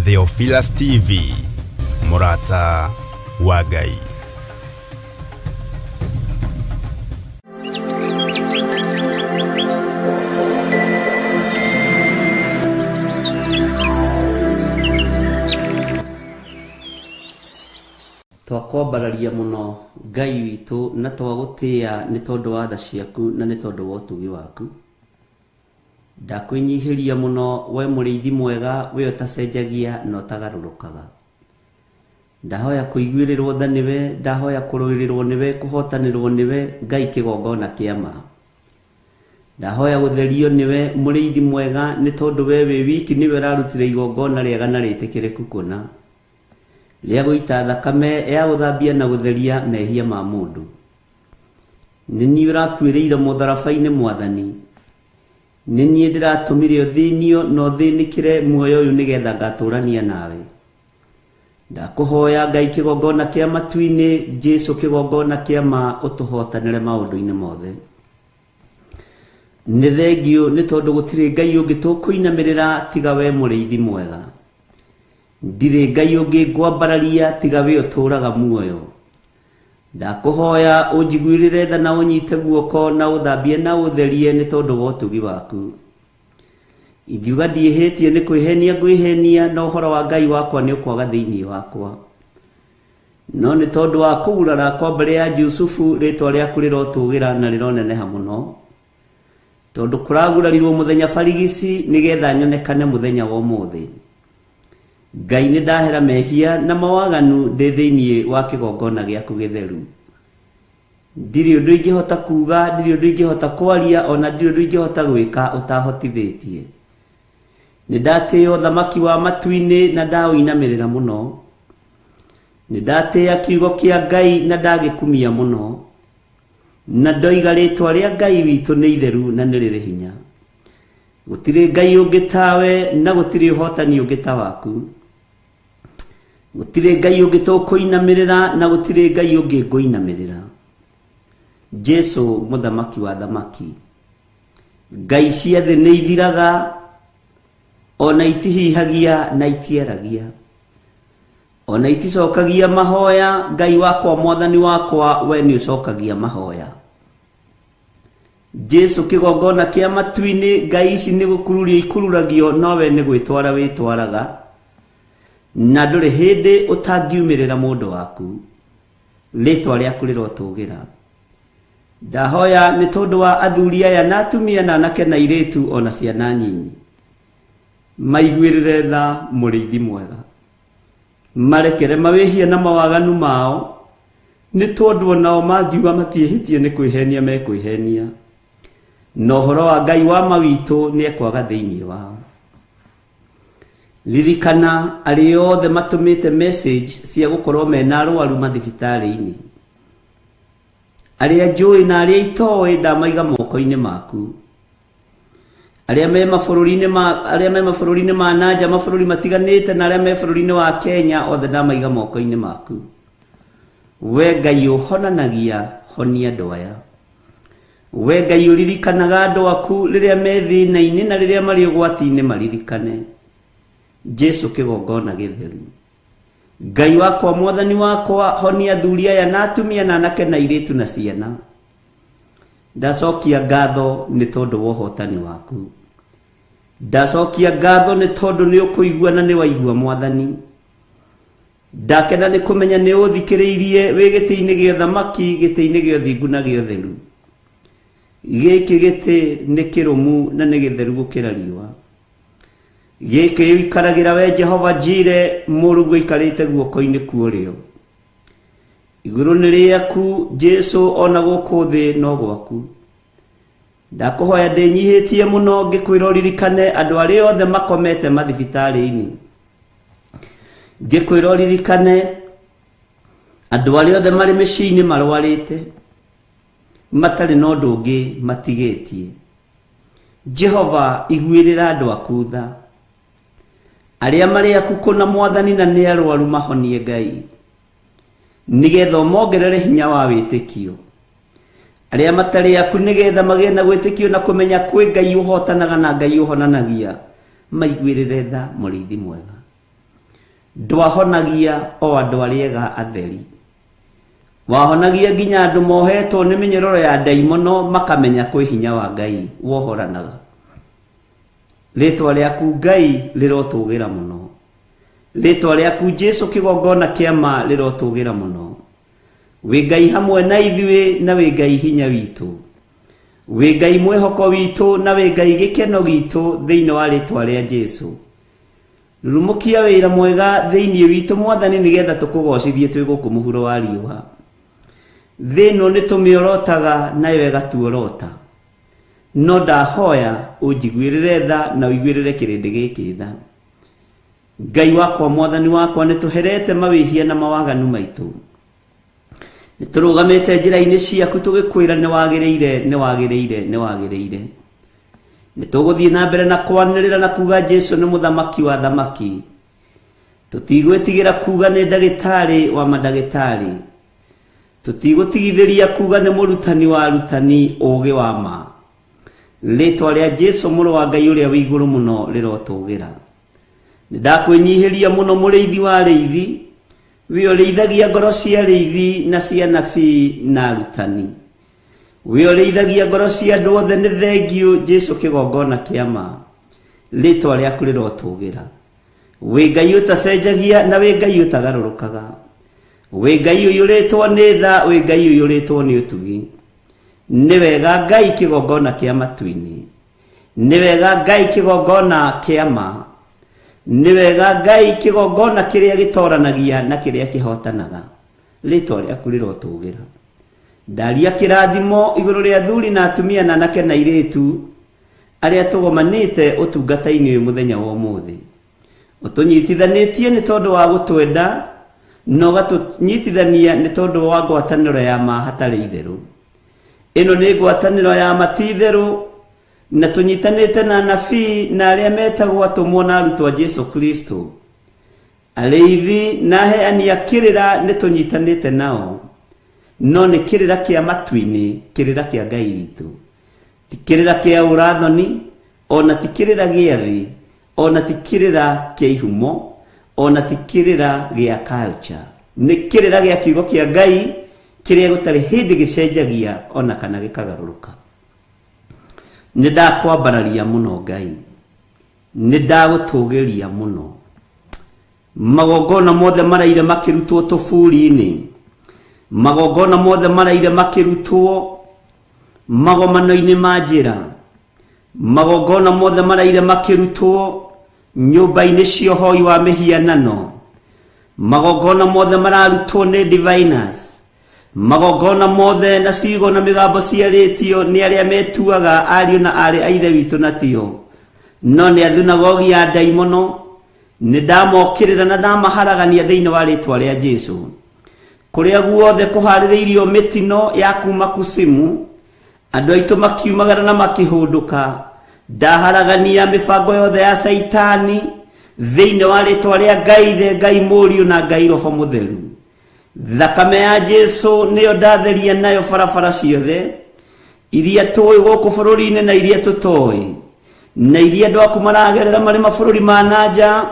Theophilus TV, mũrata wa Ngai. Twakwambararia mũno Ngai witũ na twagũtĩĩa nĩ tondũ wa tha ciaku na nĩ tondũ wa ũtugi waku. Ndakwĩnyihĩria mũno we mũrĩithi mwega, we ũtacenjagia na ũtagarũrũkaga. Ndahoya kũiguĩrĩrwo tha nĩwe, ndahoya kũrũĩrĩrwo nĩwe, kũhotanĩrwo nĩwe, Ngai kĩgongona kĩa ma. Ndahoya gũtherio nĩwe mũrĩithi mwega, nĩ tondũ we wĩ wiki nĩwe ũrarutire igongona rĩega na rĩtĩkĩrĩku kũna, rĩa gũita thakame ya gũthambia na gũtheria mehia ma mũndũ. Nĩ niĩ ũrakuĩrĩire mũtharaba-inĩ Mwathani. Nĩ niĩ ndĩratũmire ũthĩnio na ũthĩnĩkĩre muoyo ũyũ nĩgetha ngatũrania nawe. Ndakũhoya Ngai kĩgongona kĩa matu-inĩ, Jesu kĩgongona kĩa ma, ũtũhotanĩre maũndũ-inĩ mothe. Nĩ thengiũ nĩ tondũ gũtirĩ Ngai ũngĩ tũkũinamĩrĩra tiga we mũrĩithi mwega. Ndirĩ Ngai ũngĩ ngwambararia tiga we ũtũũraga muoyo. Ndakũhoya ũnjiguĩrĩre tha na ũnyite guoko na ũthambie na ũtherie nĩ tondũ wa ũtugi waku. Ingiuga ndiĩhĩtie nĩ kwĩhenia ngwĩhenia, na ũhoro wa Ngai wakwa nĩ ũkwaga thĩinĩ wakwa. No nĩ tondũ wa kũgurara kwa mbere ya Jusufu, rĩtwa rĩaku rĩrotũgĩra na rĩroneneha mũno. Tondũ kũragurarirwo mũthenya barigici nĩgetha nyonekane mũthenya wa ũmũthĩ. Ngai nĩ ndahera mehia na mawaganu ndĩ thĩinĩ wa kĩgongona gĩaku gĩtheru. Ndirĩ ũndũ ingĩhota kuuga, ndirĩ ũndũ ingĩhota kwaria, ona ndirĩ ũndũ ingĩhota gwĩka ũtahotithĩtie. Nĩ ndatĩĩa ũthamaki wa matu-inĩ na ndaũinamĩrĩra mũno. Nĩ ndatĩĩa kiugo kĩa Ngai na ndagĩkumia mũno. Na ndoiga rĩtwa rĩa Ngai witũ nĩ itheru na nĩ rĩrĩ hinya. Gũtirĩ Ngai ũngĩ tawe na gũtirĩ ũhotani ũngĩ ta waku. Gũtirĩ Ngai ũngĩ tũkũinamĩrĩra na gũtirĩ Ngai ũngĩ ngũinamĩrĩra. Jesu mũthamaki wa thamaki. Ngai cia thĩ nĩ ithiraga, ona itihihagia na itiaragia, ona iticokagia mahoya. Ngai wakwa mwathani wakwa, we nĩ ũcokagia mahoya. Jesu kĩgongona kĩa matu-inĩ, Ngai ici nĩ gũkururio ikururagio, no we nĩ gwĩtwara wĩtwaraga, na ndũrĩ hĩndĩ ũtangiumĩrĩra mũndũ waku. Rĩtwa rĩaku rĩrotũgĩra. Ndahoya nĩ tondũ wa athuri aya na atumia na anake na airĩtu ona ciana nyinyi, maiguĩrĩre tha mũrĩithi mwega, marekere mawĩhia na mawaganu mao, nĩ tondũ onao mangiuga matiĩhĩtie nĩ kwĩhenia mekwĩhenia, na ũhoro wa Ngai wa ma witũ nĩ ekwaga thĩinĩ wao. Ririkana arĩa othe matũmĩte message cia gũkorwo mena arwaru mathibitarĩ-inĩ, arĩa njũĩ na arĩa itoĩ ndamaiga moko-inĩ maku, arĩa me mabũrũri-inĩ ma, arĩa me mabũrũri-inĩ ma nanja, mabũrũri matiganĩte, na arĩa me bũrũri-inĩ wa Kenya, othe ndamaiga moko-inĩ maku. We Ngai ũhonanagia, honia andũ aya. We Ngai ũririkanaga andũ aku rĩrĩa me thĩna-inĩ na rĩrĩa marĩ ũgwati-inĩ, maririkane. Jesu kĩgongona gĩtheru. Ngai wakwa mwathani wakwa, honia athuri aya na atumia na anake na airĩtu na ciana. Ndacokia ngatho nĩ tondũ wa ũhotani waku. Ndacokia ngatho nĩ tondũ nĩ ũkũigua na nĩ waigua mwathani. Ndakena nĩ kũmenya nĩ ũthikĩrĩirie wĩ gĩtĩ-inĩ gĩa ũthamaki, gĩtĩ-inĩ gĩa ũthingu na gĩa ũtheru. Gĩkĩ gĩtĩ nĩ kĩrũmu na nĩ gĩtheru gũkĩra riũa. Gĩkĩ ũikaragĩra we Jehova Jire, mũrũguo aikarĩte guoko-inĩ kwa ũrĩo. Igũrũ nĩ rĩaku Jesu, ona gũkũ thĩ no gwaku. Ndakũhoya ndĩnyihĩtie mũno ngĩkwĩra ũririkane andũ arĩa othe makomete mathibitarĩ-inĩ. Ngĩkwĩra ũririkane andũ arĩa othe marĩ mĩciĩ-inĩ marwarĩte, matarĩ na ũndũ ũngĩ matigĩtie. Jehova, iguĩrĩra andũ aku tha. Arĩa marĩ aku kũna mwathani na nĩ arwaru mahonie Ngai, nĩgetha ũmongerere hinya wa wĩtĩkio. Arĩa matarĩ aku nĩgetha magĩe na gwĩtĩkio na kũmenya kwĩ Ngai ũhotanaga na Ngai ũhonanagia, maiguĩrĩre tha mũrĩithi mwega. Ndwahonagia o andũ arĩa ega atheri, wahonagia nginya andũ mohetwo nĩ mĩnyororo ya ndaimono makamenya kwĩ hinya wa Ngai wohoranaga. Rĩtwa rĩaku Ngai rĩrotũgĩra mũno, rĩtwa rĩaku Jesu kĩgongona kĩa ma rĩrotũgĩra mũno. Wĩ Ngai hamwe na ithuĩ na wĩ Ngai hinya witũ, wĩ Ngai mwĩhoko witũ na wĩ Ngai gĩkeno gitũ thĩinĩ wa rĩtwa rĩa Jesu. Rurumũkia wĩra mwega thĩinĩ witũ Mwathani, nĩgetha tũkũgocithie twĩ gũkũ mũhuro wa riũa. Thĩ ĩno nĩ tũmĩorotaga nayo ĩgatuorota, no ndahoya ũnjiguĩrĩre tha na ũiguĩrĩre kĩrĩndĩ gĩkĩ tha. Ngai wakwa, Mwathani wakwa, nĩ tũherete mawĩhia na mawaganu maitũ, nĩ tũrũgamĩte njĩra-inĩ ciaku tũgĩkwĩra nĩ wagĩrĩire, nĩ wagĩrĩire, nĩ wagĩrĩire. Nĩ tũgũthiĩ na mbere na kwanĩrĩra na kuga Jesu nĩ mũthamaki wa thamaki. Tũtigwĩtigĩra kuga nĩ ndagĩtarĩ wa mandagĩtarĩ, tũtigũtigithĩria kuga nĩ mũrutani wa arutani ũũgĩ wa ma. Rĩtwa rĩa Jesu mũrũ wa Ngai ũrĩa wĩ igũrũ mũno rĩrotũgĩra. Nĩ ndakwĩnyihĩria mũno mũrĩithi wa arĩithi, wĩ ũrĩithagia ngoro cia arĩithi na cia anabii na arutani, wĩ ũrĩithagia ngoro cia andũ othe. Nĩ thengiũ Jesu kĩgongona kĩa ma, rĩtwa rĩaku rĩrotũgĩra. Wĩ Ngai ũtacenjagia na wĩ Ngai ũtagarũrũkaga, wĩ Ngai ũiyũrĩtwo nĩ tha, wĩ Ngai ũiyũrĩtwo nĩ ũtugi. Nĩ wega Ngai kĩgongona kĩa matu-inĩ, nĩ wega Ngai kĩgongona kĩa ma, nĩ wega Ngai kĩgongona kĩrĩa gĩtoranagia na kĩrĩa kĩhotanaga. Rĩtwa rĩaku rĩrotũgĩra. Ndaria kĩrathimo igũrũ rĩa athuri na atumia na anake na airĩtu arĩa tũgomanĩte ũtungata-inĩ ũyũ mũthenya wa ũmũthĩ. Ũtũnyitithanĩtie nĩ tondũ wa gũtwenda na ũgatũnyitithania nĩ tondũ wa ngwatanĩro ya ma hatarĩ itherũ. Ĩno nĩ ngwatanĩro ya ma ti itherũ, na tũnyitanĩte na anabii na arĩa metagwo atũmwo na arutwo a Jesu Kristo. Arĩithi na aheani a kĩrĩra nĩ tũnyitanĩte nao, no nĩ kĩrĩra kĩa matu-inĩ, kĩrĩra kĩa Ngai witũ. Ti kĩrĩra kĩa ũrathoni, ona ti kĩrĩra gĩa thĩ, ona ti kĩrĩra kĩa ihumo, ona ti kĩrĩra gĩa culture. Nĩ kĩrĩra gĩa kiugo kĩa Ngai kĩrĩa gũtarĩ hĩndĩ gĩcenjagia ona kana gĩkagarũrũka. Nĩ ndakwambararia mũno Ngai, nĩ ndagũtũgĩria mũno. Magongona mothe maraire makĩrutwo tũburi-inĩ, magongona mothe maraire makĩrutwo magomano-inĩ ma njĩra, magongona mothe maraire makĩrutwo nyũmba-inĩ cia ũhoi wa mĩhianano, magongona mothe mararutwo nĩ diviners, magongona mothe na ciugo na mĩgambo ciarĩtio nĩ arĩa metuaga ariũ na aarĩ a Ithe witũ na tio, no nĩ athunagogi ya ndaimono. Nĩ ndamokĩrĩra na ndamaharagania thĩinĩ wa rĩtwa rĩa Jesu. Kũrĩa guothe kũharĩrĩirio mĩtino ya kuma kusimu, andũ aitũ makiumagara na makĩhũndũka, ndaharagania mĩbango yothe ya Caitani thĩinĩ wa rĩtwa rĩa Ngai Ithe, Ngai Mũriũ na Ngai Roho Mũtheru. Thakame ya Jesu nĩyo ndatheria nayo barabara ciothe iria tũĩ gũkũ bũrũri-inĩ na iria tũtoĩ, na iria andũ aku maragerera marĩ mabũrũri ma na nja,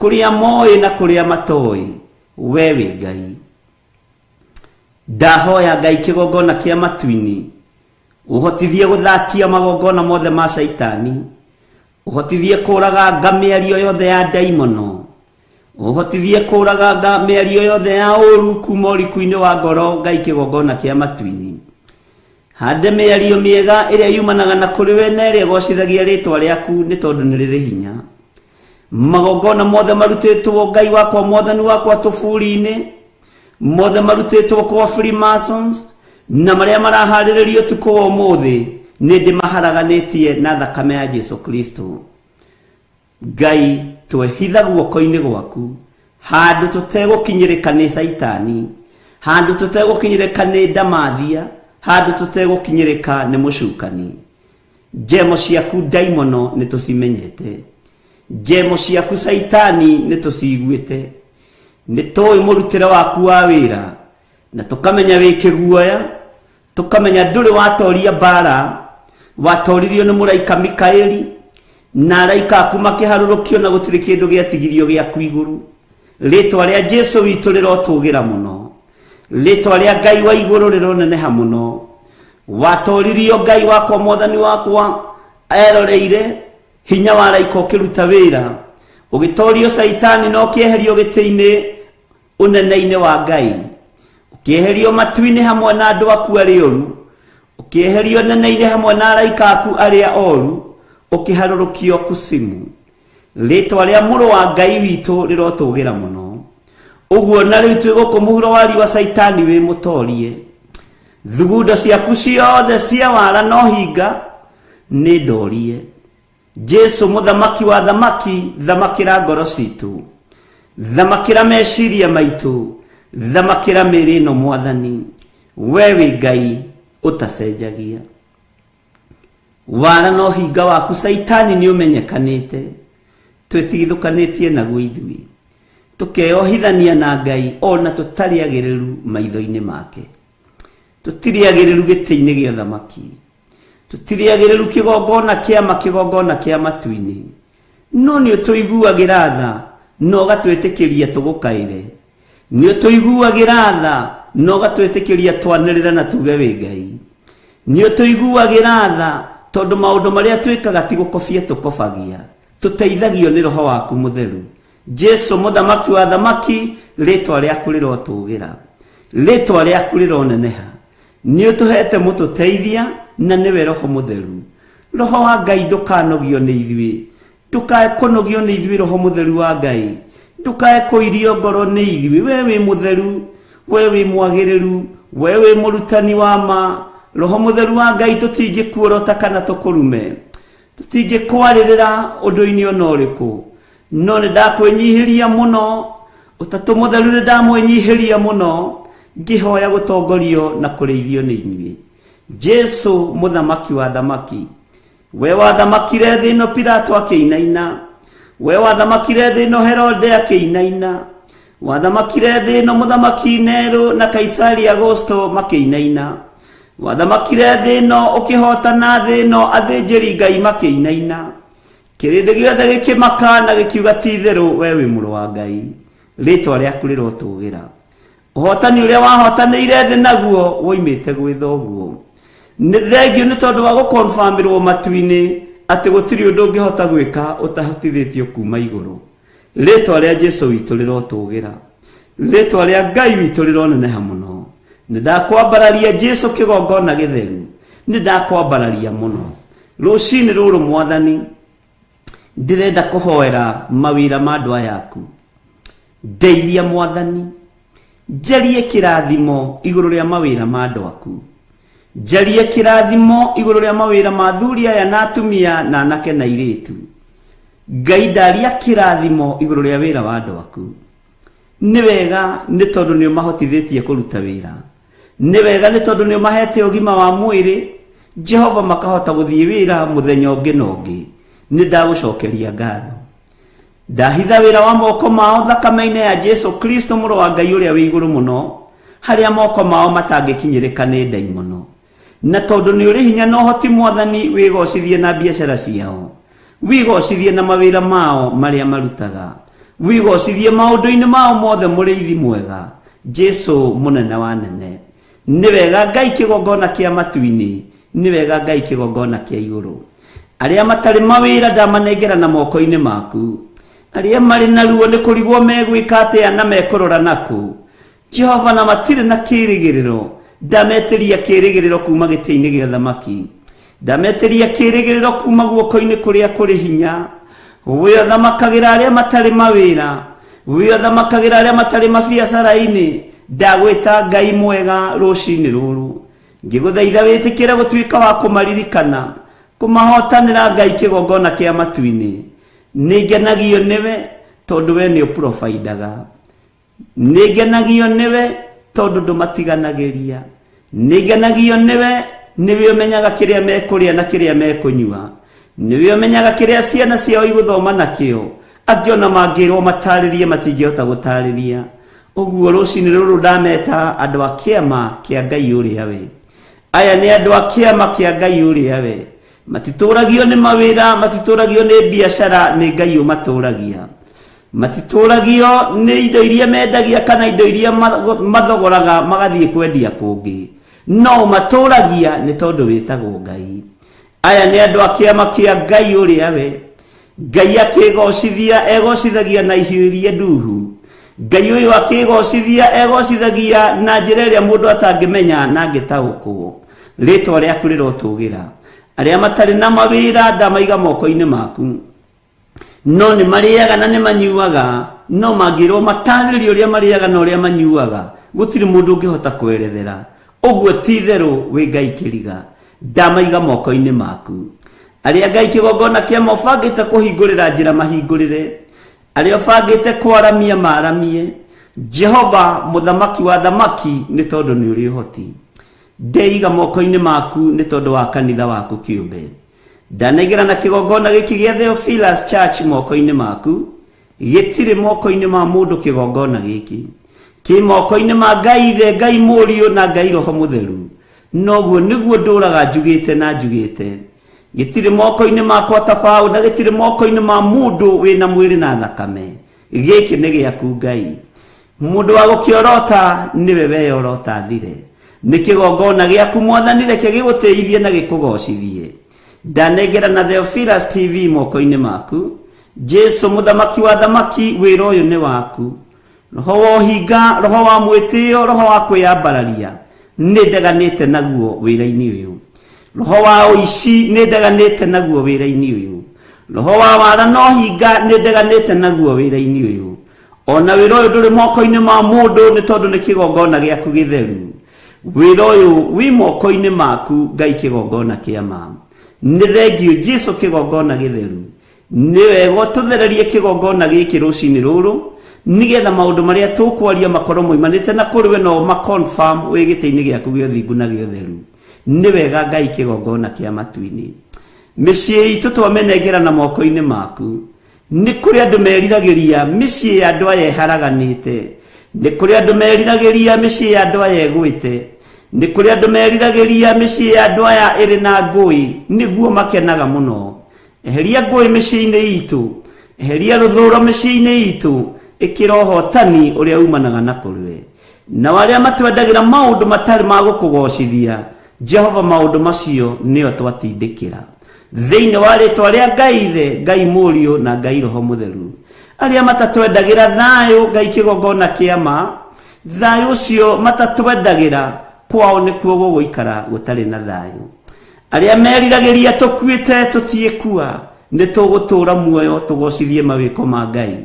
kũrĩa moĩ na kũrĩa matoĩ. We wĩ Ngai. Ndahoya Ngai kĩgongona kĩa matu-inĩ ũhotithie gũthatia magongona mothe ma Caitani, ũhotithie kũraganga mĩario yothe ya ndaimono, ũhotithie kũraganga mĩario yothe ya ũru kuma ũriku-inĩ wa ngoro. Ngai kĩgongona kĩa matu-inĩ, hande mĩario mĩega ĩrĩa yumanaga na kũrĩ we na ĩrĩa ĩgocithagia rĩtwa rĩaku, nĩ tondũ nĩ rĩrĩ hinya. Magongona mothe marutĩtwo Ngai wakwa, Mwathani wakwa, tũburi-inĩ mothe marutĩtwo kwa Freemasons na marĩa maraharĩrĩrio ũtukũ wa ũmũthĩ, nĩ ndĩmaharaganĩtie na thakame ya Jesu Kristo. Ngai, twehitha guoko-inĩ gwaku handũ tũtegũkinyĩrĩka nĩ Caitani, handũ tũtegũkinyĩrĩka nĩ ndamathia, handũ tũtegũkinyĩrĩka nĩ mũcukani. Njemo ciaku ndaimono nĩ tũcimenyete, njemo ciaku Caitani nĩ tũciguĩte, nĩ tũĩ mũrutĩre waku wa wĩra, na tũkamenya wĩ kĩguoya, tũkamenya ndũrĩ watoria mbara, watoririo nĩ mũraika Mikaeli na araika aku makĩharũrũkio, na gũtirĩ kĩndũ gĩatigirio gĩaku igũrũ. Rĩtwa rĩa Jesu witũ rĩrotũgĩra mũno, rĩtwa rĩa Ngai wa igũrũ rĩroneneha mũno. Watoririo Ngai wakwa, mwathani wakwa eroreire hinya wa araika ũkĩruta wĩra, ũgĩtorio Caitani na ũkĩeherio gĩtĩ-inĩ ũnene-inĩ wa Ngai, ũkĩeherio matu-inĩ hamwe na andũ aku arĩa oru, ũkĩeherio nene-inĩ hamwe na araika aku arĩa oru, ũkĩharũrũkio kusimu. Rĩtwa rĩa mũrũ wa Ngai witũ rĩrotũgĩra mũno. Ũguo na rĩu twĩ gũkũ mũhuro wa riũa, Caitani wĩ mũtorie. Thugundo ciaku ciothe cia wara no hinga nĩ ndorie. Jesu mũthamaki wa thamaki, thamakĩra ngoro citũ, thamakĩra meciria maitũ, thamakĩra mĩĩrĩ ĩno mwathani. We wĩ Ngai ũtacenjagia. Wara no hinga waku Caitani nĩ ũmenyekanĩte, twĩtigithũkanĩtie naguo ithuĩ, tũkeyohithania na Ngai ona tũtarĩ agĩrĩru maitho-inĩ make. Tũtirĩ agĩrĩru gĩtĩ-inĩ gĩa thamaki, tũtirĩ agĩrĩru kĩgongona kĩa ma, kĩgongona kĩa matu-inĩ, no nĩ ũtũiguagĩra tha na ũgatwĩtĩkĩria tũgũkaĩre. Nĩ ũtũiguagĩra tha na ũgatwĩtĩkĩria twanĩrĩre na tuge wĩ Ngai. Nĩ ũtũiguagĩra tha tondũ maũndũ marĩa twĩkaga ti gũkobia tũkobagia, tũteithagio nĩ roho waku mũtheru. Jesu mũthamaki wa thamaki, rĩtwa rĩaku rĩrotũgĩra, rĩtwa rĩaku rĩroneneha. Nĩ ũtũhete mũtũteithia na nĩwe roho mũtheru. Roho wa Ngai ndũkanogio nĩ ithuĩ, ndũkae kũnogio nĩ ithuĩ. Roho mũtheru wa Ngai ndũkae kũirio ngoro nĩ ithuĩ. We wĩ mũtheru, we wĩ mwagĩrĩru, we wĩ mũrutani wa ma. Roho mũtheru wa Ngai, tũtingĩkuorota kana tũkũrume, tũtingĩkwarĩrĩra ũndũ-inĩ ona ũrĩkũ, no nĩ ndakwĩnyihĩria mũno. Ũtatũ mũtheru, nĩ ndamwĩnyihĩria mũno ngĩhoya gũtongorio na kũrĩithio nĩ inyuĩ. Jesu mũthamaki wa thamaki, we wathamakire thĩ ĩno Pilato akĩinaina, we wathamakire thĩ ĩno Herode akĩinaina, wathamakire thĩ ĩno mũthamaki Nero na Kaisari Augusto makĩinaina, wathamakire thĩ ĩno ũkĩhotana thĩ ĩno athĩnjĩri Ngai makĩinaina, kĩrĩndĩ gĩothe gĩkĩmaka na gĩkiuga ti itherũ we wĩ mũrũ wa Ngai. Rĩtwa rĩaku rĩrotũgĩra. Ũhotani ũrĩa wahotanĩire thĩ naguo woimĩte gwĩ thoguo. Nĩ thengio nĩ tondũ wa gũkonfamĩrwo matu-inĩ atĩ gũtirĩ ũndũ ũngĩhota gwĩka ũtahotithĩtio kuma igũrũ. Rĩtwa rĩa Jesu witũ rĩrotũgĩra, rĩtwa rĩa Ngai witũ rĩroneneha mũno. Nĩ ndakwambararia Jesu kĩgongona gĩtheru, nĩ ndakwambararia mũno rũcinĩ rũrũ mwathani. Ndĩrenda kũhoera mawĩra ma andũ aya aku. Ndeithia mwathani, njarie kĩrathimo igũrũ rĩa mawĩra ma andũ aku, njarie kĩrathimo igũrũ rĩa mawĩra ma athuri aya na atumia na anake na airĩtu. Ngai, ndaria kĩrathimo igũrũ rĩa wĩra wa andũ aku. Nĩ wega nĩ tondũ nĩ ũmahotithĩtie kũruta wĩra, nĩ wega nĩ tondũ nĩ ũmahete ũgima wa mwĩrĩ Jehova, makahota gũthiĩ wĩra mũthenya ũngĩ na ũngĩ. Nĩ ndagũcokeria ngatho. Ndahitha wĩra wa moko mao thakame-inĩ ya Jesu Kristo mũrũ wa Ngai ũrĩa wĩ igũrũ mũno, harĩa moko mao matangĩkinyĩrĩka nĩ ndaimono. Na tondũ nĩ ũrĩ hinya na ũhoti mwathani, wĩgocithie na biacara ciao, wĩgocithie na mawĩra mao marĩa marutaga, wĩgocithie maũndũ-inĩ mao mothe, mũrĩithi mwega Jesu mũnene wa nene. Nĩ wega Ngai kĩgongona kĩa matu-inĩ, nĩ wega Ngai kĩgongona kĩa igũrũ. Arĩa matarĩ mawĩra ndamanengera na moko-inĩ maku. Arĩa marĩ na ruo nĩ kũrigwo megwĩka atĩa na mekũrora nakũ Jehova, na matirĩ na kĩrĩgĩrĩro, ndametĩria kĩrĩgĩrĩro kuma gĩtĩ-inĩ gĩa thamaki, ndametĩria kĩrĩgĩrĩro kuma guoko-inĩ kũrĩa kũrĩ hinya. We ũthamakagĩra arĩa matarĩ mawĩra, we ũthamakagĩra arĩa matarĩ mabiacara-inĩ, ndagwĩta Ngai mwega rũcinĩ rũrũ ngĩgũthaitha wĩtĩkĩre gũtuĩka wa kũmaririkana, kũmahotanĩra Ngai kĩgongona kĩa matu-inĩ. Nĩ ngenagio nĩwe tondũ we nĩ ũprobaindaga, nĩ ngenagio nĩwe tondũ ndũmatiganagĩria, nĩ ngenagio nĩwe nĩwe ũmenyaga kĩrĩa mekũrĩa na kĩrĩa mekũnyua, nĩwe ũmenyaga kĩrĩa ciana ciao igũthoma nakĩo. Angĩ ona mangĩrwo matarĩrie matingĩhota gũtarĩria ũguo. Rũcinĩ rũrũ ndameta andũ a kĩama kĩa Ngai ũrĩa we. Aya nĩ andũ a kĩama kĩa Ngai ũrĩa we. Matitũragio nĩ mawĩra, matitũragio nĩ biacara, nĩ Ngai ũmatũragia. Matitũragio nĩ indo iria mendagia kana indo iria mathogoraga magathiĩ kwendia kũngĩ, no ũmatũragia nĩ tondũ wĩtagwo Ngai. Aya nĩ andũ a kĩama kĩa Ngai ũrĩa we Ngai akĩgocithia egocithagia na ihiũ iria nduhu. Ngai ũyũ akĩgocithia egocithagia na njĩra ĩrĩa mũndũ atangĩmenya na angĩtaũkwo. Rĩtwa rĩaku rĩrotũgĩra. Arĩa matarĩ na mawĩra ndamaiga moko-inĩ maku, no nĩ marĩaga na nĩ manyuaga, no mangĩrwo matarĩrie ũrĩa marĩaga na ũrĩa manyuaga, gũtirĩ mũndũ ũngĩhota kwerethera. Ũguo ti itherũ wĩ Ngai kĩriga, ndamaiga moko-inĩ maku. Arĩa Ngai kĩgongona kĩama ũbangĩte kũhingũrĩra njĩra mahingũrĩre, arĩa ũbangĩte kwaramia maramie. Jehova mũthamaki wa thamaki, nĩ tondũ nĩ ũrĩ ũhoti. Ndeiga moko-inĩ maku nĩ tondũ wa kanitha waku kĩũmbe. Ndanengera na kĩgongona gĩkĩ gĩa Theophilus Church moko-inĩ maku. Gĩtirĩ moko-inĩ ma mũndũ kĩgongona gĩkĩ, kĩ moko-inĩ ma Ngai Ithe, Ngai Mũriũ na Ngai Roho Mũtheru. Noguo nĩguo ndũraga njugĩte na njugĩte. Gĩtirĩ moko-inĩ makwa ta founder, gĩtirĩ moko-inĩ ma mũndũ wĩna mwĩrĩ na thakame. Gĩkĩ nĩ gĩaku Ngai. Mũndũ wa gũkĩorota nĩwe weyorota thire. Nĩ kĩgongona gĩaku Mwathani, reke gĩgũtĩithie na gĩkũgocithie. Ndanengera na Theophilus TV moko-inĩ maku. Jesu mũthamaki wa thamaki, wĩra ũyũ nĩ waku. Roho wa ũhinga, roho wa mwĩtĩo, roho wa kwĩyambararia, nĩ ndeganĩte naguo wĩra-inĩ ũyũ. Roho wa ũici nĩ ndeganĩte naguo wĩra-inĩ ũyũ. Roho wa wara na ũhinga nĩ ndeganĩte naguo wĩra-inĩ ũyũ. Ona wĩra ũyũ ndũrĩ moko-inĩ ma mũndũ, nĩ tondũ nĩ kĩgongona gĩaku gĩtheru. Wĩra ũyũ wĩ moko-inĩ maku Ngai, kĩgongona kĩa ma. Nĩ thengiũ Jesu, kĩgongona gĩtheru. Nĩ wega ũtũthererie kĩgongona gĩkĩ rũcinĩ rũrũ, nĩgetha maũndũ marĩa tũkwaria makorwo moimanĩte na kũrĩ we, no ma-confirm wĩ gĩtĩ-inĩ gĩaku gĩa ũthingu na gĩa ũtheru. Nĩ wega Ngai, kĩgongona kĩa matu-inĩ. Mĩciĩ itũ twamĩnengera na moko-inĩ maku. Nĩ kũrĩ andũ meriragĩria mĩciĩ ya andũ aya ĩharaganĩte. Nĩ kũrĩ andũ meriragĩria mĩciĩ ya andũ aya ĩgwĩte. Nĩ kũrĩ andũ meriragĩria mĩciĩ ya andũ aya ĩrĩ na ngũĩ, nĩguo makenaga mũno. Eheria ngũĩ mĩciĩ-inĩ itũ, eheria rũthũro mĩciĩ-inĩ itũ, ĩkĩra ũhotani ũrĩa umanaga na kũrĩ we. Nao arĩa matwendagĩra maũndũ matarĩ ma gũkũgocithia, Jehova, maũndũ macio nĩo twatindĩkĩra thĩinĩ wa rĩtwa rĩa Ngai Ithe, Ngai Mũriũ na Ngai Roho Mũtheru. Arĩa matatwendagĩra thayũ, Ngai kĩgongona kĩa ma, thayũ ũcio matatwendagĩra kwao nĩkuo gũgũikara gũtarĩ na thayũ. Arĩa meriragĩria tũkuĩte, tũtiĩkua, nĩ tũgũtũũra muoyo tũgocithie mawĩko ma Ngai.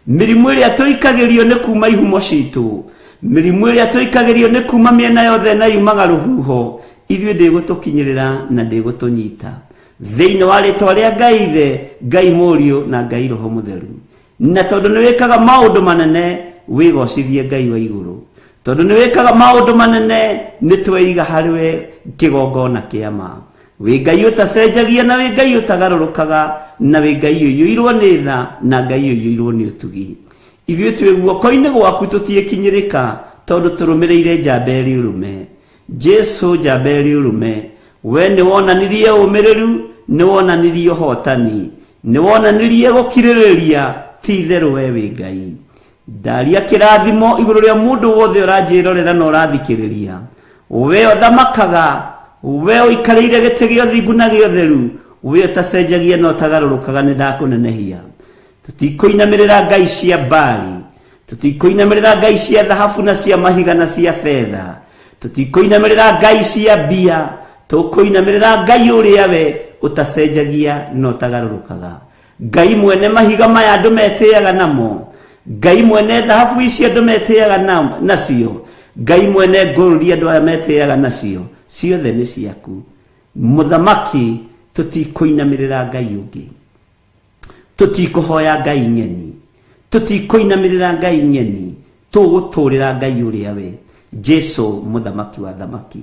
Mĩrimũ ĩrĩa tũikagĩrio nĩ kuma ihumo citũ, mĩrimũ ĩrĩa tũikagĩrio nĩ kuma mĩena yothe na yumaga rũhuho, ithuĩ ndĩgũtũkinyĩrĩra na ndĩgũtũnyita thĩinĩ wa rĩtwa rĩa Ngai Ithe, Ngai Mũriũ na Ngai Roho Mũtheru. Na tondũ nĩ wĩkaga maũndũ manene, wĩgocithie Ngai wa igũrũ. Tondũ nĩ wĩkaga maũndũ manene, nĩ tweiga harĩ we kĩgongona kĩa ma. Wĩ Ngai ũtacenjagia na wĩ Ngai ũtagarũrũkaga, na wĩ Ngai ũiyũirwo nĩ tha na Ngai ũiyũirwo nĩ ũtugi. Ithuĩ twĩ guoko-inĩ gwaku, tũtiĩkinyĩrĩka, tondũ tũrũmĩrĩire njamba ĩrĩ ũrũme. Jesu njamba ĩrĩ ũrũme, we nĩ wonanirie ũmĩrĩru, nĩ wonanirie ũhotani, nĩ wonanirie gũkirĩrĩria, ti itherũ we wĩ Ngai. Ndaria kĩrathimo igũrũ rĩa mũndũ wothe ũranjĩrorera na ũrathikĩrĩria. We ũthamakaga, we ũikarĩire gĩtĩ gĩa ũthingu na gĩa ũtheru, we ũtacenjagia na ũtagarũrũkaga, nĩ ndakũnenehia. Tũtikũinamĩrĩra ngai cia Baali, tũtikũinamĩrĩra ngai cia thahabu na cia mahiga na cia betha, tũtikũinamĩrĩra ngai cia mbia, tũkũinamĩrĩra Ngai ũrĩa we ũtacenjagia na ũtagarũrũkaga. Ngai mwene mahiga maya andũ metĩaga namo, Ngai mwene thahabu ici andũ metĩaga nacio, Ngai mwene ngũrũri andũ aya metĩaga nacio, ciothe nĩ ciaku. Mũthamaki, tũtikũinamĩrĩra Ngai ũngĩ, tũtikũhoya Ngai ng'eni, tũtikũinamĩrĩra Ngai ng'eni, tũgũtũrĩra Ngai ũrĩa we Jesu mũthamaki wa thamaki.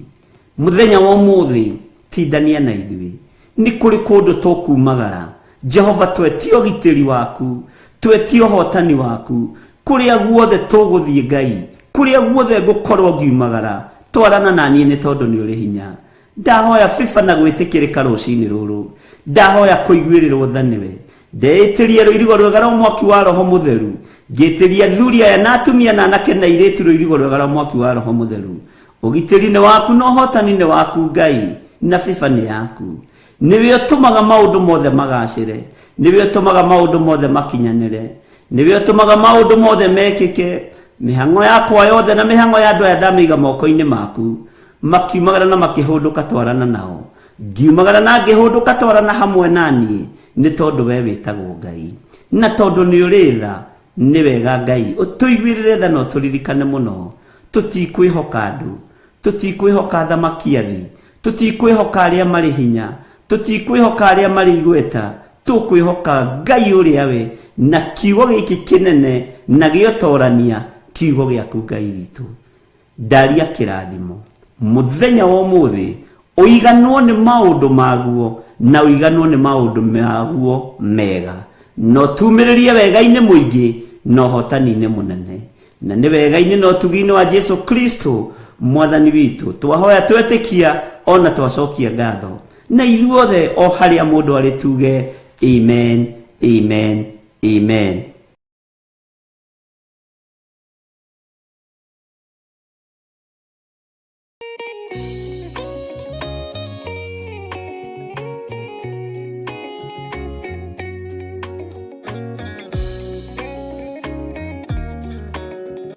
Mũthenya wa ũmũthĩ tindania na ithuĩ, nĩ kũrĩ kũndũ tũkumagara. Jehova, twetie ũgitĩri waku, twetie ũhotani waku kũrĩa guothe tũgũthiĩ. Ngai, kũrĩa guothe ngũkorwo ngiumagara, twarana na niĩ nĩ tondũ nĩ ũrĩ hinya. Ndahoya biba na gwĩtĩkĩrĩka rũcinĩ rũrũ, ndahoya kũiguĩrĩrwo tha nĩwe. Ndeĩtĩria rũirigo rwega rwa mwaki wa Roho Mũtheru. Ngĩtĩria athuri aya na atumia na anake na airĩtu rũirigo rwega rwa mwaki wa Roho Mũtheru. Ũgitĩri nĩ waku na ũhotani nĩ waku Ngai, na bĩba nĩ yaku. Nĩwe ũtũmaga maũndũ mothe magacĩre, nĩwe ũtũmaga maũndũ mothe makinyanĩre, nĩwe ũtũmaga maũndũ mothe mekĩke. Mĩhang'o yakwa yothe na mĩhang'o ya andũ aya ndamĩiga moko-inĩ maku. Makiumagara na makĩhũndũka twarana nao. Ngiumagara na ngĩhũndũka twarana hamwe na niĩ, nĩ tondũ we wĩtagwo Ngai. Na tondũ nĩ ũrĩ tha, nĩ wega Ngai ũtũiguĩrĩre tha na ũtũririkane mũno. Tũtikwĩhoka andũ, tũtikwĩhoka athamaki a thĩ, tũtikwĩhoka arĩa marĩ hinya, tũtikwĩhoka arĩa marĩ igweta, tũkwĩhoka Ngai ũrĩa we na kiugo gĩkĩ kĩnene na gĩotorania, kiugo gĩaku Ngai witũ. Ndaria kĩrathimo mũthenya wa ũmũthĩ, ũiganwo nĩ maũndũ maguo na ũiganwo nĩ maũndũ maguo mega, na ũtumĩrĩrie wega-inĩ mũingĩ na ũhotani-inĩ mũnene, na nĩ wega-inĩ na ũtugi-inĩ wa Jesu Kristo mwathani witũ. Twahoya twetĩkia ona twacokia ngatho, na ithuothe o harĩa mũndũ arĩ tuge amen, amen, amen.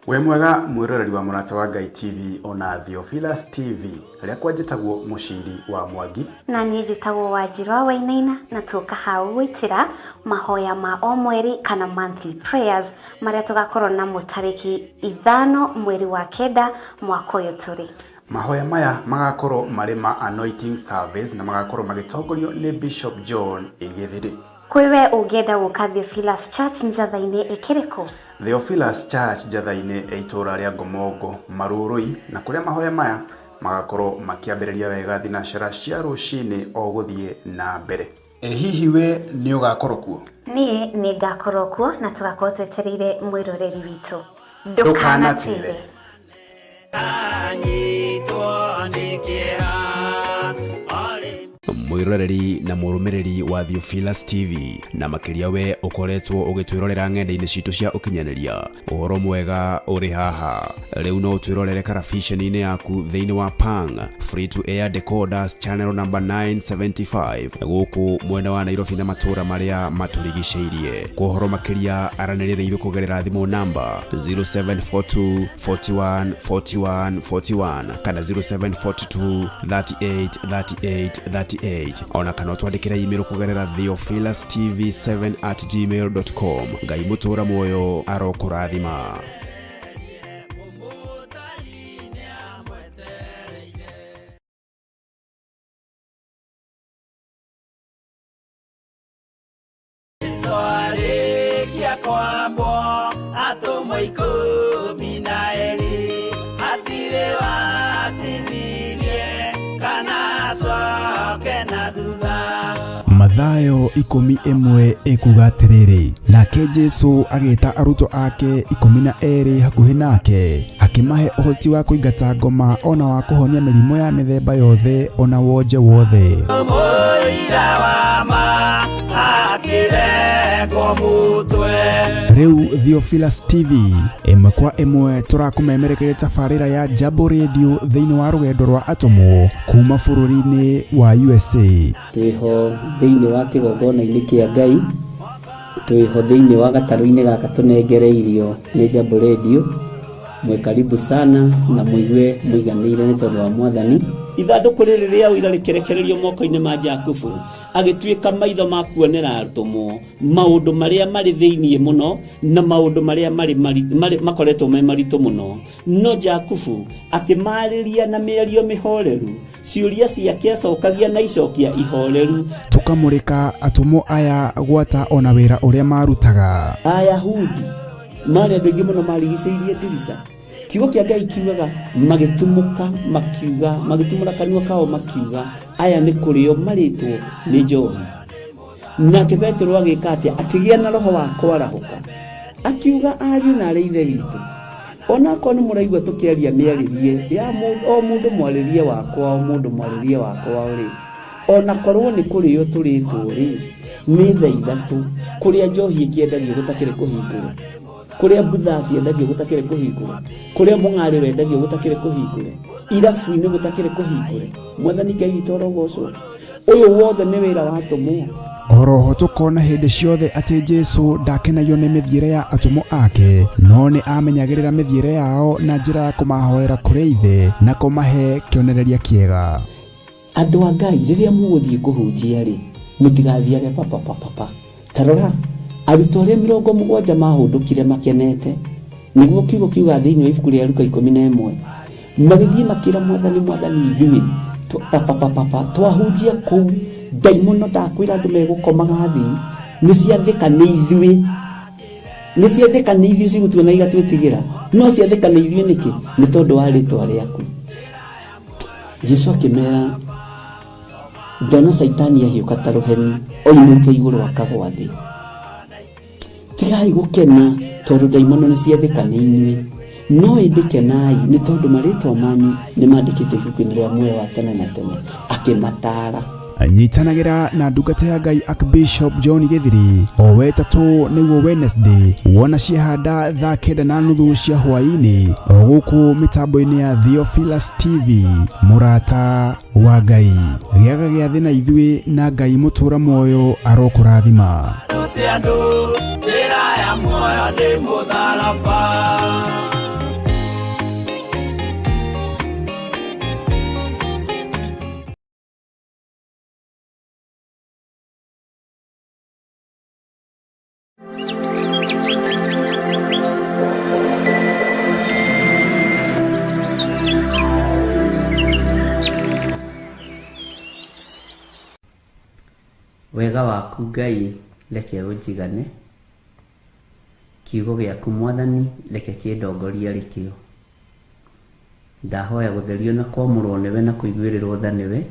Wĩ mwega mwĩroreri wa Mũrata wa Ngai TV ona Theophilus TV, rĩakwa njĩtagwo Mũciri wa Mwangi. Na niĩ njĩtagwo Wanjiru wa Wainaina, na tũka hau gwĩtĩra mahoya ma o mweri kana monthly prayers marĩa tũgakorwo namo tarĩki 5 mweri wa 9 mwaka ũyũ tũrĩ. Mahoya maya magakorwo marĩ ma anointing service na magakorwo magĩtongorio nĩ Bishop John Gĩthiri. Kwĩ we ũngĩenda gũka Theophilus Church Njatha-inĩ ĩkĩrĩkũ? Theophilus Church Njatha-inĩ ya itũũra rĩa Ngomongo Marurui, na kũrĩa mahoya maya magakorwo makĩambĩrĩria wega thinacara cia rũcinĩ o gũthiĩ na mbere. Ĩ hihi we nĩ ũgakorwo kuo? Niĩ nĩ ngakorwo kuo na tũgakorwo twetereire mwĩroreri witũ. Ndũkanatĩre. Mwĩroreri na mũrũmĩrĩri wa Theophilus TV, na makĩria we ũkoretwo ũgĩtwĩrorera ng'enda-inĩ citũ cia ũkinyanĩria, ũhoro mwega ũrĩ haha. Rĩu no ũtwĩrorere karabiceni-inĩ yaku thĩinĩ wa Pang Free to Air Decoders channel number 975 gũkũ mwena wa Nairobi na matũũra marĩa matũrigicĩirie. Kwa ũhoro makĩria aranĩria na ithuĩ kũgerera thimũ namba 0742 41 41 41 kana 0742 38 38 38, ona kana ũtwandĩkĩre email kũgerera theophilustv7@gmail.com. Ngai mũtũũra muoyo arokũrathima. Mathayo 11 ĩkuga atĩrĩrĩ, nake Jesu agĩta arutwo ake 12 hakuhĩ nake, akĩmahe ũhoti wa kũingata ngoma ona wa kũhonia mĩrimũ ya mĩthemba yothe ona wonje wothe. Rĩu Theophilus TV ĩmwe kwa ĩmwe tũrakũmemerekeria tabarĩra ya Jambo Radio thĩinĩ wa rũgendo rwa atũmwo kuma bũrũri-inĩ wa USA. Twĩho thĩinĩ wa kĩgongona-inĩ kĩa Ngai, twĩho thĩinĩ wa gatarũ-inĩ gaka tũnengereirio nĩ Jambo Radio. Mwĩ karibu sana na mũigue mũiganĩire nĩ tondũ wa Mwathani. Ithandũkũ rĩrĩ rĩa ũira rĩkĩrekererio moko-inĩ ma Jakubu, agĩtuĩka maitho ma kuonera atũmwo maũndũ marĩa marĩ thĩinĩ mũno na maũndũ marĩa marĩ makoretwo me maritũ mũno. No Jakubu akĩmarĩria na mĩario mĩhoreru, ciũria ciake acokagia na icokia ihoreru. Tũkamũrĩka atũmwo aya gwata ona wĩra ũrĩa marutaga. Ayahudi marĩ andũ aingĩ mũno marigicĩirie ndirica. Kiugo kĩa Ngai kiugaga magĩtumũka makiuga, magĩtumũra kanua kao makiuga, aya nĩ kũrĩo marĩtwo nĩ njohi. Nake Petero agĩka atĩa? Akĩgĩa na roho wa kwarahũka, akiuga, ariũ na arĩ ithe witũ, onakorwo nĩ mũraigua tũkĩaria mĩarĩrie ya o mũndũ mwarĩrie wakwa, o mũndũ mwarĩrie wakwa rĩ, onakorwo nĩ kũrĩo tũrĩtwo rĩ, Nĩ thaa 3 kũrĩa njohi ĩkĩendagio gũtakĩrĩ kũhingũre, kũrĩa mbutha ciendagio gũtakĩrĩ kũhingũre, kũrĩa mũng'arĩ wendagio gũtakĩrĩ kũhingũre, irabu-inĩ gũtakĩrĩ kũhingũre. Mwathani Ngai witũ arogocwo. Ũyũ wothe nĩ wĩra wa atũmwo. Oroho tũkona hĩndĩ ciothe atĩ Jesu ndakenagio nĩ mĩthiĩre ya atũmwo ake, no nĩ amenyagĩrĩra mĩthiĩre yao na njĩra ya kũmahoera kũrĩ Ithe na kũmahe kĩonereria kĩega. Andũ a Ngai, rĩrĩa mũgũthiĩ kũhunjia rĩ, mũtigathiage papapapapa. Ta rora, arutwo arĩa 70 mahũndũkire makenete, nĩguo kiugo kiuga thĩinĩ wa ibuku rĩa Luka 11, magĩthiĩ makĩra Mwathani, Mwathani, ithuĩ papapapapa twahunjia kũu, ndaimono ndakwĩra andũ megũkomaga thĩ, nĩ ciathĩka nĩ ithuĩ, nĩ ciathĩka nĩ ithuĩ cigũtuona igatwĩtigĩra, no ciathĩka nĩ ithuĩ nĩkĩ? Nĩ tondũ wa rĩtwa rĩaku. Jesu akĩmera, ndona Caitani ahiũka ta rũheni oimĩte igũrũ akagwa thĩ. Tigai gũkena tondũ ndaimono nĩ ciathĩka nĩ inyuĩ, no ĩndĩ kenai nĩ tondũ marĩtwa manyu nĩ mandĩkĩtwo ibuku-inĩ rĩa muoyo wa tene na tene. Akĩmataara. Nyitanagĩra na ndungata ya Ngai Archbishop John Gĩthiri o wetatũ nĩguo Wednesday wona ciahanda thaa 9:30 cia hwaĩ-inĩ o gũkũ mĩtambo-inĩ ya Theophilus TV. Mũrata wa Ngai, gĩaga gĩathĩ na ithuĩ na Ngai mũtũra muoyo arokũrathima. Rute andũ njĩra ya muoyo nĩ mũtharaba. Wega waku Ngai reke ũnjigane, kiugo gĩaku Mwathani reke kĩndongorie arĩ kĩo. Ndahoya gũtherio na kwamũrwo nĩwe na kũiguĩrĩrwo tha nĩwe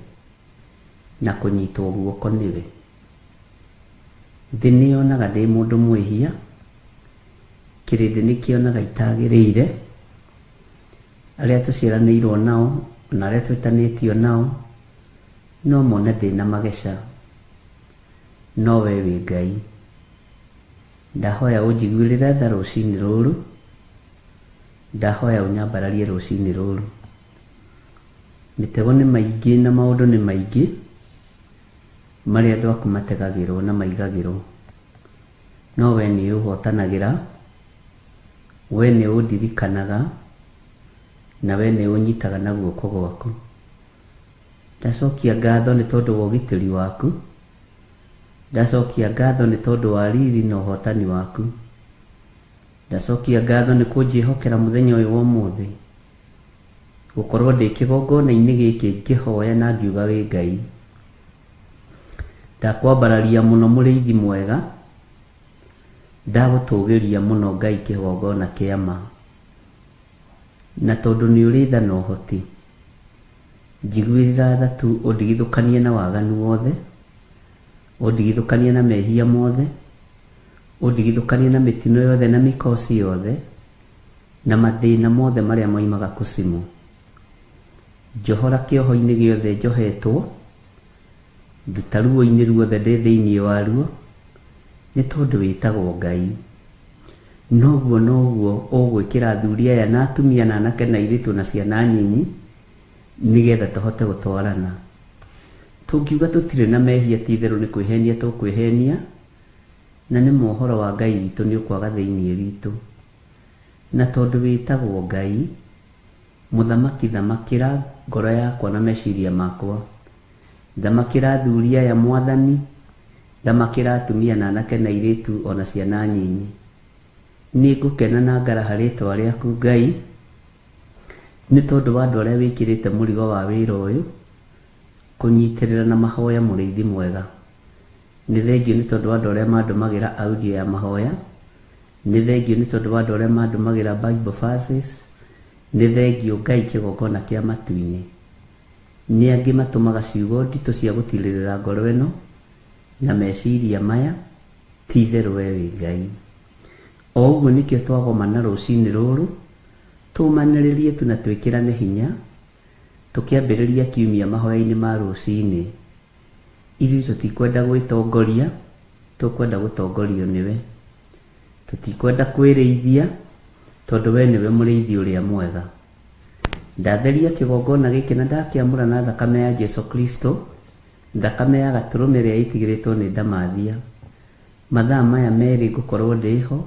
na kũnyitwo guoko nĩwe. Thĩ nĩyonaga ndĩ mũndũ mwĩhia, kĩrĩndĩ nĩkĩonaga itagĩrĩire, arĩa tũciaranĩirwo nao na arĩa twĩtanĩtio nao no mone ndĩ na mageca, no we wĩ Ngai. Ndahoya ũnjiguĩrĩre tha rũcinĩ rũrũ, ndahoya ũnyambararie rũcinĩ rũrũ. Mĩtego nĩ maingĩ na maũndũ nĩ maingĩ marĩa andũ aku mategagĩrwo na maigagĩrwo, no we nĩ ũhotanagĩra, we nĩ ũndirikanaga, na we nĩ ũnyitaga na guoko gwaku. Ndacokia ngatho nĩ tondũ wa ũgitĩri waku, ndacokia ngatho nĩ tondũ wa riri na ũhotani waku, ndacokia ngatho nĩ kũnjĩhokera mũthenya ũyũ wa ũmũthĩ, gũkorwo ndĩ kĩgongona-inĩ gĩkĩ ngĩhoya na ngiuga wĩ Ngai. Ndakwambararia mũno mũrĩithi mwega, ndagũtũgĩria mũno Ngai kĩgongona kĩa ma, na tondũ nĩ ũrĩ tha na ũhoti, njiguĩrĩra tha tu ũndigithũkanie na waganu wothe, ũndigithũkanie na mehia mothe, ũndigithũkanie na mĩtino yothe na mĩkosi yothe, na mathĩna mothe marĩa moimaga kũcimu. Njohora kĩoho-inĩ gĩothe njohetwo, nduta ruo-inĩ ruothe ndĩ thĩinĩ waruo, nĩ tondũ wĩtagwo Ngai. Noguo noguo ũgwĩkĩra athuri aya na atumia na anake na airĩtu na ciana nyinyi, nĩgetha tũhote gũtwarana. Tũngiuga tũtirĩ na mehia ti itherũ nĩ kwĩhenia tũkwĩhenia, na nĩ mohoro wa Ngai witũ nĩ ũkwaga thĩinĩ witũ. Na tondũ wĩtagwo Ngai, mũthamaki thamakĩra ngoro yakwa na meciria makwa, thamakĩra athuri aya Mwathani, thamakĩra atumia na anake na airĩtu ona ciana nyinyi. Nĩ ngũkena na ngaraha rĩtwa rĩaku Ngai, nĩ tondũ wa andũ arĩa wĩkĩrĩte mũrigo wa wĩra ũyũ, kũnyitĩrĩra na mahoya mũrĩithi mwega. Nĩ thengio nĩ tondũ wa andũ arĩa mandũmagĩra audio ya mahoya, nĩ thengio nĩ tondũ wa andũ arĩa mandũmagĩra Bible verses, nĩ thengio Ngai kĩgongona kĩa matu-inĩ. Nĩ angĩ matũmaga ciugo nditũ cia gũtirĩrĩra ngoro ĩno na meciria maya, ti itherũ we wĩ Ngai. O ũguo nĩkĩo twagomana rũcinĩ rũrũ, tũmanĩrĩrie tu na twĩkĩrane hinya, tũkĩambĩrĩria kiumia mahoya-inĩ ma rũcinĩ. Ithuĩ tũtikwenda gwĩtongoria, Tũkwenda gũtongorio nĩwe. Tũtikwenda kwĩrĩithia tondũ we nĩwe mũrĩithi ũrĩa mwega. Ndatheria kĩgongona gĩkĩ na ndakĩamũra na thakame ya Jesu Kristo, thakame ya gatũrũme ĩrĩa ĩtigĩrĩtwo nĩ ndamathia. Mathaa maya merĩ ngũkorwo ndĩho,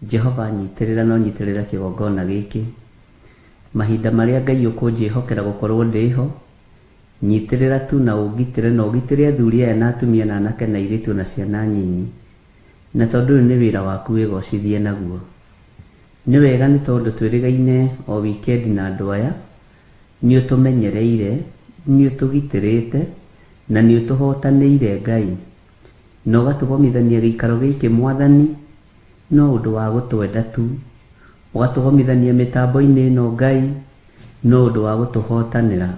Jehova nyitĩrĩra na ũnyitĩrĩre kĩgongona gĩkĩ. Mahinda marĩa Ngai ũkũnjĩhokera gũkorwo ndĩho, nyitĩrĩra tu na ũngitĩre na ũgitĩre athuri aya na atumia na anake na airĩtu na ciana nyinyi. Na tondũ ũyũ nĩ wĩra waku wĩgocithie naguo. Nĩ wega nĩ tondũ twĩrĩgaine o wikendi na andũ aya, nĩ ũtũmenyereire, nĩ ũtũgitĩrĩte na nĩ ũtũhotanĩire Ngai. Na ũgatũgomithania gĩikaro gĩkĩ Mwathani no ũndũ wa gũtwenda tu. Ũgatũgomithania mĩtambo-inĩ ĩno Ngai no ũndũ wa gũtũhotanĩra.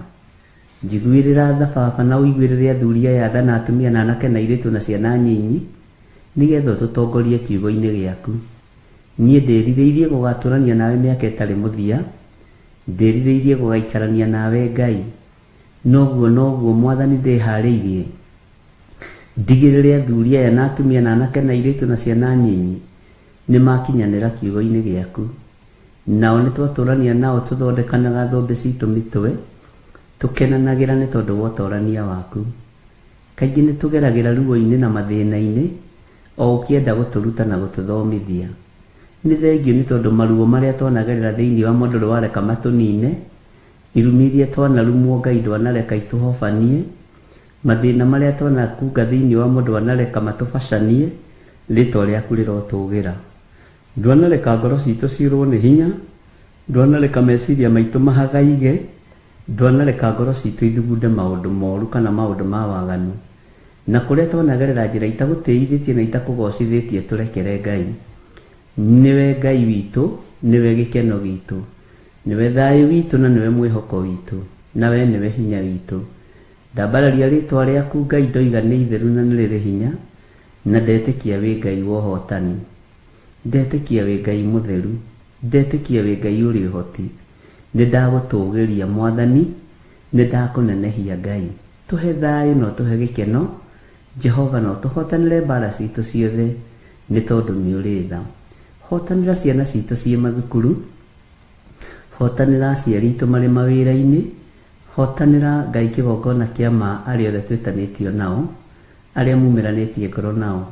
Njiguĩrĩra tha baba na ũiguĩrĩre athuri aya tha na atumia na anake na airĩtu na ciana nyinyi nĩgetha ũtũtongorie kiugo-inĩ gĩaku. Niĩ ndĩrirĩirie gũgatũrania nawe mĩaka ĩtarĩ mũthia, ndĩrirĩirie gũgaikarania nawe Ngai. Noguo noguo Mwathani ndĩharĩirie ndigĩrĩre athuri aya na atumia na anake na airĩtu na ciana nyinyi nĩ makinyanĩra kiugo-inĩ gĩaku. Nao nĩ twatũrania nao tũthondekanaga thũmbĩ citũ mĩtwe, tũkenanagĩra nĩ tondũ wa ũtorania waku. Kaingĩ nĩ tũgeragĩra ruo-inĩ na mathĩna-inĩ o ũkĩenda gũtũruta na gũtũthomithia. Nĩ thengio nĩ tondũ maruo marĩa twanagerera thĩinĩ wa ndũrĩ wareka matũnine, irumi iria twanarumwo Ngai ndwanareka itũhobanie, mathĩna marĩa twanakunga thĩinĩ wa ndwanareka matũbacanie, rĩtwa rĩaku rĩrotũgĩra. Ndwanareka ngoro citũ ciũrwo nĩ hinya, ndwanareka meciria maitũ mahagaige, ndwanareka ngoro citũ ithugunde maũndũ moru kana maũndũ ma waganu. Na kũrĩa twanagerera njĩra itagũtĩithĩtie na itakũgocithĩtie tũrekere Ngai. Nĩwe Ngai witũ, nĩwe gĩkeno gitũ, nĩwe thayũ witũ na nĩwe mwĩhoko witũ, na we nĩwe hinya witũ. Ndambararia rĩtwa rĩaku Ngai ndoiga nĩ itheru na nĩ rĩrĩ hinya, na ndetĩkia wĩ Ngai wa ũhotani. Ndetĩkia wĩ Ngai mũtheru, ndetĩkia wĩ Ngai ũrĩ ũhoti. Nĩ ndagũtũgĩria Mwathani, nĩ ndakũnenehia Ngai. Tũhe thayũ na ũtũhe gĩkeno, Jehova na ũtũhotanĩre mbara citũ ciothe nĩ tondũ nĩ ũrĩ tha. Hotanĩra ciana citũ ciĩ mathukuru, hotanĩra aciari aitũ marĩ mawĩra-inĩ, hotanĩra Ngai kĩgongona kĩa ma arĩa othe twĩtanĩtio nao, arĩa mumĩranĩtie ngoro nao.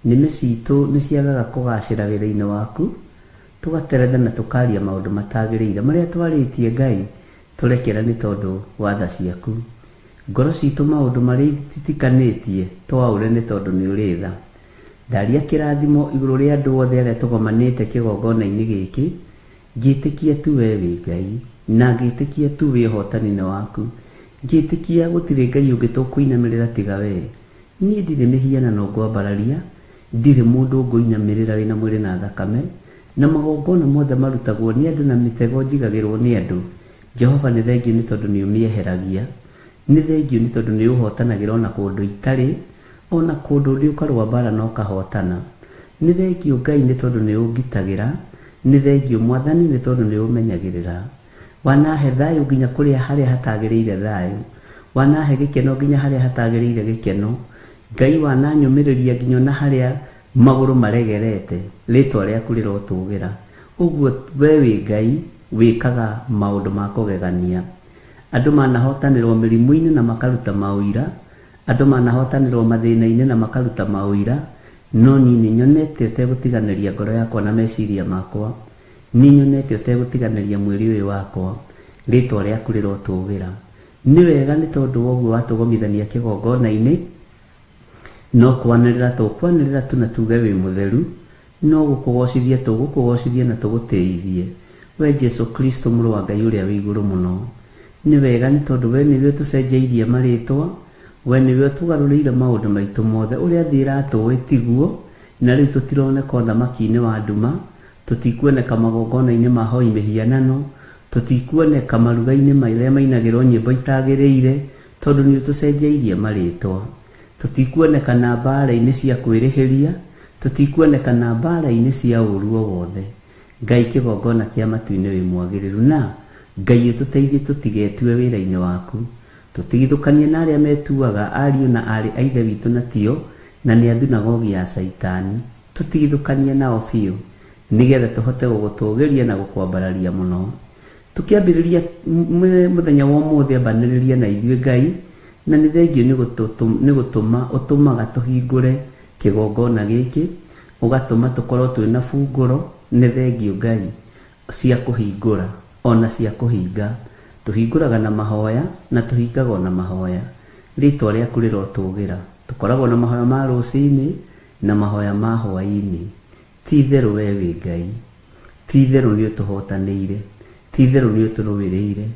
Nĩmĩ citũ nĩ ciagaga kũgacĩra wĩra-inĩ waku, tũgateretha na tũkaria maũndũ matagĩrĩire marĩa twarĩtie Ngai tũrekera nĩ tondũ wa tha ciaku. Ngoro citũ maũndũ marĩa ititikanĩtie twaũre nĩ tondũ nĩ ũrĩ tha. Ndaria kĩrathimo igũrũ rĩa andũ othe arĩa tũgomanĩte kĩgongona-inĩ gĩkĩ, ngĩtĩkia tu we wĩ Ngai, na ngĩtĩkia tu wĩ ũhotani-inĩ waku. Ngĩtĩkia gũtirĩ Ngai ũngĩ tũkũinamĩrĩra tiga we. Niĩ ndirĩ mĩhianano ngwambararia, ndirĩ mũndũ ngũinamĩrĩra wĩna mwĩrĩ na thakame, na magongona mothe marutagwo nĩ andũ na mĩtego njigagĩrwo nĩ andũ. Jehova nĩ thengio nĩ tondũ nĩ ũmĩeheragia. Nĩ thengio nĩ tondũ nĩ ũhotanagĩra ona kũndũ itarĩ, ona kũndũ ndĩ ũkarũa mbara na ũkahotana. Nĩ thengio Ngai nĩ tondũ nĩ ũngitagĩra, nĩ thengio Mwathani nĩ tondũ nĩ ũmenyagĩrĩra. Wanahe thayũ nginya kũrĩa harĩa hatagĩrĩire thayũ, wanahe gĩkeno nginya harĩa hatagĩrĩire gĩkeno. Ngai wananyũmĩrĩria nginya ona harĩa magũrũ maregerete, rĩtwa rĩaku rĩrotũgĩra. Ũguo we wĩ Ngai wĩkaga maũndũ ma kũgegania. Andũ manahotanĩrwo mĩrimũ-inĩ na makaruta maũira, andũ manahotanĩrwo mathĩna-inĩ na makaruta maũira, no niĩ nĩ nyonete ũtegũtiganĩria ngoro yakwa na meciria makwa. Nĩ nyonete ũtegũtiganĩria mwĩrĩ ũyũ wakwa, rĩtwa rĩaku rĩrotũgĩra. Nĩ wega nĩ tondũ wa ũguo watũgomithania kĩgongona-inĩ, no kwanĩrĩra tũkwanĩrĩra tu na tuge wĩ mũtheru, no gũkũgocithia tũgũkũgocithia na tũgũtĩithie. We Jesu Kristo mũrũ wa Ngai ũrĩa wĩ igũrũ mũno. Nĩ wega nĩ tondũ we nĩwe ũtũcenjeirie marĩtwa, we nĩwe ũtũgarũrĩire maũndũ maitũ mothe. Ũrĩa thĩ ĩratũĩ tiguo, na rĩu tũtironeka ũthamaki-inĩ wa nduma, tũtikuoneka magongona-inĩ ma hoi mĩhianano, tũtikuoneka maruga-inĩ marĩa mainagĩrwo nyĩmbo itagĩrĩire, tondũ nĩ ũtũcenjeirie marĩtwa. Tũtikuoneka na mbara-inĩ cia kwĩrĩhĩria, tũtikuoneka na mbara-inĩ cia ũũru o wothe. Ngai kĩgongona kĩa matu-inĩ wĩ mwagĩrĩru, na Ngai ũtũteithie tũtigetue wĩra-inĩ waku. Tũtigithũkanie na arĩa metuaga ariũ na aarĩ a Ithe witũ na tio, Na nĩ a thunagogi ya Caitani, tũtigithũkanie nao biũ, nĩgetha tũhote gũgũtũgĩria na gũkwambararia mũno. Tũkĩambĩrĩria mũthenya wa ũmũthĩ, ambanĩrĩria na ithuĩ Ngai, na nĩ thengio nĩ gũtũma ũtũmaga tũhingũre kĩgongona gĩkĩ, ũgatũma tũkorwo twĩna bungũro. Nĩ thengio Ngai cia kũhingũra ona cia kũhinga. Tũhingũraga na mahoya na tũhingaga ona mahoya. Rĩtwa rĩaku rĩrotũgĩra. Tũkoragwo na mahoya ma rũcinĩ na mahoya ma hwaĩ-inĩ. Ti itherũ we wĩ Ngai, ti itherũ nĩ ũtũhotanĩire, ti itherũ nĩ ũtũrũĩrĩire.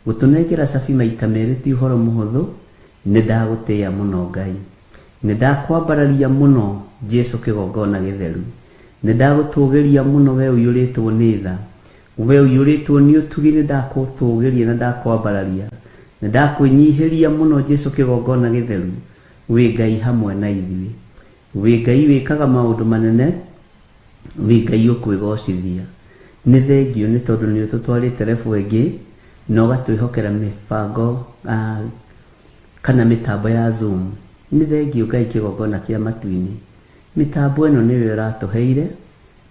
Gũtũnengera cabi maita merĩ ti ũhoro mũhũthũ. Nĩ ndagũtĩĩa mũno Ngai, nĩ ndakwambararia mũno Jesu kĩgongona gĩtheru, nĩ ndagũtũgĩria mũno we ũiyũrĩtwo nĩ tha, we ũiyũrĩtwo nĩ ũtugi. Nĩ ndakũtũgĩria na ndakwambararia, nĩ ndakwĩnyihĩria mũno Jesu kĩgongona gĩtheru. Wĩ Ngai hamwe na ithuĩ, wĩ Ngai wĩkaga maũndũ manene, wĩ Ngai ũkwĩgocithia. Nĩ thengio nĩ tondũ nĩ ũtũtwarĩte level ĩngĩ na ũgatwĩhokera mĩbango kana mĩtambo ya Zoom. Nĩ thengio Ngai kĩgongona kĩa matu-inĩ. Mĩtambo ĩno nĩwe ũratũheire,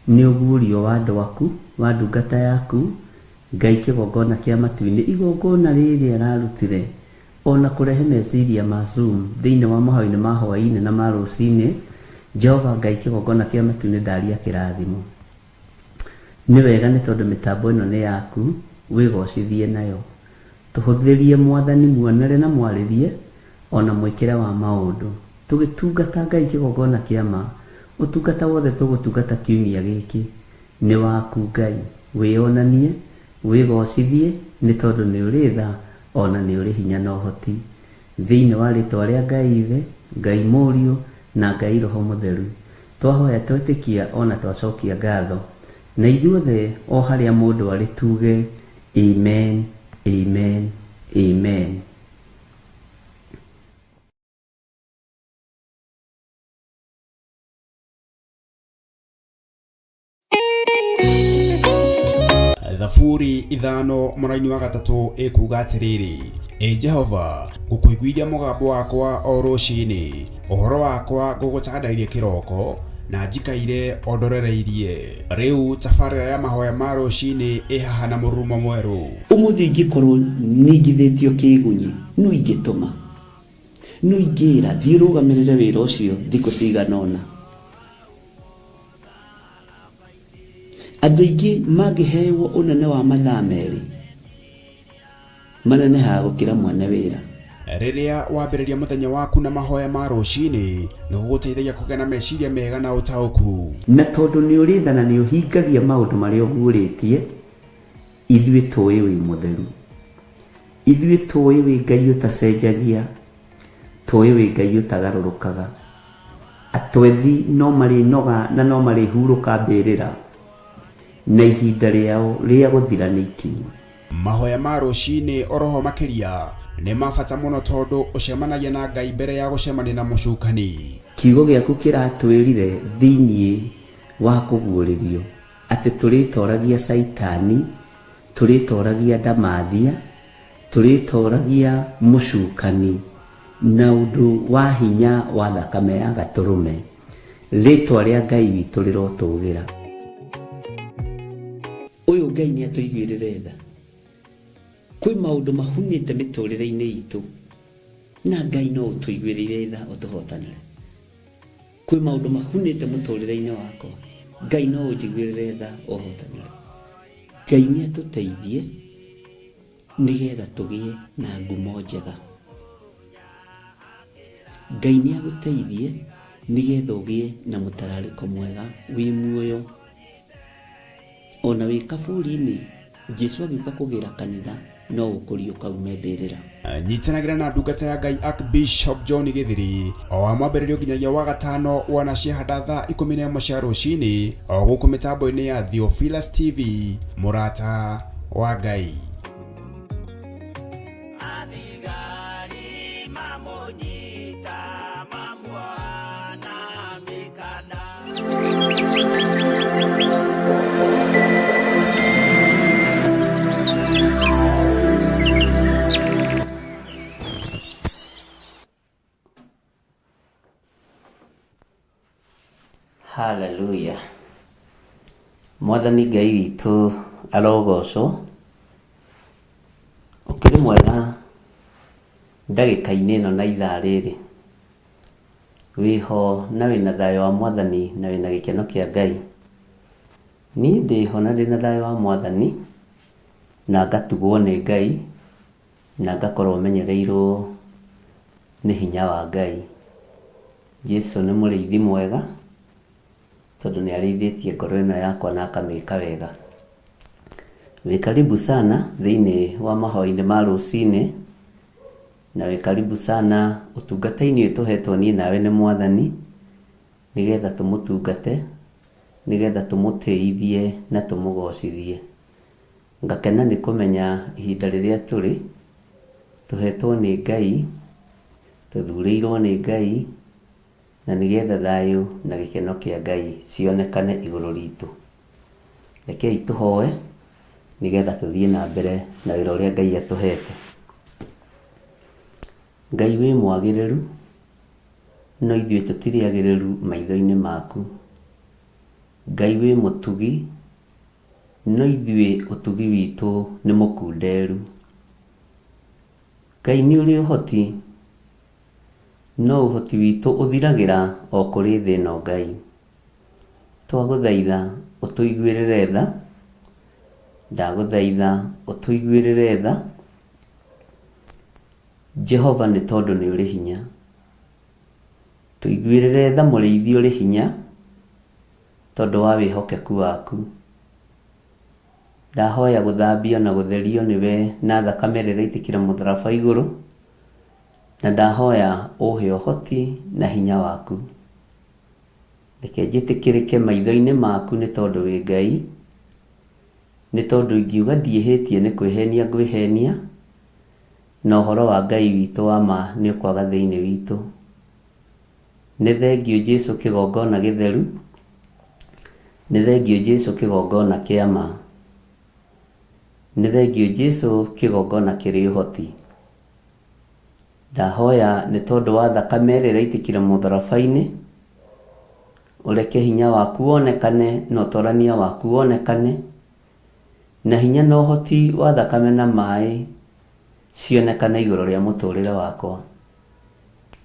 nĩ ũguũrio wa andũ aku, wa ndungata yaku Ngai kĩgongona kĩa matu-inĩ. Igongona rĩrĩ ararutire ona kũrehe meciria ma Zoom thĩinĩ wa mahoya-inĩ ma hwaĩ-inĩ na ma rũcinĩ. Jehova Ngai kĩgongona kĩa matu-inĩ, ndaria kĩrathimo. Nĩ wega nĩ tondũ mĩtambo ĩno nĩ yaku, wĩgocithie nayo. Tũhũthĩrie Mwathani muonere na mwarĩrie ona mwĩkĩre wa maũndũ tũgĩtungata Ngai kĩgongona kĩa ma. Ũtungata wothe tũgũtungata kiumia gĩkĩ nĩ waku Ngai, wĩyonanie, wĩgocithie, nĩ tondũ nĩ ũrĩ tha ona nĩ ũrĩ hinya na ũhoti. Thĩinĩ wa rĩtwa rĩa Ngai Ithe, Ngai Mũriũ na Ngai Roho Mũtheru, twahoya twetĩkia ona twacokia ngatho, na ithuothe o harĩa mũndũ arĩ tuge amen, amen, amen. Thaburi 5:3 ĩkuga atĩrĩrĩ, Ĩ Jehova, ngũkũiguithia mũgambo wakwa o rũcinĩ, ũhoro wakwa ngũgũtandairie kĩroko, na njikaire o ndorereirie. Rĩu tabarĩra ya mahoya ma rũcinĩ ĩ haha na mũrurumo mwerũ. Ũmũthĩ ingĩkorwo ningithĩtio kĩgunyi, no ingĩtũma, no ingĩra thiĩ ũrũgamĩrĩre wĩra ũcio thikũ cigana ũna. Andũ aingĩ mangĩhewo ũnene wa mathaa merĩ, manenehaga gũkĩra mwene wĩra. Rĩrĩa wambĩrĩria mũthenya waku na mahoya ma rũcinĩ, nĩ gũgũteithagia kũgĩa na meciria mega na ũtaũku. Na tondũ nĩ ũrĩ tha na nĩ ũhingagia maũndũ marĩa ũguũrĩtie, ithuĩ tũĩ wĩ mũtheru, ithuĩ tũĩ wĩ Ngai ũtacenjagia, tũĩ wĩ Ngai ũtagarũrũkaga. Atwethi no marĩnoga na no marĩhurũka mbĩrĩra, na ihinda rĩao rĩa gũthira nĩ ikinyu. Mahoya ma rũcinĩ oroho makĩria nĩ ma bata mũno tondũ ũcemanagia na Ngai mbere ya gũcemania na mũcukani. Kiugo gĩaku kĩratwĩrire thĩinĩ wa kũguũrĩrio atĩ tũrĩtoragia Caitani, tũrĩtoragia ndamathia, tũrĩtoragia mũcukani na ũndũ wa hinya wa thakame ya Gatũrũme. Rĩtwa rĩa Ngai witũ rĩrotũgĩra. Ũyũ Ngai nĩ atũiguĩrĩre tha. Kwĩ maũndũ mahunĩte mĩtũrĩre-inĩ itũ, na Ngai no ũtũiguĩrĩire tha ũtũhotanĩre. Kwĩ maũndũ mahunĩte mũtũrĩre-inĩ wakwa, Ngai no ũnjiguĩrĩre tha ũhotanĩre. Ngai nĩ atũteithie nĩgetha tũgĩe na ngumo njega. Ngai nĩ agũteithie nĩgetha ũgĩe na mũtararĩko mwega wĩ muoyo. Ona wĩ kaburi-inĩ, Jesu agĩũka kũgĩra kanitha, no ũkũriũka ume mbĩrĩra. Nyitanagĩra na ndungata ya Ngai Archbishop John Gĩthiri o wa mwambĩrĩrio nginyagia wa gatano wona ciahanda thaa 11 cia rũcinĩ o gũkũ mĩtambo-inĩ ya Theophilus TV, mũrata wa Ngai. Athigari mamũnyita mamuoha na mĩkanda. Haleluya. Mwathani Ngai witũ arogocwo. Ũkĩrĩ mwega ndagĩka-inĩ ĩno na ithaa rĩrĩ. Wĩho na wĩna thayũ wa Mwathani na wĩna gĩkeno kĩa Ngai. Niĩ ndĩho na ndĩna thayũ wa Mwathani na ngatugwo nĩ Ngai na ngakorwo menyereirwo nĩ hinya wa Ngai. Jesu nĩ mũrĩithi mwega tondũ nĩ arĩithĩtie ngoro ĩno yakwa na akamĩka wega. Wĩ karibu sana thĩinĩ wa mahoya-inĩ ma rũcinĩ, na wĩ karibu sana ũtungata-inĩ ũyũ tũhetwo niĩ nawe nĩ Mwathani, nĩgetha tũmũtungate, nĩgetha tũmũtĩithie na tũmũgocithie. Ngakena nĩ kũmenya ihinda rĩrĩa tũrĩ, tũhetwo nĩ Ngai, tũthurĩirwo nĩ Ngai, na nĩgetha thayũ na gĩkeno kĩa Ngai cionekane igũrũ ritũ. Rekei tũhoe nĩgetha tũthiĩ na mbere na wĩra ũrĩa Ngai atũhete. Ngai wĩ mwagĩrĩru, no ithuĩ tũtirĩ agĩrĩru maitho-inĩ maku. Ngai wĩ mũtugi, no ithuĩ ũtugi witũ nĩ mũkunderu. Ngai nĩ ũrĩ ũhoti, no ũhoti witũ ũthiragĩra o kũrĩ thĩ ĩno Ngai. Twagũthaitha ũtũiguĩrĩre tha, ndagũthaitha ũtũiguĩrĩre tha, Jehova nĩ tondũ nĩ ũrĩ hinya. Tũiguĩrĩre tha mũrĩithi ũrĩ hinya, tondũ wa wĩhokeku waku. Ndahoya gũthambio na gũtherio nĩwe na thakame ĩrĩa ĩraitĩkĩra mũtharaba igũrũ, na ndahoya ũhe ũhoti na hinya waku. Reke njĩtĩkĩrĩke maitho-inĩ maku nĩ tondũ wĩ Ngai, nĩ tondũ ingiuga ndiĩhĩtie nĩ kwĩhenia ngwĩhenia, na ũhoro wa Ngai witũ wa ma nĩ ũkwaga thĩinĩ witũ. Nĩ thengiũ Jesu kĩgongona gĩtheru, nĩ thengiũ Jesu kĩgongona kĩa ma, nĩ thengiũ Jesu kĩgongona kĩrĩ ũhoti. Ndahoya nĩ tondũ wa thakame ĩrĩa ĩraitĩkire mũtharaba-inĩ, ũreke hinya waku wonekane na ũtorania waku wonekane, na hinya na ũhoti wa thakame na maĩ cionekane igũrũ rĩa mũtũrĩre wakwa.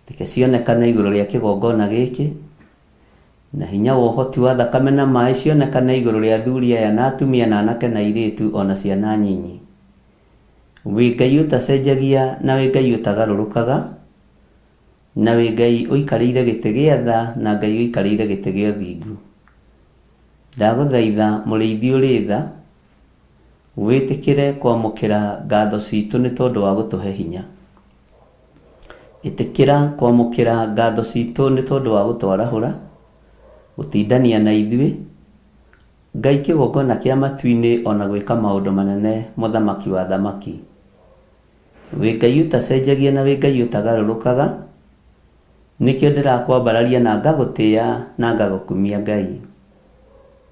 Reke cionekane igũrũ rĩa kĩgongona gĩkĩ, na hinya wa ũhoti wa thakame na maĩ cionekane igũrũ rĩa athuri aya na atumia na anake na airĩtu ona ciana nyinyi. Wĩ Ngai ũtacenjagia na wĩ Ngai ũtagarũrũkaga, na wĩ Ngai ũikarĩire gĩtĩ gĩa tha na Ngai ũikarĩire gĩtĩ gĩa ũthingu. Ndagũthaitha mũrĩithi ũrĩ tha, wĩtĩkĩre kwamũkĩra ngatho citũ nĩ tondũ wa gũtũhe hinya. Ĩtĩkĩra kwamũkĩra ngatho citũ nĩ tondũ wa gũtwarahũra, gũtindania na ithuĩ, Ngai kĩgongona kĩa matu-inĩ ona gwĩka maũndũ manene mũthamaki wa athamaki. Wĩ Ngai ũtacenjagia na wĩ Ngai ũtagarũrũkaga, nĩkĩo ndĩrakwambararia na ngagũtĩa na ngagũkumia Ngai.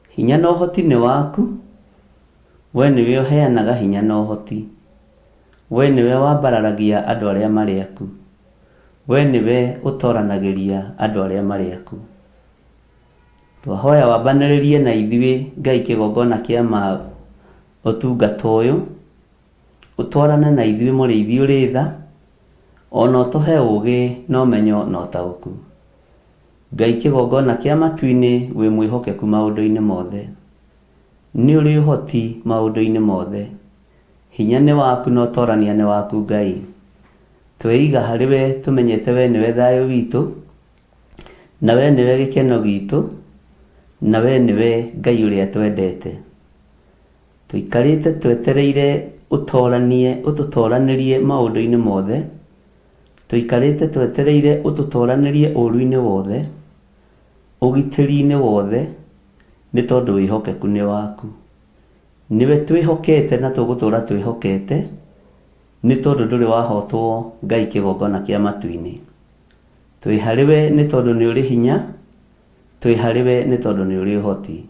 Hinya na ũhoti nĩ waku, we nĩwe ũheanaga hinya na ũhoti. We nĩwe wambararagia andũ arĩa marĩ aku. We nĩwe ũtoranagĩria andũ arĩa marĩ aku. Twahoya wambanĩrĩrie na ithuĩ Ngai kĩgongona kĩa ma ũtungata ũyũ, ũtwarane na ithuĩ mũrĩithi ũrĩ tha, ona ũtũhe ũgĩ na ũmenyo na ũtaũku. Ngai kĩgongona kĩa matu-inĩ wĩ mwĩhokeku maũndũ-inĩ mothe. Nĩ ũrĩ ũhoti maũndũ-inĩ mothe. Hinya nĩ waku na ũtorania nĩ waku Ngai. Tweiga harĩ we tũmenyete we nĩwe thayũ witũ, na we nĩwe gĩkeno gitũ, na we nĩwe Ngai ũrĩa twendete. Tũikarĩte twetereire ũtoranie, ũtũtoranĩrie maũndũ-inĩ mothe. Tũikarĩte twetereire ũtũtoranĩrie ũru-inĩ wothe, ũgitĩri-inĩ wothe, nĩ tondũ wĩhokeku nĩ waku. Nĩwe twĩhokete na tũgũtũra twĩhokete, nĩ tondũ ndũrĩ wahotwo Ngai kĩgongona kĩa matu-inĩ. Twĩ harĩ we nĩ tondũ nĩ ũrĩ hinya, twĩ harĩ we nĩ tondũ nĩ ũrĩ ũhoti.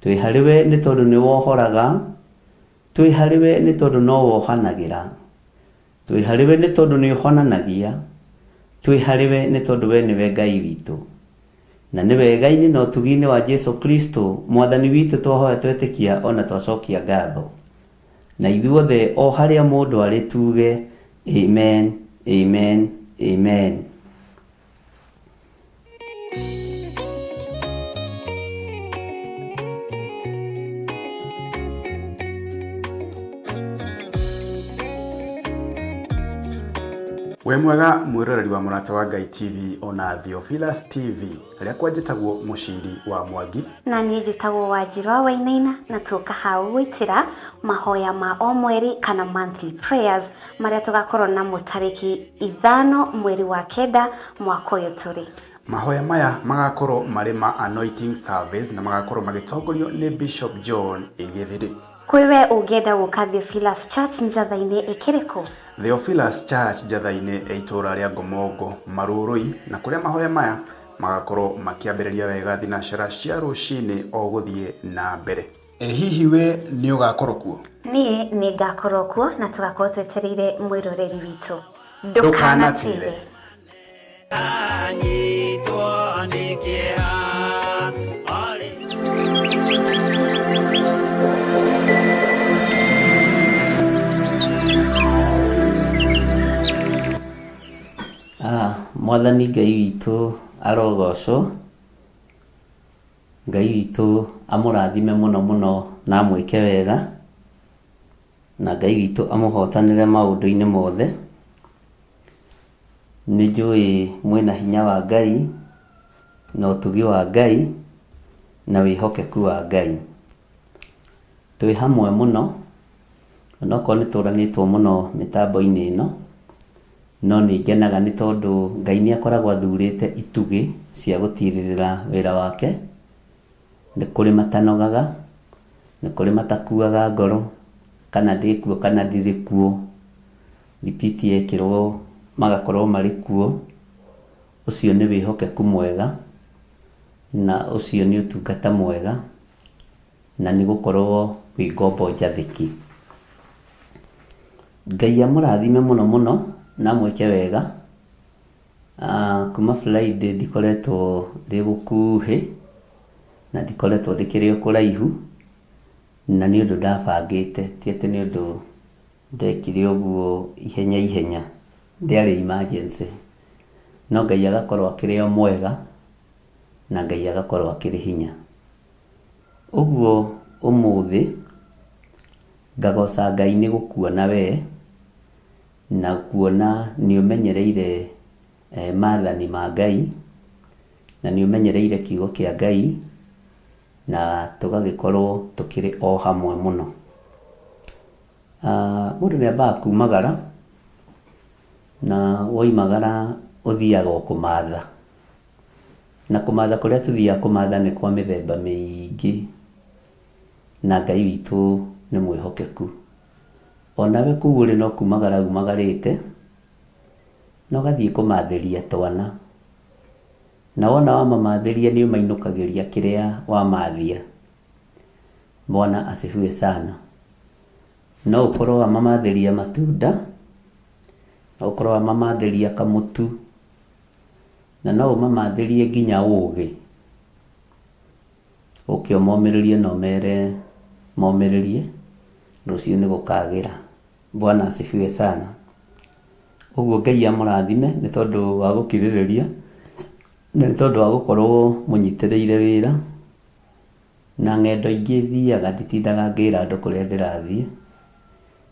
Twĩ harĩ we nĩ tondũ nĩ wohoraga, twĩ harĩ we nĩ tondũ no wohanagĩra. Twĩ harĩ we nĩ tondũ nĩ ũhonanagia, twĩ harĩ we nĩ tondũ we nĩwe Ngai witũ. Na nĩ wega-inĩ na ũtugi-inĩ wa Jesu Kristo mwathani witũ twahoya twetĩkia ona twacokia ngatho. Na ithuothe o harĩa mũndũ arĩ tuge amen, amen, amen. Wĩ mwega mwĩroreri wa Mũrata wa Ngai TV ona Theophilus TV. Rĩakwa njĩtagwo Mũciri wa Mwangi. Na niĩ njĩtagwo Wanjiru wa Wainaina na tũka hau gwĩtĩra mahoya ma o mweri kana monthly prayers marĩa tũgakorwo namo tarĩki 5 mweri wa 9 mwaka ũyũ tũrĩ. Mahoya maya magakorwo marĩ ma anointing service na magakorwo magĩtongorio nĩ Bishop John Gĩthiri. Kwĩ we ũngĩenda gũka Theophilus Church Njatha-inĩ ĩkĩrĩ kũ? Theophilus Church Njatha-inĩ ya itũũra rĩa Ngomongo Marurui, na kũrĩa mahoya maya magakorwo makĩambĩrĩria wega thinacara cia rũcinĩ o gũthiĩ na mbere. Ĩ hihi we nĩ ũgakorwo kuo? Niĩ nĩ ngakorwo kuo na tũgakorwo twetereire mwĩroreri witũ. Ndũkanatĩre. Anyitwo nĩ kĩeha arĩ Mwathani Ngai witũ arogocwo. Ngai witũ amũrathime mũno mũno na amwĩke wega, na Ngai witũ amũhotanĩre maũndũ-inĩ mothe. Nĩ njũĩ mwĩna hinya wa Ngai na ũtugi wa Ngai na wĩhokeku wa Ngai. Twĩ hamwe mũno, onokorwo nĩ tũranĩtwo mũno mĩtambo-inĩ ĩno, no nĩ ngenaga nĩ tondũ Ngai nĩ akoragwo athurĩte itugĩ cia gũtirĩrĩra wĩra wake. Nĩ kũrĩ matanogaga, nĩ kũrĩ matakuaga ngoro, kana ndĩ kuo kana ndirĩ kuo. Repeat yekĩrwo magakorwo marĩ kuo. Ũcio nĩ wĩhokeku mwega, na ũcio nĩ ũtungata mwega, na nĩ gũkorwo wĩ ngombo njathĩki. Ngai amũrathime mũno mũno na amwĩke wega. Kuma Friday ndikoretwo ndĩ gũkuhĩ na ndikoretwo ndĩkĩrĩ o kũraihu, na nĩ ũndũ ndabangĩte, ti atĩ nĩ ũndũ ndekire ũguo ihenya ihenya, ndĩarĩ emergency. No Ngai agakorwo akĩrĩ o mwega na Ngai agakorwo akĩrĩ hinya. Ũguo ũmũthĩ ngagoca Ngai nĩ gũkuona we na kuona nĩ ũmenyereire maathani ma Ngai na nĩ ũmenyereire kiugo kĩa Ngai, na tũgagĩkorwo tũkĩrĩ o hamwe mũno. Mũndũ nĩ ambaga kumagara, na woimagara ũthiaga o kũmatha. Na kũmatha kũrĩa tũthiaga kũmatha nĩ kwa mĩthemba mĩingĩ, na Ngai witũ nĩ mwĩhokeku. Onawe kũu ũrĩ no kumagara umagarĩte, na ũgathiĩ kũmathĩria twana. Na wona wamamathĩria nĩ ũmainũkagĩria kĩrĩa wamathia. Bwana asifiwe sana. No ũkorwo wamamathĩria matunda, no ũkorwo wamamathĩria kamũtu, na no ũmamathĩrie nginya ũgĩ. Ũke ũmomĩrĩrie na ũmere momĩrĩrie, rũciũ nĩ gũkagĩra. Bwana asifiwe sana. Ũguo Ngai amũrathime nĩ tondũ wa gũkirĩrĩria, na nĩ tondũ wa gũkorwo mũnyitĩrĩire wĩra. Na ng'endo ingĩ thiaga nditindaga ngĩra andũ kũrĩa ndĩrathiĩ,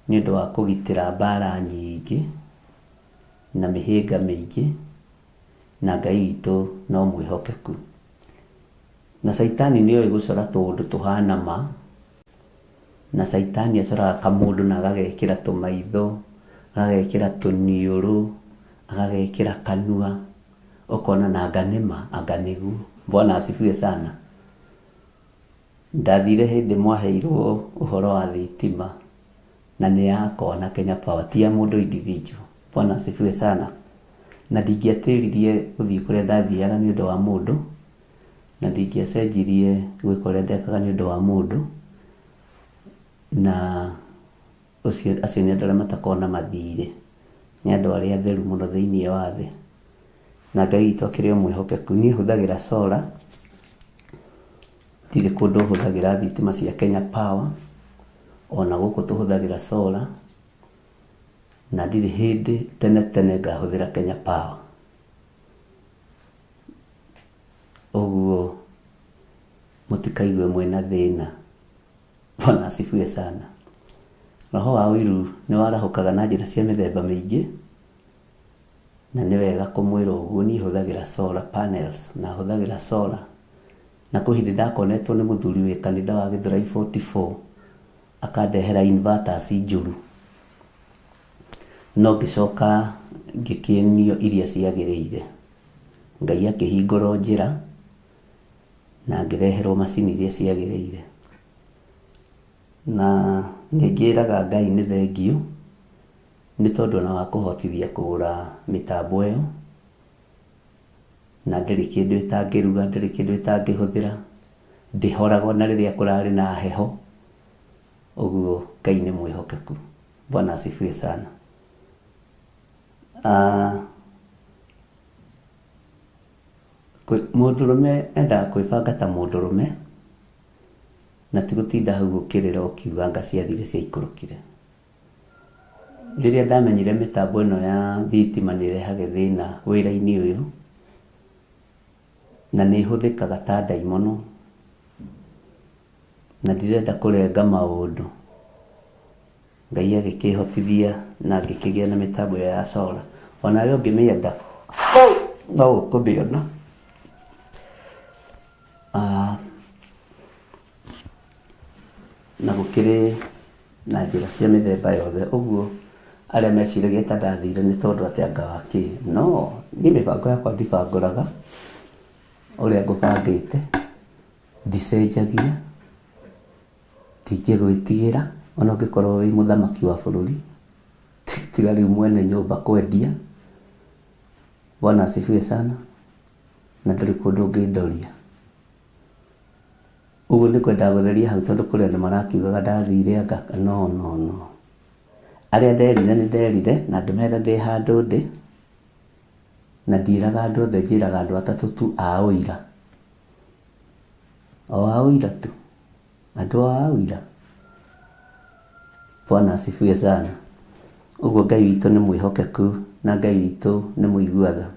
nĩ ũndũ wa kũgitĩra mbara nyingĩ na mĩhĩnga mĩingĩ, na Ngai witũ no mwĩhokeku. Na Caitani nĩoĩ gũcora tũũndũ tũhana ma, na Caitani acoraga kamũndũ na agagekĩra tũmaitho, agagekĩra tũniũrũ, agagekĩra kanua, ũkona na anga nĩ ma, anga nĩguo. Bwana asifiwe sana. Ndathire hĩndĩ mwaheirwo ũhoro wa thitima, na nĩ yakwa na Kenya Power, ti ya mũndũ individual. Bwana asifiwe sana. Na ndingĩatĩririe gũthiĩ kũrĩa ndathiaga nĩ ũndũ wa mũndũ, na ndingĩacenjirie gwĩka ũrĩa ndekaga nĩ ũndũ wa mũndũ, na ũcio acio nĩ andũ arĩa matakoragwo na mathirĩ, nĩ andũ arĩa atheru mũno thĩinĩ wa thĩ. Na Ngai witũ akĩrĩ o mwĩhokeku. Niĩ hũthagĩra solar, ndirĩ kũndũ hũthagĩra thitima cia Kenya Power, ona gũkũ tũhũthagĩra solar, na ndirĩ hĩndĩ tene tene ngahũthĩra Kenya Power. Ũguo mũtikaigue mwĩna thĩna. Bwana asifiwe sana. Roho wa ũiru nĩ warahũkaga na njĩra cia mĩthemba mĩingĩ, na nĩ wega kũmwĩra ũguo. Niĩ hũthagĩra solar panels na hũthagĩra solar, na kwĩ hĩndĩ ndakonetwo nĩ mũthuri wĩ kanitha wa Gĩthũrai 44 akandehera inverters njũru, no ngĩcoka ngĩkĩenio iria ciagĩrĩire. Ngai akĩhingũra njĩra na ngĩreherwo macini iria ciagĩrĩire. Na nĩ ngĩraga Ngai nĩ thengiũ nĩ tondũ ona wa kũhotithia kũgũra mĩtambo ĩyo, na ndĩrĩ kĩndũ ĩtangĩruga, ndĩrĩ kĩndũ ĩtangĩhũthĩra, ndĩhoraga ona rĩrĩa kũrarĩ na heho. Ũguo Ngai nĩ mwĩhokeku. Bwana asifiwe sana. Mũndũrũme endaga kwĩbanga ta mũndũrũme, na ti gũtinda hau ũkĩrĩra ũkiuga anga ciathire ciaikũrũkire. Rĩrĩa ndamenyire mĩtambo ĩno ya thitima nĩ ĩrehage thĩna wĩra-inĩ ũyũ, na nĩ ĩhũthĩkaga ta ndaimono, na ndirenda kũrenga maũndũ, Ngai agĩkĩhotithia na ngĩkĩgĩa na mĩtambo ĩyo ya solar. Onawe ũngĩmĩenda no ũkũmĩona. Na gũkĩrĩ na njĩra cia mĩthemba yothe. Ũguo arĩa meciragia ta ndathire nĩ tondũ atĩ anga wa kĩ. No niĩ mĩbango yakwa ndibangũraga ũrĩa ngũbangĩte, ndicenjagia, ndingĩgwĩtigĩra ona ũngĩkorwo wĩ mũthamaki wa bũrũri, tiga rĩu mwene nyũmba kwendia. Bwana asifiwe sana. Na ndũrĩ kũndũ ũngĩndoria. Ũguo nĩ kwendaga gũtheria hau tondũ kũrĩ andũ marakiugaga ndathire anga no no no. Arĩa nderire nĩ nderire na ngĩmera ndĩ handũ ndĩ, na ndiĩraga andũ othe, njĩraga andũ atatũ tu a ũira. O a ũira tu. Andũ a ũira. Bwana asifiwe sana. Ũguo Ngai witũ nĩ mwĩhokeku na Ngai witũ nĩ mũigua tha.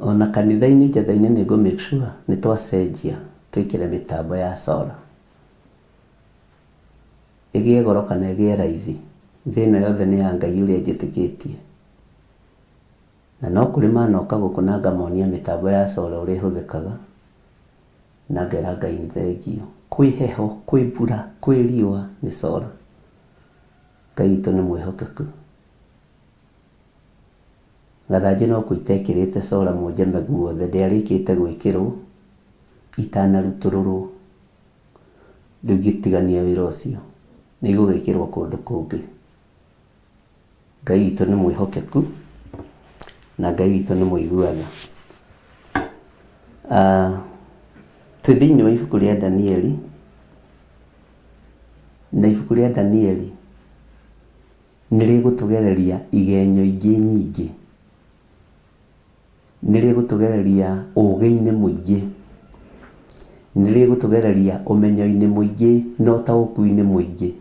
Ona kanitha-inĩ njatha-inĩ nĩ ngũ make sure nĩ twacenjia twĩkĩre mĩtambo ya solar. Ĩgĩe goro kana ĩgĩe raithi, thĩ ĩno yothe nĩ ya Ngai ũrĩa njĩtĩkĩtie. Na no kũrĩ manoka gũkũ na ngamonia mĩtambo ya solar ũrĩa ĩhũthĩkaga, na ngera Ngai nĩ thengiũ. Kwĩ heho, kwĩ mbura, kwĩ riũa, nĩ solar. Ngai witũ nĩ mwĩhokeku. Gathanjĩ no kũ itekĩrĩte solar mũnjeme guothe, ndĩarĩkĩte gwĩkĩrwo itanarutũrũrwo. Rĩu ngĩtigania wĩra ũcio, nĩ igũgĩkĩrwo kũndũ kũngĩ. Ngai witũ nĩ mwĩhokeku na Ngai witũ nĩ mũigua tha. Twĩ thĩinĩ wa ibuku rĩa Danieli, na ibuku rĩa Danieli nĩ rĩgũtũgereria igenyo ingĩ nyingĩ, nĩ rĩgũtũgereria ũgĩ-inĩ mũingĩ, nĩ rĩgũtũgereria ũmenyo-inĩ mũingĩ na ũtaũku-inĩ mũingĩ,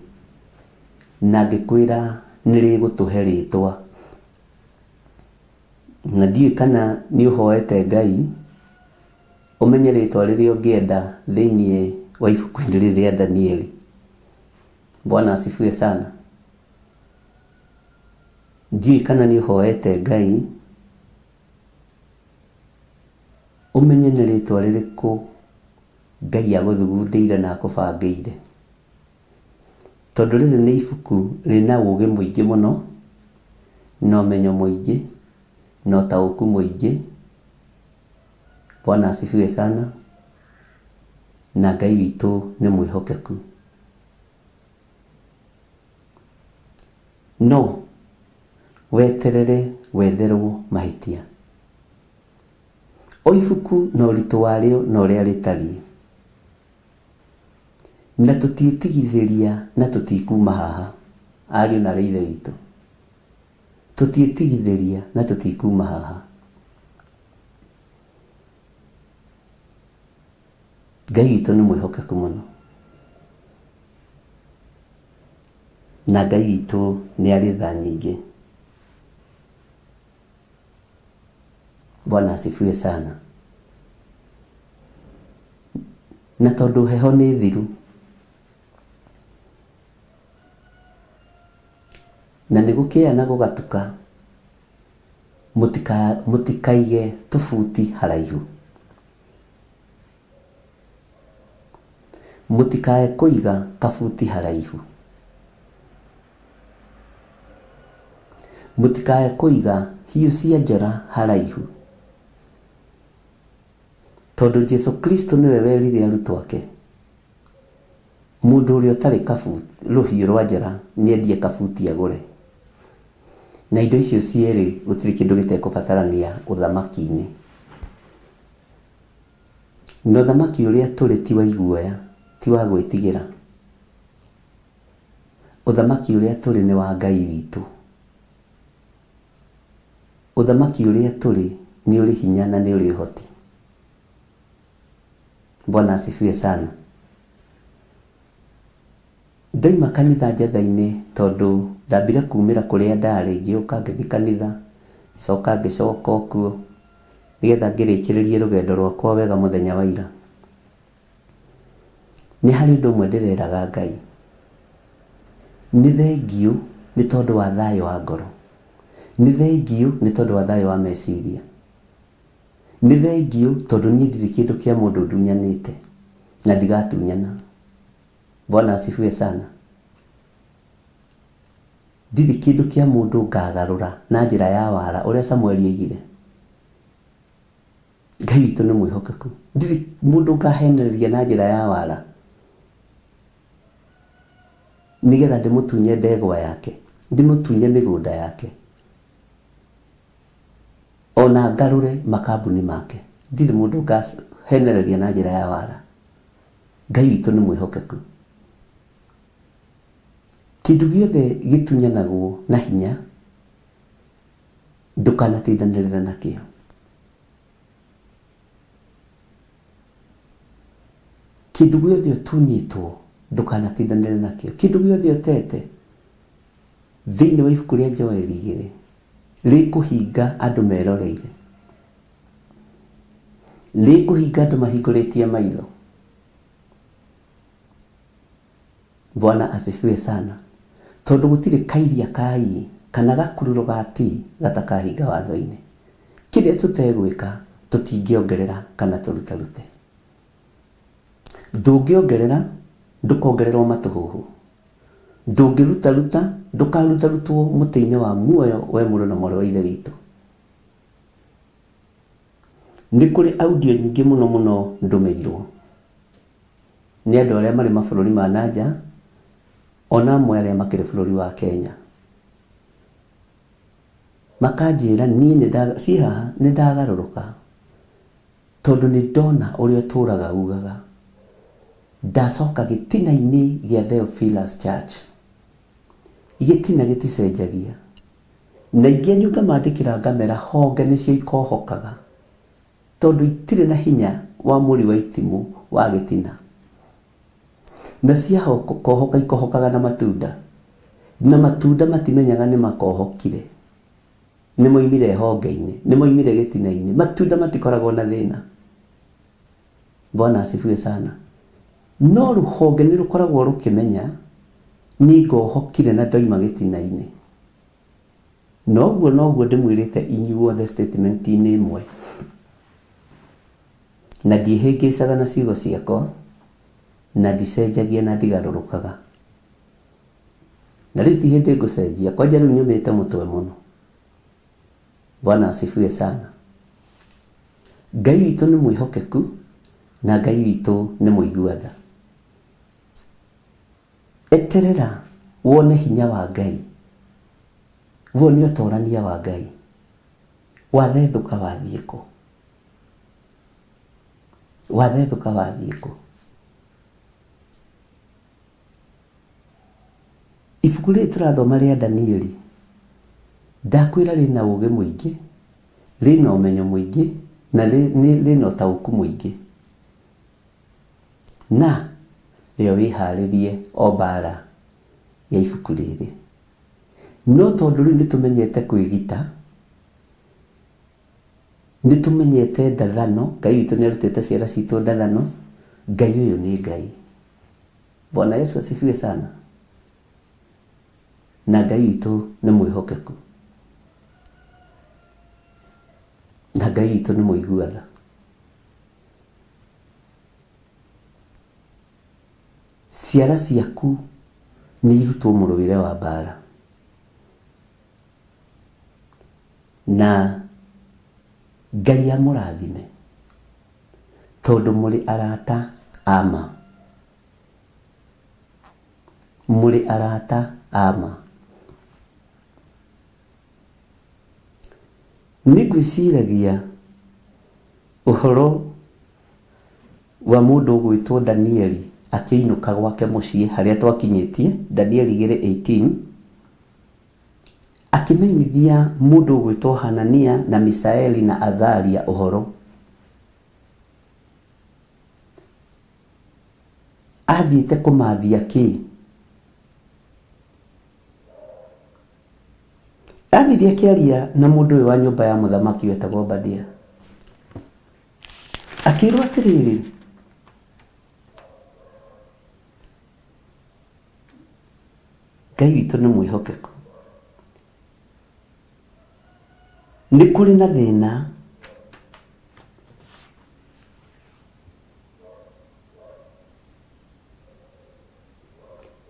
na ngĩkwĩra nĩ rĩgũtũhe rĩtwa. Na ndiũĩ kana nĩ ũhoete Ngai ũmenye rĩtwa rĩrĩa ũngĩenda thĩinĩ wa ibuku-inĩ rĩrĩ rĩa Danieli. Bwana asifiwe sana. Ndiũĩ kana nĩ ũhoete Ngai ũmenye nĩ rĩtwa rĩrĩkũ Ngai agũthugundĩire na akũbangĩire. Tondũ rĩrĩ nĩ ibuku rĩna ũgĩ mũingĩ mũno, na ũmenyo mũingĩ, na ũtaũku mũingĩ. Bwana asifiwe sana. Na Ngai witũ nĩ mwĩhokeku. No weterere wetherwo mahĩtia. O ibuku na ũritũ warĩo na ũrĩa rĩtariĩ. Na tũtiĩtigithĩria na tũtikuma haha, ariũ na aarĩ a Ithe witũ. Tũtiĩtigithĩria na tũtikuma haha. Ngai witũ nĩ mwĩhokeku mũno. Na Ngai witũ nĩ arĩ tha nyingĩ. Bwana asifiwe sana. Na tondũ heho nĩ thiru, na nĩ gũkĩa na gũgatuka, mũtikaige tũbuti haraihu. Mũtikae kũiga kabuti haraihu. Mũtikae kũiga hiũ cia njora haraihu. Tondũ Jesu Kristo nĩwe werire arutwo ake, mũndũ ũrĩa ũtarĩ rũhiũ rwa njora nĩendie kabuti agũre. Na indo icio cierĩ gũtirĩ kĩndũ gĩtekũbatarania ũthamaki-inĩ. Na ũthamaki ũrĩa tũrĩ ti wa iguoya, ti wa gwĩtigĩra. Ũthamaki ũrĩa tũrĩ nĩ wa Ngai witũ. Ũthamaki ũrĩa tũrĩ nĩ ũrĩ hinya na nĩ ũrĩ ũhoti. Bwana asifiwe sana. Ndoima kanitha njatha-inĩ tondũ ndambire kumĩra kũrĩa ndarĩ ngĩũka ngĩthiĩ kanitha, ngĩcoka ngĩcoka o kuo nĩgetha ngĩrĩkĩrĩrie rũgendo rwakwa wega mũthenya wa ira. Nĩ harĩ ũndũ ũmwe ndĩreraga Ngai. Nĩ thengiũ nĩ tondũ wa thayũ wa ngoro. Nĩ thengiũ nĩ tondũ wa thayũ wa meciria. Nĩ thengiũ tondũ niĩ ndirĩ kĩndũ kĩa mũndũ ndunyanĩte na ndigatunyana. Bwana asifiwe sana. Ndirĩ kĩndũ kĩa mũndũ ngagarũra na njĩra ya wara ũrĩa Samueli oigire. Ngai witũ nĩ mwĩhokeku. Ndirĩ mũndũ ngahenereria na njĩra ya wara nĩgetha ndĩmũtunye ndegwa yake, ndĩmũtunye mĩgũnda yake, ona ngarũre makambuni make. Ndirĩ mũndũ ngahenereria na njĩra ya wara. Ngai witũ nĩ mwĩhokeku. Kĩndũ gĩothe gĩtunyanagwo na hinya ndũkanatindanĩrĩre nakĩo. Kĩndũ gĩothe ũtunyĩtwo ndũkanatindanĩre nakĩo. Kĩndũ gĩothe ũtete thĩinĩ wa ibuku rĩa Joeli 2 rĩkũhinga andũ meroreire, rĩkũhinga andũ mahingũrĩtie maitho. Bwana asifiwe sana. Tondũ gũtirĩ kairia ka I kana gakururo ga T gatakahinga watho-inĩ. Kĩrĩa tũtegwĩka tũtingĩongerera kana tũrutarute. Ndũngĩongerera ndũkongererwo matũhũhũ. Ndũngĩrutaruta ndũkarutarutwo mũtĩ-inĩ wa muoyo we mũrũ na mwarĩ wa Ithe witũ. Nĩ kũrĩ audio nyingĩ mũno mũno ndũmĩirwo nĩ andũ arĩa marĩ mabũrũri ma na nja ona amwe arĩa makĩrĩ bũrũri wa Kenya. Makanjĩra niĩ ciĩ haha nĩ ndagarũrũka tondũ nĩ ndona ũrĩa ũtũraga ugaga. Ndacoka gĩtina-inĩ gĩa Theophilus Church. Gĩtina gĩticenjagia. Na ingĩ anyu ngamandĩkĩra ngamera honge nĩcio ikohokaga tondũ itirĩ na hinya wa mũri wa itimũ wa gĩtina. Na ciakohoka ikohokaga na matunda. Na matunda matimenyaga nĩ makohokire. Nĩ moimire honge-inĩ, nĩ moimire gĩtina-inĩ. Matunda matikoragwo na thĩna. Bwana asifiwe sana. No rũhonge nĩ rũkoragwo rũkĩmenya niĩ ngohokire na ndoima gĩtina-inĩ. Noguo noguo ndĩmwĩrĩte inyuothe statement-inĩ ĩmwe. Na ndiĩhĩngĩcaga na ciugo ciakwa, na ndicenjagia na ndigarũrũkaga. Na rĩu ti hĩndĩ ngũcenjia, kwanja rĩu nyũmĩte mũtwe mũno. Bwana asifiwe sana. Ngai witũ nĩ mwĩhokeku na Ngai witũ nĩ mũigua tha. Eterera wone hinya wa Ngai, wone ũtorania wa Ngai. Wathethũka wathiĩ kũ? Wathethũka wathiĩ kũ? Ibuku rĩrĩ tũrathoma rĩa Danieli Ndakwĩra rĩna ũgĩ mũingĩ, rĩna ũmenyo mũingĩ, na rĩna ũtaũku mũingĩ. Na rĩo wĩharĩrie o mbara ya ibuku rĩrĩ. No tondũ rĩu nĩ tũmenyete kwĩgita, nĩ tũmenyete ndathano, Ngai witũ nĩ arutĩte ciana citũ ndathano, Ngai ũyũ nĩ Ngai. Bwana Yesu asifiwe sana. Na Ngai witũ nĩ mwĩhokeku. Na Ngai witũ nĩ mũigua tha. Ciara ciaku nĩ irutwo mũrũĩre wa mbara. Na Ngai amũrathime tondũ mũrĩ arata a ma. Mũrĩ arata a ma. Nĩ ngwĩciragia ũhoro wa mũndũ ũgwĩtwo Danieli akĩinũka gwake mũciĩ harĩa twakinyĩtie, Danieli 2:18, akĩmenyithia mũndũ ũgwĩtwo Hanania na Misaeli na Azaria ũhoro. Athiĩte kũmathia kĩ? Athire akĩaria na mũndũ ũyũ wa nyũmba ya mũthamaki wetagwo Obadia. Akĩrwo atĩrĩrĩ, Ngai witũ nĩ mwĩhokeku. Nĩ kũrĩ na thĩna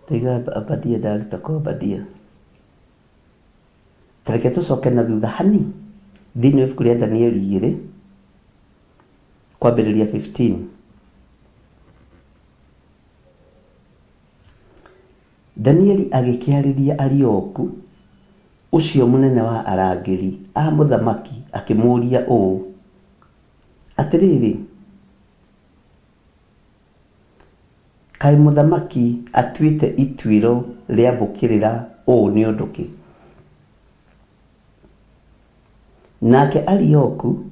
Ndaiga Obadia ndaruta kwa Obadia. Ta reke tũcoke na thutha hani thĩinĩ wa ibuku rĩa Danieli 2 kwambĩrĩria 15. Danieli agĩkĩarĩria Arioku, ũcio mũnene wa arangĩri a mũthamaki, akĩmũũria ũũ, Atĩrĩrĩ, kaĩ mũthamaki atuĩte ituĩro rĩa mbũkĩrĩra ũũ nĩ ũndũ kĩ? Nake Arioku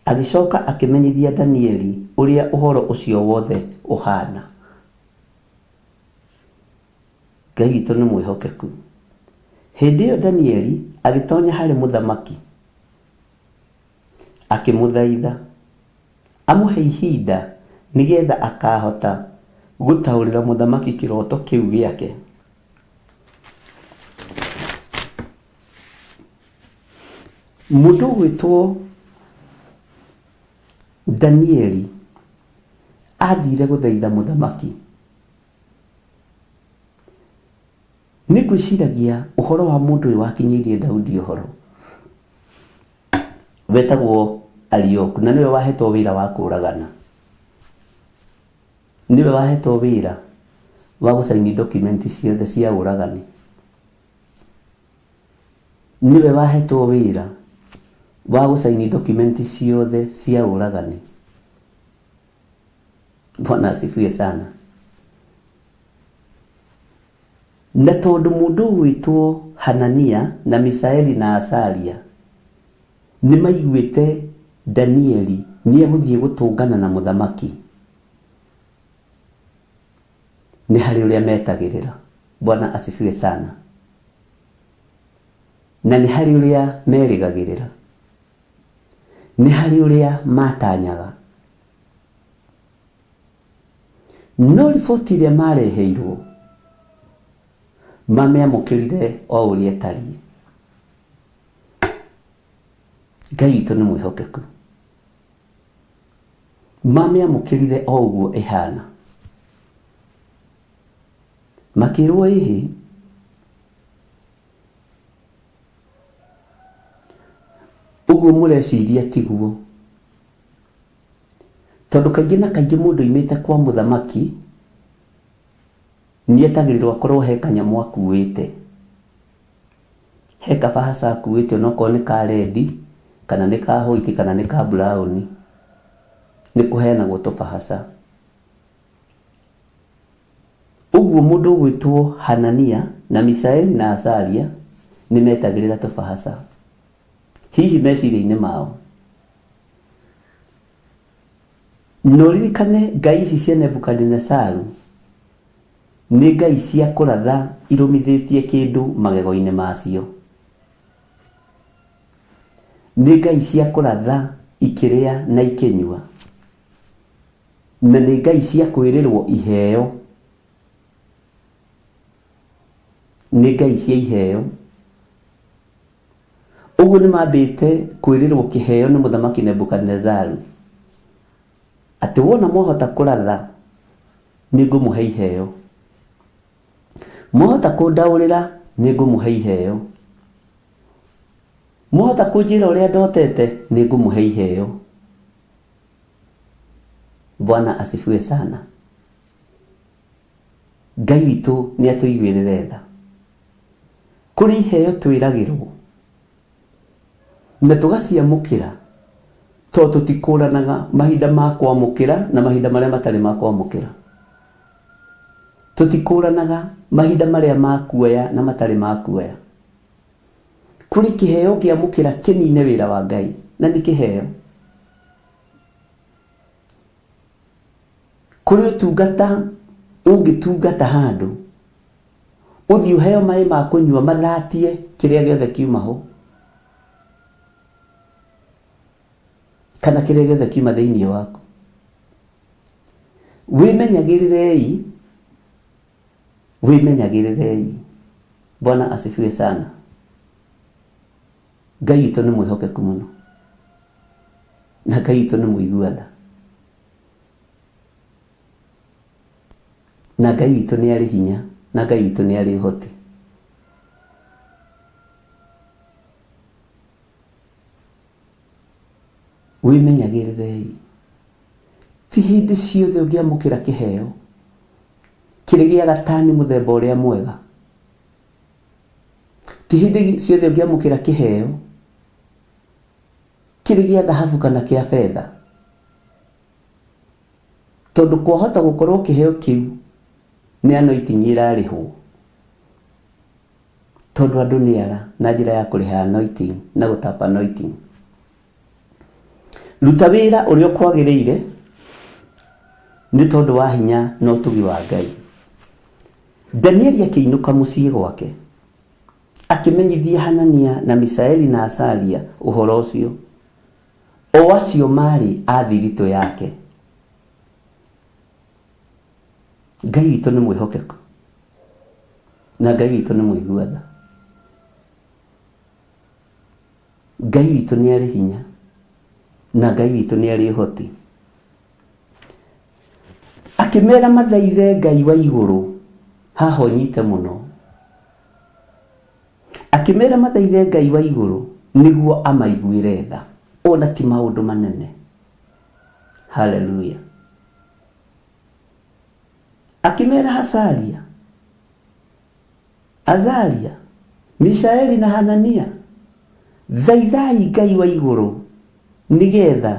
agĩcoka akĩmenyithia Danieli ũrĩa ũhoro ũcio wothe ũhaana. Ngai witũ nĩ mwĩhokeku. Hĩndĩ ĩyo Danieli agĩtonya harĩ mũthamaki, akĩmũthaitha amũhe ihinda nĩgetha akahota gũtaũrĩra mũthamaki kĩroto kĩu gĩake. Mũndũ ũgwĩtwo Danieli athire gũthaitha mũthamaki. Nĩ ngwĩciragia ũhoro wa mũndũ ũyũ wakinyĩirie Daudi ũhoro wetagwo Arioku na nĩwe wahetwo wĩra wa kũragana. Nĩwe wahetwo wĩra wa gũcaini document ciothe cia ũragani. Nĩwe wahetwo wĩra wa gũcaini document ciothe cia ũragani. Bwana asifiwe sana. Na tondũ mũndũ ũgwĩtwo Hanania na Misaeli na Azaria nĩ maiguĩte Danieli nĩ egũthiĩ gũtũngana na mũthamaki, nĩ harĩ ũrĩa metagĩrĩra. Bwana asifiwe sana. Na nĩ harĩ ũrĩa merĩgagĩrĩra. Nĩ harĩ ũrĩa matanyaga. No riboti ĩrĩa mareheirwo mamĩamũkĩrire o ũrĩa ĩtariĩ. Ngai witũ nĩ mwĩhokeku. Mamĩamũkĩrire o ũguo ĩhana. Makĩrwo ĩhĩ, ũguo mũreciria tiguo. Tondũ kaingĩ na kaingĩ mũndũ oimĩte kwa mũthamaki nĩ etagĩrĩrwo akorwo he kanyamũ akuĩte. He kabahaca akuĩte onokorwo nĩ ka red kana nĩ ka white kana nĩ ka brown. Nĩ kũheanagwo tũbahaca. Ũguo mũndũ ũgwĩtwo Hanania na Mishaeli na Azaria Nĩ metagĩrĩra tũbahaca. Hihi meciria-inĩ mao. Na ũririkane ngai ici cia Nebukadinesaru nĩ ngai cia kũratha irũmithĩtie kĩndũ magego-inĩ macio. Nĩ ngai cia kũratha ikĩrĩa na ikĩnyua. Na nĩ ngai cia kwĩrĩrwo iheo. Nĩ ngai cia iheo. Ũguo nĩ mambĩte kwĩrĩrwo kĩheo nĩ mũthamaki Nebukadinezaru atĩ wona mwahota kũratha nĩ ngũmũhe iheo. Mwahota kũndaũrĩra nĩ ngũmũhe iheo. Mwahota kũnjĩra ũrĩa ndotete nĩ ngũmũhe iheo. Bwana asifiwe sana. Ngai witũ nĩ atũiguĩrĩre tha. Kũrĩ iheo twĩragĩrwo na tũgaciamũkĩra tondũ tũtikũranaga mahinda ma kwamũkĩra na mahinda marĩa matarĩ ma kwamũkĩra. Tũtikũranaga mahinda marĩa ma kuoya na matarĩ ma kuoya. Kũrĩ kĩheo ũngĩamũkĩra kĩnine wĩra wa Ngai na nĩ kĩheo. Kũrĩ ũtungata ũngĩtungata handũ ũthiĩ ũheo maĩ ma kũnyua mathatie kĩrĩa gĩothe kiuma ho kana kĩrĩa gĩothe kiuma thĩinĩ waku. Wĩmenyagĩrĩrei, wĩmenyagĩrĩrei. Bwana asifiwe sana. Ngai witũ nĩ mwĩhokeku mũno na Ngai witũ nĩ mũigua tha na Ngai witũ nĩ arĩ hinya na Ngai witũ nĩ arĩ ũhoti. Wĩmenyagĩrĩrei, ti hĩndĩ ciothe ũngĩamũkĩra kĩheo kĩrĩ gĩa gatani mũthemba ũrĩa mwega. Ti hĩndĩ ciothe ũngĩamũkĩra kĩheo kĩrĩ gĩa thahabu kana kĩa betha, tondũ kwahota gũkorwo kĩheo kĩu nĩ anointing ĩrarĩhwo, tondũ andũ nĩ ara na njĩra ya kũrĩha anointing na gũtap anointing. Ruta wĩra ũrĩa ũkwagĩrĩire nĩ tondũ wa hinya na ũtugi wa Ngai. Danieli akĩinũka mũciĩ gwake, akĩmenyithia Hanania na Mishaeli na Azaria ũhoro ũcio, o acio maarĩ a thiritũ yake. Ngai witũ nĩ mwĩhokeku na Ngai witũ nĩ mũigua tha. Ngai witũ nĩ arĩ hinya na Ngai witũ nĩ arĩ ũhoti. Akĩmera mathaithe Ngai wa igũrũ, haha ũnyite mũno. Akĩmera mathaithe Ngai wa igũrũ nĩguo amaiguĩre tha, ona ti maũndũ manene. Haleluya. Akĩmera Hasaria, Azaria, Mishaeli na Hanania, thaithai Ngai wa igũrũ nĩgetha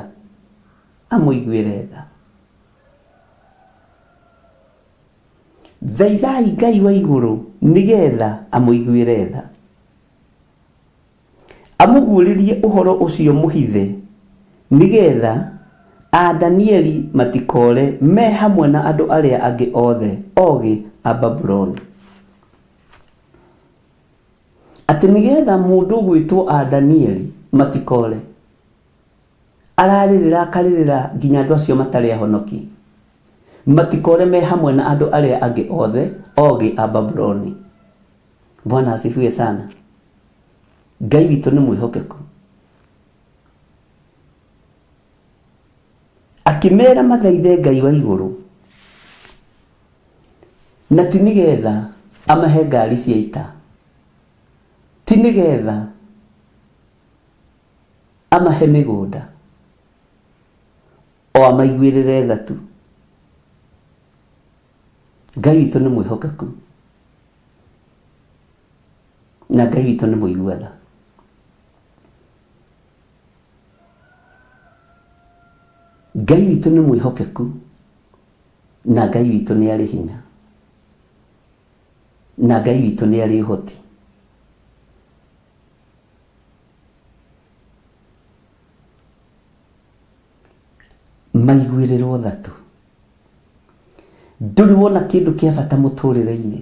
amũiguĩre tha. Thaithai Ngai wa igũrũ nĩgetha amũiguĩre tha. Amũguũrĩrie ũhoro ũcio mũhithe nĩgetha a Danieli matikoore me hamwe na andũ arĩa angĩ othe ogĩ a Babuloni. Atĩ nĩgetha mũndũ ũgwĩtwo a Danieli matikoore. Ararĩrĩra akarĩrĩra nginya andũ acio matarĩ ahonoki matikoore me hamwe na andũ arĩa angĩ othe ogĩ a Babuloni. Bwana asifiwe sana. Ngai witũ nĩ mwĩhokeku. Akĩmera mathaithe Ngai wa igũrũ na ti nĩgetha amahe ngari cia ita, ti nĩgetha amahe mĩgũnda, o amaiguĩrĩre tha tu. Ngai witũ nĩ mwĩhokeku na Ngai witũ nĩ mũigua tha. Ngai witũ nĩ mwĩhokeku na Ngai witũ nĩ arĩ hinya na Ngai witũ nĩ arĩ ũhoti. Maiguĩrĩrwo tha tu. Ndũrĩ wona kĩndũ kĩa bata mũtũrĩre-inĩ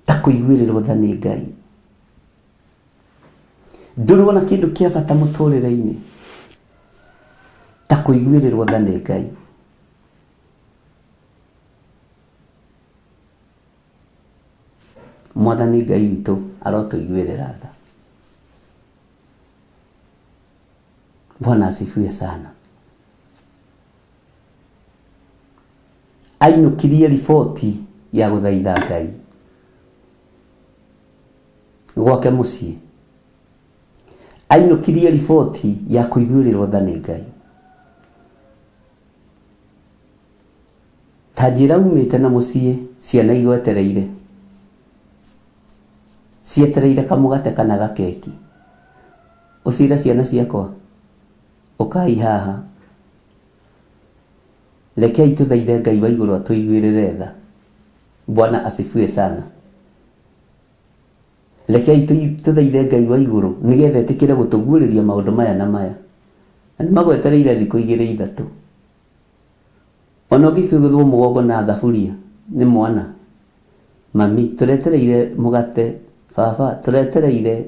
ta kũiguĩrĩrwo tha nĩ Ngai. Ndũrĩ wona kĩndũ kĩa bata mũtũrĩre-inĩ ta kũiguĩrĩrwo tha nĩ Ngai. Mwathani Ngai witũ arotũiguĩrĩra tha. Bwana asifiwe sana. Ainũkirie riboti ya gũthaitha Ngai gwake mũciĩ. Ainũkirie riboti ya kũiguĩrĩrwo tha nĩ Ngai. Ta njĩra umĩte na mũciĩ ciana igwetereire. Cietereire kamũgate kana gakeki. Ũciĩre ciana ciakwa, ũkai haha. Rekei tũthaithe Ngai wa igũrũ atũiguĩrĩre tha. Bwana asifiwe sana. Rekei tũthaithe Ngai wa igũrũ nĩgetha etĩkĩre gũtũguũrĩria maũndũ maya na maya. Na nĩ magwetereire thikũ igĩrĩ ithatũ. Ona ũngĩkĩgũthwo mũgongo na thaburia nĩ mwana, mami tũretereire mũgate, baba tũretereire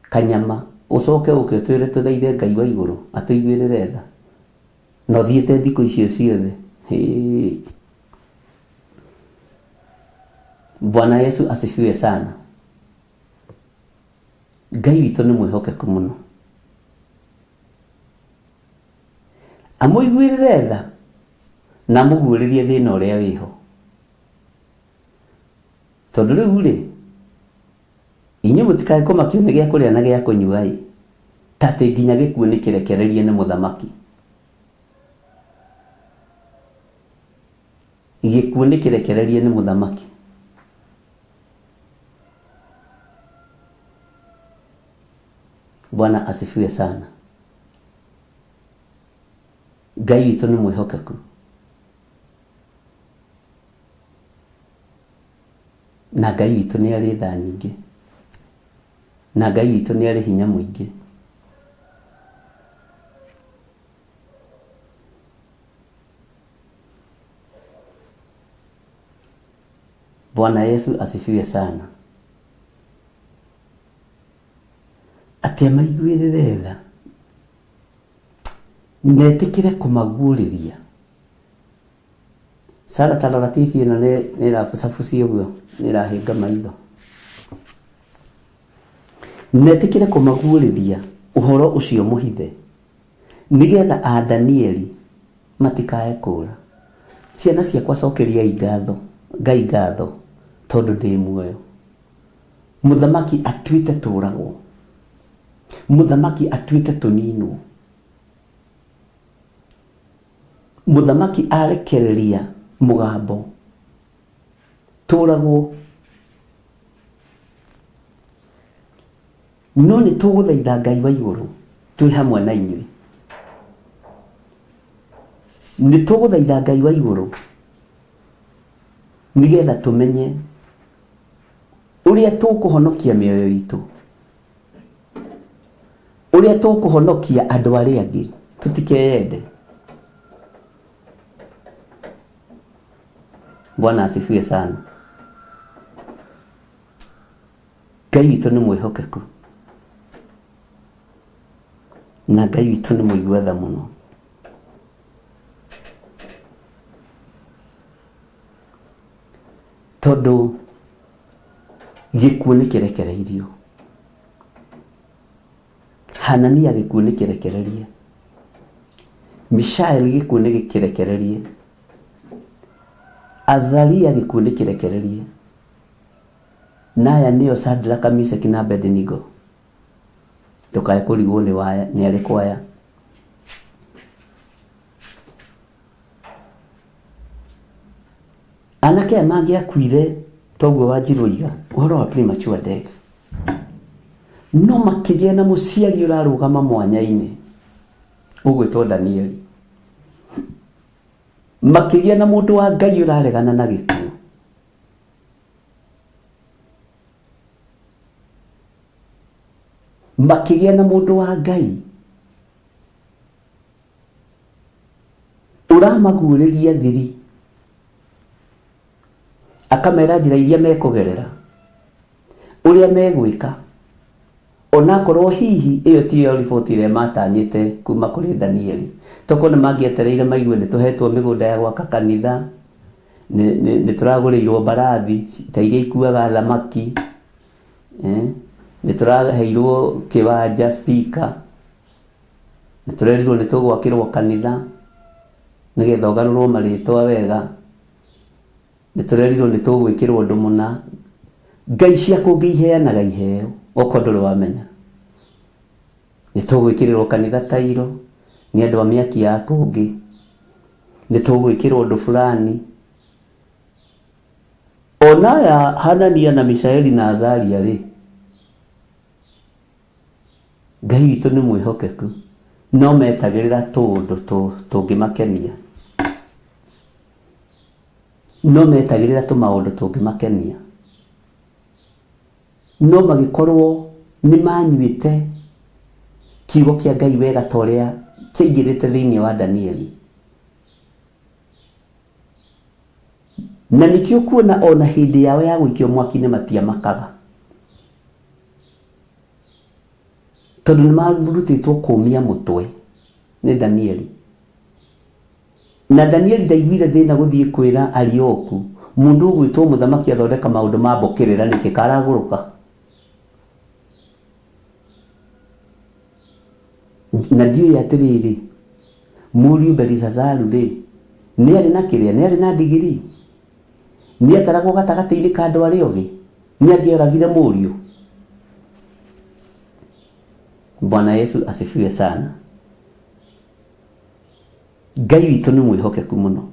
kanyama, ũcoke ũke ũtwĩre tũthaithe Ngai wa igũrũ atũiguĩrĩre tha. Na ũthiĩte thikũ icio ciothe. Hĩĩ. Bwana Yesu asifiwe sana. Ngai witũ nĩ mwĩhokeku mũno. Amũiguĩrĩre tha na amũguũrĩrie thĩna ũrĩa wĩho. Tondũ rĩu rĩ, inyuĩ mũtikae kũmakio nĩ gĩa kũrĩa na gĩa kũnyua-ĩ, ta atĩ nginya gĩkuũ nĩ kĩrekererie nĩ mũthamaki. Gĩkuũ nĩ kĩrekererie nĩ mũthamaki. Bwana asifiwe sana. Ngai witũ nĩ mwĩhokeku. Na Ngai witũ nĩ arĩ tha nyingĩ. Na Ngai witũ nĩ arĩ hinya mũingĩ. Bwana Yesu asifiwe sana. Atĩ amaiguĩrĩre tha na etĩkĩre kũmaguũrĩria. Sara ta rora TV ĩno nĩ ĩrabucabucia ũguo, nĩ ĩrahinga maitho. Na etĩkĩre kũmaguũrĩria ũhoro ũcio mũhithe, nĩgetha a Danieli matikae kũũra. Ciana ciakwa cokeriai ngatho, Ngai ngatho tondũ ndĩ muoyo. Mũthamaki atuĩte tũragwo. Mũthamaki atuĩte tũninwo. Mũthamaki arekereria mũgambo tũragwo. No nĩ tũgũthaitha Ngai wa igũrũ twĩ hamwe na inyuĩ. Nĩ tũgũthaitha Ngai wa igũrũ nĩgetha tũmenye ũrĩa tũkũhonokia mĩoyo itũ, ũrĩa tũkũhonokia andũ arĩa angĩ, tũtikeyende. Bwana asifiwe sana. Ngai witũ nĩ mwĩhokeku na Ngai witũ nĩ mũigua tha mũno. Tondũ gĩkuũ nĩ kĩrekereirio. Hanania gĩkuũ nĩ kĩrekererie. Mishael gĩkuũ nĩ kĩrekererie. Azaria gĩkuũ nĩ kĩrekererie. Na aya nĩo Shadraka, Meshaki na Abednego. Ndũkae kũrigwo nĩ waya nĩ arĩkũ aya. Anake aya mangĩakuire toguo Wanjiru oiga ũhoro wa premature death, no makĩgĩa na mũciari ũrarũgama mwanya-inĩ ũgwĩtwo Danieli, makĩgĩa na mũndũ wa Ngai ũraregana na gĩkuũ. Makĩgĩa na mũndũ wa Ngai. Ũramaguũrĩria thiri, akamera njĩra iria mekũgerera, ũrĩa megwĩka, onakorwo hihi ĩyo tiyo riboti ĩrĩa matanyĩte kuma kũrĩ Danieli. Tokorwo nĩ mangĩetereire maigue nĩ tũhetwo mĩgũnda ya gwaka kanitha, nĩ tũragũrĩirwo mbarathi ta iria ikuaga thamaki, nĩ tũraheirwo kĩwanja speaker, nĩ tũrerirwo nĩ tũgwakĩrwo kanitha nĩgetha ũgarũrwo marĩtwa wega, nĩ tũrerirwo nĩ tũgwĩkĩrwo ũndũ mũna. Ngai cia kũngĩ iheanaga iheo okorwo ndũrĩ wamenya. Nĩ tũgwĩkĩrĩrwo kanitha tairo nĩ andũ a mĩaki ya kũngĩ, nĩ tũgwĩkĩrwo ũndũ fulani. Ona aya Hanania na Mishaeli na Azaria rĩ, Ngai witũ nĩ mwĩhokeku, no metagĩrĩra tũũndũ tũngĩmakenia. No metagĩrĩra tũmaũndũ tũngĩmakenia. No magĩkorwo nĩ manyuĩte kiugo kĩa Ngai wega ta ũrĩa kĩaingĩrĩte thĩinĩ wa Danieli. Na nĩkĩo kuona ona hĩndĩ yao ya gũikio mwaki-inĩ matiamakaga. Tondũ nĩ marutĩtwo kũmia mũtwe nĩ Danieli. Na Danieli ndaiguire thĩna gũthiĩ kwĩra Arioku, mũndũ ũgwĩtwo mũthamaki athondeka maũndũ ma mbũkĩrĩra nĩkĩ karagũrũka. Na ndiũĩ atĩrĩrĩ, mũriũ Belisazaru-rĩ, nĩarĩ na kĩrĩa, nĩarĩ na ndigiri? Nĩataragwo gatagatĩ-inĩ ka andũ arĩa ogĩ? Nĩangĩoragire mũriũ? Bwana Yesu asifiwe sana. Ngai witũ nĩ mwĩhokeku mũno.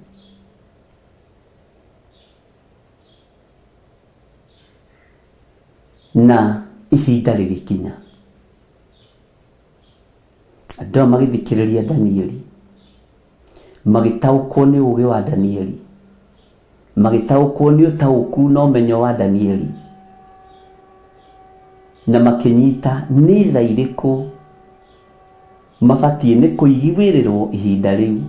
Na ihinda rĩgĩkinya, andũ aya magĩthikĩrĩria Danieli, magĩtaũkwo nĩ ũũgĩ wa Danieli, magĩtaũkwo nĩ ũtaũku na ũmenyo wa Danieli, na makĩnyita nĩ tha irĩkũ mabatiĩ nĩ kũiguĩrĩrwo ihinda rĩu,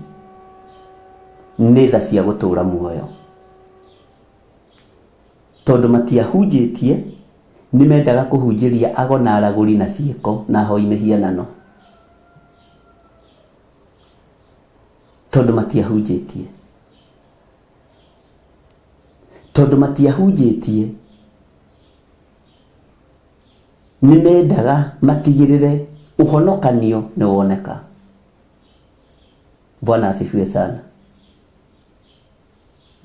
nĩ tha cia gũtũũra muoyo. Tondũ matiahunjĩtie, nĩ mendaga kũhunjĩria ago na aragũri na ciĩko na ahoi mĩhianano. Tondũ matiahunjĩtie. Tondũ matiahunjĩtie, nĩ mendaga matigĩrĩre ũhonokanio nĩ woneka. Bwana asifiwe sana.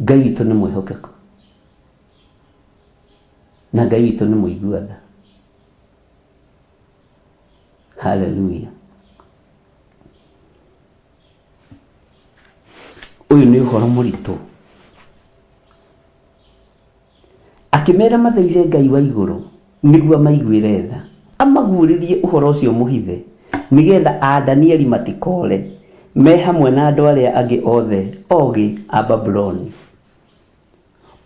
Ngai witũ nĩ mwĩhokeku na Ngai witũ nĩ mũigua tha. Haleluya. Ũyũ nĩ ũhoro mũritũ. Akĩmeera mathaithe Ngai wa igũrũ nĩguo amaiguĩre tha, amaguũrĩrie ũhoro ũcio mũhithe, nĩgetha a Danieli matikoore, me hamwe na andũ arĩa angĩ othe ogĩ a Babuloni.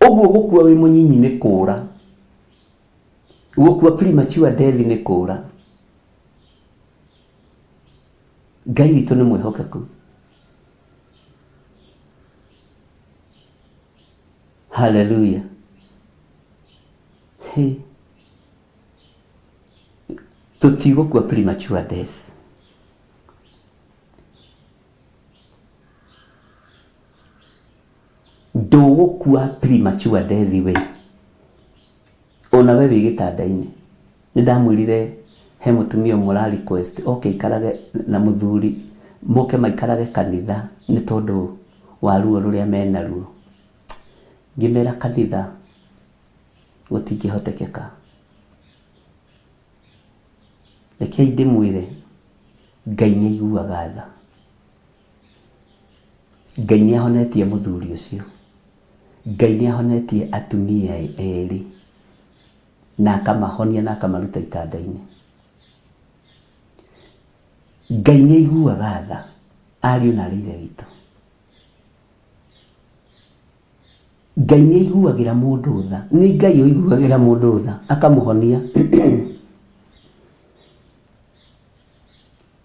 Ũguo gũkua wĩ mũnyinyi nĩ kũũra. Gũkua premature death nĩ kũũra. Ngai witũ nĩ mwĩhokeku. Haleluya. Hey. Tũtigũkua premature death. Ndũgũkua premature death we. Ona we wĩ gĩtanda-inĩ. Nĩ ndamwĩrire he mũtumia ũmwe ũra request oke aikarage na mũthuri, moke maikarage kanitha nĩ tondũ wa ruo rũrĩa menaruo. Ngĩmera kanitha gũtingĩhotekeka. Rekei ndĩmwĩre Ngai nĩ aiguaga tha. Ngai nĩ ahonetie mũthuri ũcio. Ngai nĩ ahonetie atumia erĩ na akamahonia na akamaruta itanda-inĩ. Ngai nĩ aiguaga tha ariũ na aarĩ a Ithe witũ. Ngai nĩ aiguagĩra mũndũ tha. Nĩ Ngai ũiguagĩra mũndũ tha akamũhonia.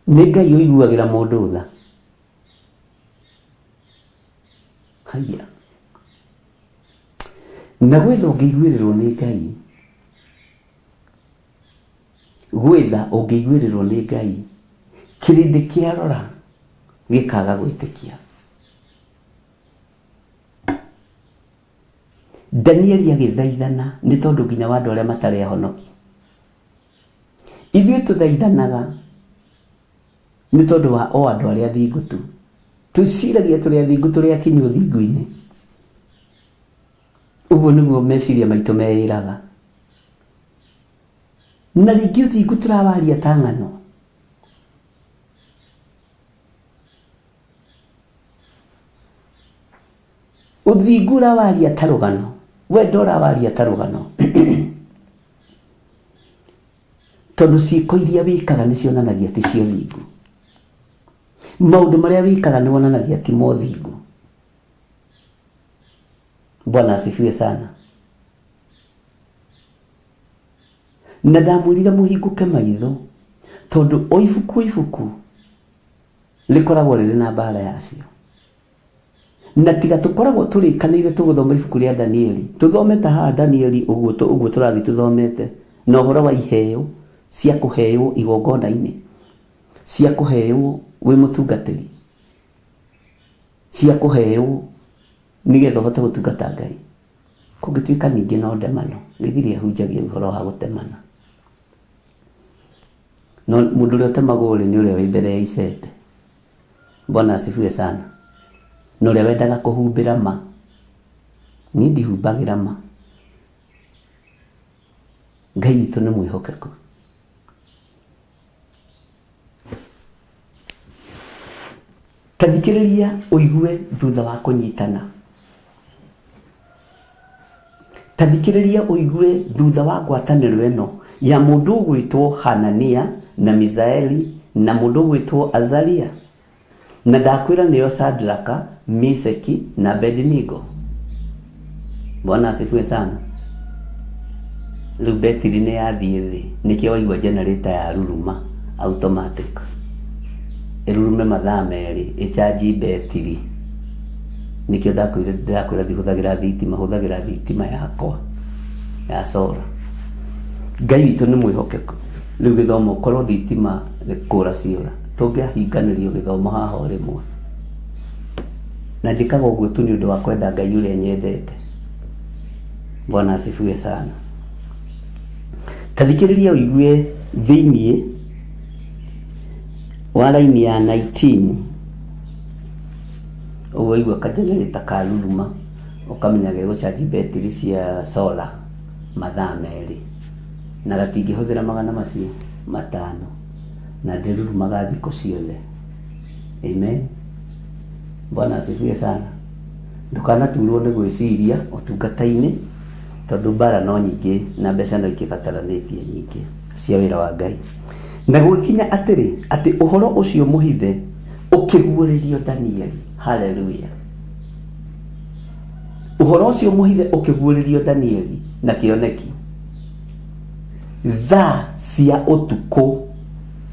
Nĩ Ngai ũiguagĩra mũndũ tha. Haiya. Na gwetha ũngĩiguĩrĩrwo nĩ Ngai, gwetha ũngĩiguĩrĩrwo nĩ Ngai, kĩrĩndĩ kĩarora gĩkaga gwĩtĩkia. Danieli agĩthaithana nĩ tondũ nginya wa andũ arĩa matarĩ ahonoki. Ithuĩ tũthaithanaga nĩ tondũ wa o andũ arĩa athingu tu. Twĩciragia tũrĩ athingu, tũrĩ akinyu ũthingu-inĩ. Ũguo nĩguo meciria maitũ meĩraga. Na rĩngĩ ũthingu tũrawaria ta ng'ano. Ũthingu ũrawaria ta rũgano, wendo ũrawaria ta rũgano. Tondũ ciĩko iria wĩkaga nĩ cionanagia ti cia ũthingu. Maũndũ marĩa wĩkaga nĩ wonanagia ti ma ũthingu. Bwana asifiwe sana. Na ndamwĩrire mũhingũke maitho tondũ o ibuku o ibuku rĩkoragwo rĩrĩ na mbara yacio. Na tiga tũkoragwo tũrĩkanĩire tũgũthoma ibuku rĩa Danieli, tũthome ta haha Danieli ũguo ũguo tũrathiĩ tũthomete, na ũhoro wa iheo cia kũheo igongona-inĩ, cia kũheo wĩ mũtungatĩri, cia kũheo nĩgetha ũhote gũtungata Ngai. Kũngĩtuĩka ningĩ no ndemano, gĩthiri ahunjagia ũhoro wa gũtemana. No mũndũ ũrĩa ũtemagwo rĩ, nĩ ũrĩa wĩ mbere ya icembe. Bwana asifiwe sana. Na ũrĩa wendaga kũhumbĩra ma. Niĩ ndihumbagĩra ma. Ngai witũ nĩ mwĩhokeku. Ta thikĩrĩria ũigue thutha wa kũnyitana. Ta thikĩrĩria ũigue thutha wa ngwatanĩro ĩno ya mũndũ ũgwĩtwo Hanania na Misaeli na mũndũ ũgwĩtwo Azaria. Na ndakwĩra nĩo Sadraka, Miseki na Abedinigo. Bwana asifiwe sana. Rĩu betiri nĩ yathiĩ thĩ, nĩkĩo waigua generator ya ruruma automatic. Ĩrurume mathaa merĩ, ĩcanji betiri. Nĩkĩo ndakwĩrire ndĩrakwĩra ndihũthagĩra thitima, hũthagĩra thitima yakwa ya solar. Ngai witũ nĩ mwĩhokeku. Rĩu gĩthomo korwo thitima nĩ kũra ciora, tũngĩahinganĩrio gĩthomo haha o rĩmwe. Na njĩkaga ũguo tu nĩ ũndũ wa kwenda Ngai ũrĩa nyendete. Bwana asifiwe sana. Ta thikĩrĩria ũigue thĩiniĩ wa raini ya 19 ũguo waigua kagenerator karuruma ũkamenya gegũcanji betiri cia solar mathaa merĩ na gatingĩhũthĩra magana macio matano na ndĩrurumaga thikũ ciothe. Amen. Bwana asifiwe sana. Ndũkanaturwo nĩ gwĩciria ũtungata-inĩ tondũ mbara no nyingĩ na mbeca no ikĩbataranĩtie nyingĩ cia wĩra wa Ngai. Na gũgĩkinya atĩrĩ, atĩ ũhoro ũcio mũhithe ũkĩguũrĩrio Danieli. Haleluya! Ũhoro ũcio mũhithe ũkĩguũrĩrio Danieli na kĩoneki thaa cia ũtukũ.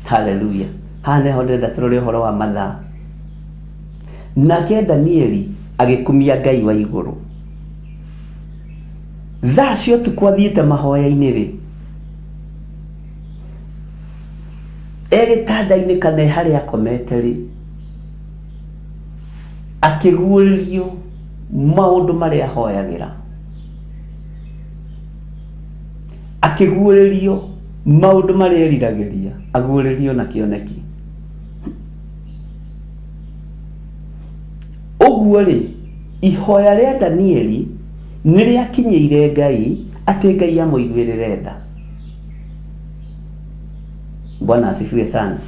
Haleluya! Haha nĩho ndĩrenda tũrore ũhoro wa mathaa. Nake Danieli agĩkumia Ngai wa igũrũ. Thaa cia ũtukũ athiĩte mahoya-inĩ rĩ, e gĩtanda-inĩ kana e harĩa akomete rĩ, akĩguũrĩrio maũndũ marĩa ahoyagĩra. Akĩguũrĩrio maũndũ marĩa eriragĩria, aguũrĩrio na kĩoneki. Ũguo-rĩ, ihoya rĩa Danieli nĩ rĩakinyĩire Ngai atĩ Ngai amũiguĩrĩre tha. Bwana asifiwe sana.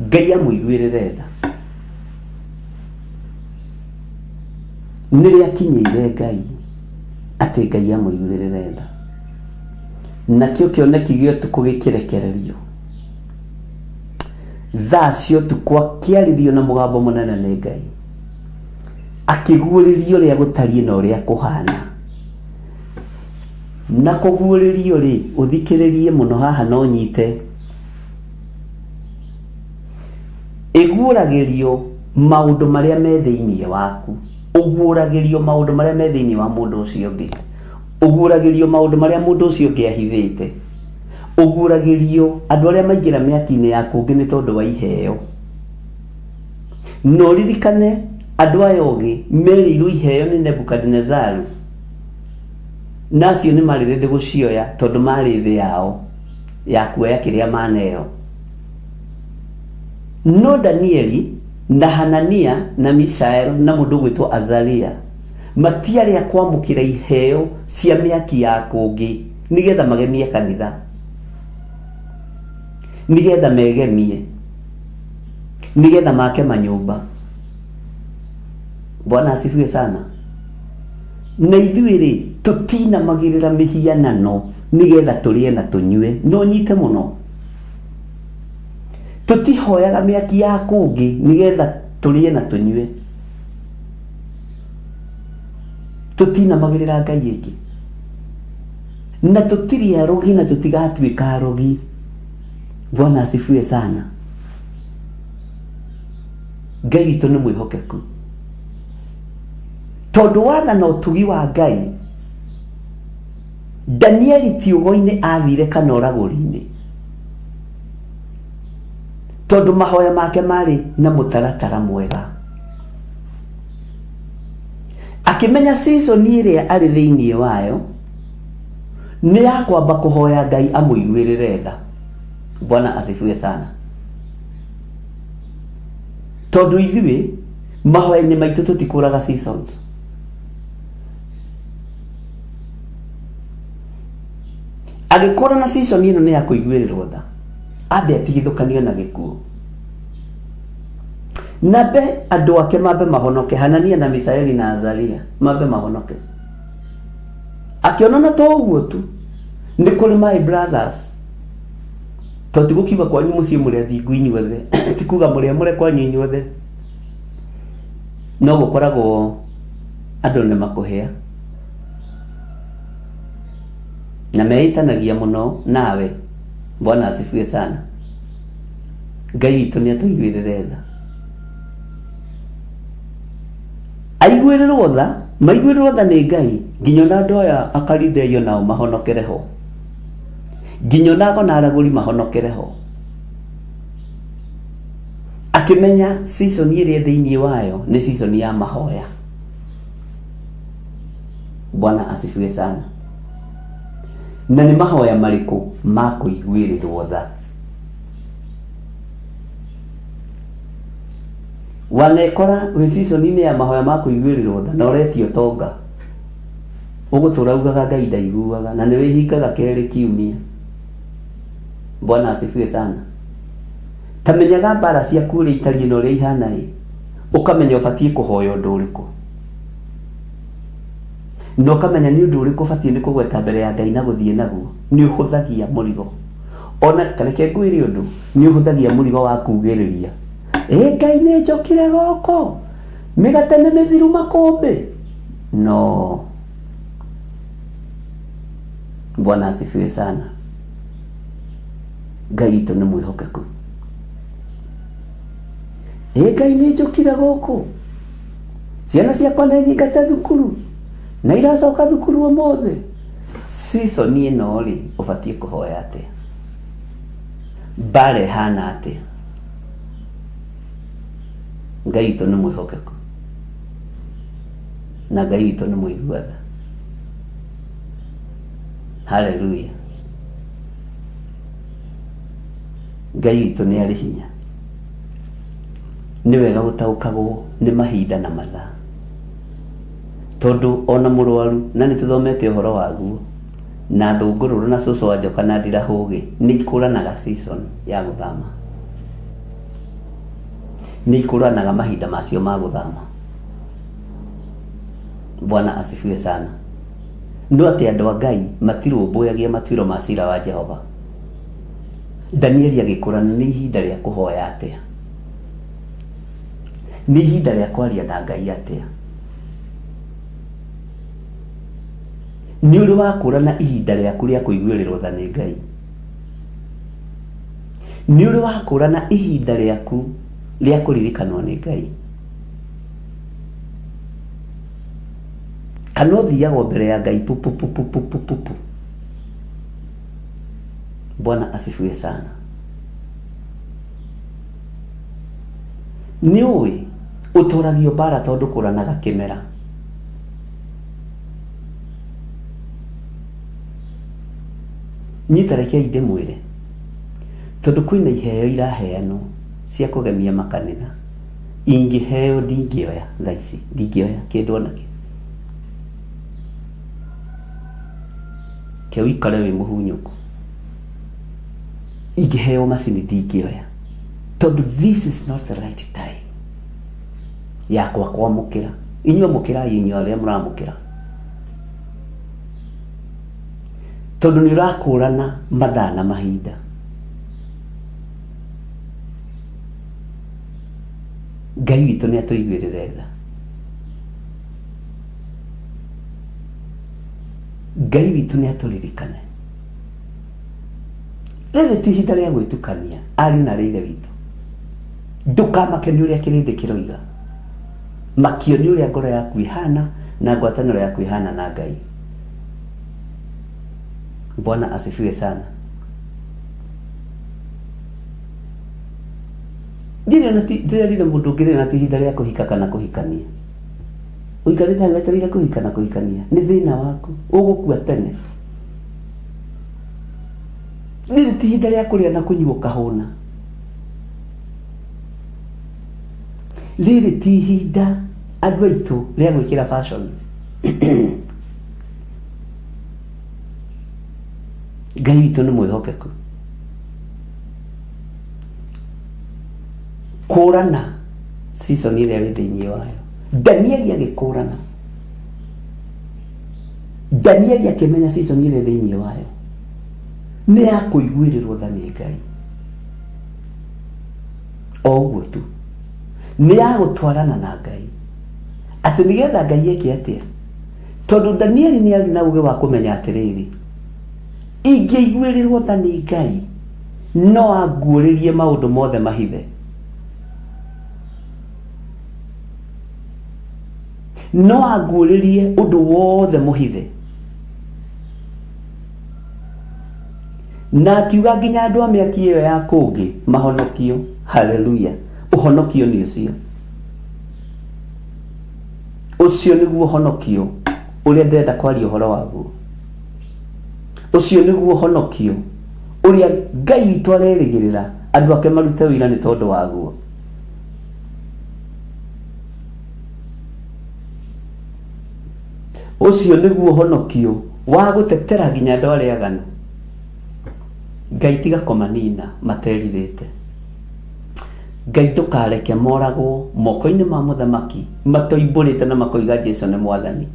Ngai amũiguĩrĩre tha. Nĩ rĩakinyĩire Ngai atĩ Ngai amũiguĩrĩre tha. Nakĩo kĩoneki gĩa ũtukũ gĩkĩrekererio. Thaa cia ũtukũ akĩarĩrio na mũgambo mũnene nĩ Ngai, akĩguũrĩrio ũrĩa gũtariĩ na ũrĩa kũhana. Na kũguũrĩrio rĩ, ũthikĩrĩrie mũno haha na ũnyite, ĩguũragĩrio Maũndũ marĩa me thĩinĩ waku. Ũguũragĩrio maũndũ marĩa me thĩinĩ wa mũndũ ũcio ũngĩ. Ũguũragĩrio maũndũ marĩa mũndũ ũcio ũngĩ ahithĩte. Ũguũragĩrio andũ arĩa maingĩra mĩaki-inĩ ya kũngĩ nĩ tondũ wa iheo. Na ũririkane andũ aya ogĩ merĩirwo iheo nĩ Nebukadinezaru na acio nĩ marĩ ready gũcioya tondũ marĩ thĩ yao ya kuoya kĩrĩa maneo. No Danieli na Hanania na Mishael na mũndũ ũgwĩtwo Azaria matiarĩ a kwamũkĩra iheo cia mĩaki ya kũngĩ nĩgetha magemie kanitha, nĩgetha megemie, nĩgetha make manyũmba. Bwana asifiwe sana. Na ithuĩ rĩ, tũtinamagĩrĩra mĩhianano nĩgetha tũrĩe na tũnyue. No nyite mũno. Tũtihoyaga mĩaki ya kũngĩ nĩgetha tũrĩe na tũnyue. Tũtinamagĩrĩra ngai ĩngĩ. Na tũtirĩ arogi na tũtigatuĩka arogi. Bwana asifiwe sana. Ngai witũ nĩ mwĩhokeku. Tondũ watha na ũtugi wa Ngai, Danieli ti ũgo-inĩ athire kana ũragũri-inĩ. Tondũ mahoya make marĩ na mũtaratara mwega. Akĩmenya season ĩrĩa arĩ thĩinĩ wayo nĩ ya kwamba kũhoya Ngai amũiguĩrĩre tha. Bwana asifiwe sana. Tondũ ithuĩ mahoya-inĩ maitũ tũtikũraga seasons. Agĩkũra na season ĩno nĩ ya kũiguĩrĩrwo tha, ambe atigithũkanio na gĩkuũ. Nambe andũ ake mambe mahonoke, Hanania na Misaeli na Azaria mambe mahonoke. Akĩona na to ũguo tu, nĩ kũrĩ my brothers to ti gũkiuga kwanyu mũciĩ mũrĩ athingu inyuothe, ti kuga mũrĩ amũre kwanyu inyuothe, no gũkoragwo andũ nĩ makũhĩa na meĩtanagia mũno nawe. Bwana asifiwe sana. Ngai witũ nĩ atũiguĩrĩre tha, aiguĩrĩrwo tha, maiguĩrĩrwo tha nĩ Ngai nginya ona andũ aya akarideio nao mahonokere ho, nginya ona ago na aragũri mahonokere ho. Akĩmenya season ĩrĩa thĩinĩ wayo nĩ season ya mahoya. Bwana asifiwe sana. Na nĩ mahoya marĩkũ ma kũiguĩrĩrwo tha? Wanekora wĩ season-inĩ ya mahoya ma kũiguĩrĩrwo tha na ũretio tonga, ũgũtũra ugaga Ngai ndaiguaga na nĩ wĩhingaga kerĩ kiumia. Bwana asifiwe sana. Ta menyaga mbara ciaku ũrĩa itariĩ na ũrĩa ihana ĩ, ũkamenya ũbatiĩ kũhoya ũndũ ũrĩkũ, na ũkamenya nĩ ũndũ ũrĩkũ ũbatiĩ nĩ kũgweta mbere ya Ngai na gũthiĩ naguo. Nĩ ũhũthagia mũrigo. Ona ta reke ngwĩre ũndũ, nĩ ũhũthagia mũrigo wa kugĩrĩria. Ĩ Ngai nĩ njokire gũkũ, mĩgate nĩ mĩthiru makũmbĩ. No. Bwana asifiwe sana. Ngai witũ nĩ mwĩhokeku. Ĩ Ngai nĩ njũkire gũkũ, ciana ciakwa nĩ nyingate thukuru na iracoka thukuru ũmũthĩ. Season ĩno rĩ, ũbatiĩ kũhoya atĩa? Mbara ĩhana atĩa? Ngai witũ nĩ mwĩhokeku na Ngai witũ nĩ mũigua tha. Haleluya. Ngai witũ nĩ arĩ hinya. Nĩ wega gũtaũkagwo nĩ mahinda na mathaa, tondũ ona mũrwaru, na nĩ tũthomete ũhoro waguo, na thũngũrũrũ na cũcũ wa njoka na ndirahũgĩ nĩ ikũranaga season ya gũthama, nĩ ikũranaga mahinda macio ma gũthama. Bwana asifiwe sana. No atĩ andũ a Ngai matirũmbũyagia matuĩro ma cira wa Jehova. Danieli agĩkũrana nĩ ihinda rĩa kũhoya atĩa? Nĩ ihinda rĩa kwaria na Ngai atĩa? Nĩ ũrĩ wakũrana ihinda rĩaku rĩa kũiguĩrĩrwo tha nĩ Ngai? Nĩ ũrĩ wakũrana ihinda rĩaku rĩa kũririkanwo nĩ Ngai? Kana ũthiaga mbere ya Ngai pupupupupupupu. Bwana asifiwe sana. Nĩ ũĩ ũtoragio mbara tondũ kũranaga kĩmera. Niĩ ta rekei ndĩmwĩre, tondũ kwĩna iheo iraheanwo cia kũgemia makanitha, ingĩheo ndingĩoya thaa ici, ndingĩoya kĩndũ ona kĩ. Ke ũikare wĩ mũhunyũku. Ingĩheo macini ndingĩoya, tondũ this is not the right time yakwa kwamũkĩra. Inyuĩ amũkĩrai, inyuĩ arĩa mũramũkĩra, tondũ nĩ ũrakũrana mathaa na mahinda. Ngai witũ nĩ atũiguĩrĩre tha. Ngai witũ nĩ atũririkane. Rĩrĩ ti ihinda rĩa gwĩtukania, ariũ na arĩ ithe witũ. Ndũkamake nĩ ũrĩa kĩrĩndĩ kĩroiga. Makio nĩ ũrĩa ngoro yaku ĩhana na ngwatanĩro yaku ĩhana na Ngai. Bwana asifiwe sana. Ndirĩ na ti ndĩrerire mũndũ ũngĩ rĩrĩ na ti ihinda rĩa kũhika kana kũhikania. Ũikarĩte hau wetereire kũhika na kũhikania nĩ thĩna waku, ũgũkua tene. Rĩrĩ ti ihinda rĩa kũrĩa na kũnyua ũkahũna. Rĩrĩ ti ihinda andũ aitũ rĩa gwĩkĩra fashion. Ngai witũ nĩ mwĩhokeku. Kũrana season ĩrĩa wĩ thĩinĩ wayo. Danieli agĩkũrana. Danieli akĩmenya season ĩrĩa thĩinĩ wayo nĩ ya kũiguĩrĩrwo tha nĩ Ngai. O ũguo tu. Nĩ ya gũtwarana na Ngai. Atĩ nĩgetha Ngai eke atĩa? Tondũ Danieli nĩ arĩ na ũgĩ wa kũmenya atĩrĩrĩ, ingĩiguĩrĩrwo tha nĩ Ngai, no anguũrĩrie maũndũ mothe mahithe. No anguũrĩrie ũndũ wothe mũhithe. Na akiuga nginya andũ a mĩaki ĩyo ya kũngĩ mahonokio. Haleluya! Ũhonokio nĩ ũcio. Ũcio nĩguo ũhonokio ũrĩa ndĩrenda kwaria ũhoro waguo. Ũcio nĩguo ũhonokio ũrĩa Ngai witũ arerĩgĩrĩra andũ ake marute ũira nĩ tondũ waguo. Ũcio nĩguo ũhonokio wa gũtetera nginya andũ arĩa aganu. Ngai tiga kũmanina materirĩte. Ngai ndũkareke moragwo moko-inĩ ma mũthamaki matoimbũrĩte na makoiga Jesu nĩ mwathani.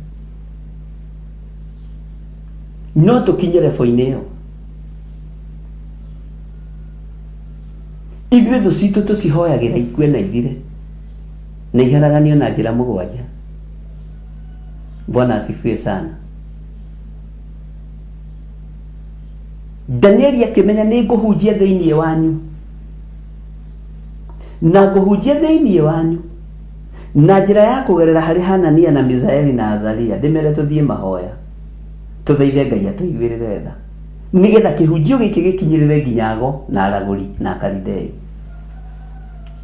No tũkinye rebo-inĩ ĩyo. Ithuĩ thũ citũ tũcihoyagĩra ikue na ithire na iharaganio na njĩra mũgwanja. Bwana asifiwe sana. Danieli akĩmenya nĩ ngũhunjia thĩinĩ wanyu na ngũhunjia thĩinĩ wanyu na njĩra ya kũgerera harĩ Hanania na Misaeli na Azaria ndĩmere tũthiĩ mahoya tũthaithe Ngai atũiguĩrĩre tha nĩgetha kĩhunjio gĩkĩ gĩkinyĩrĩre nginya ago na aragũri na Akalidei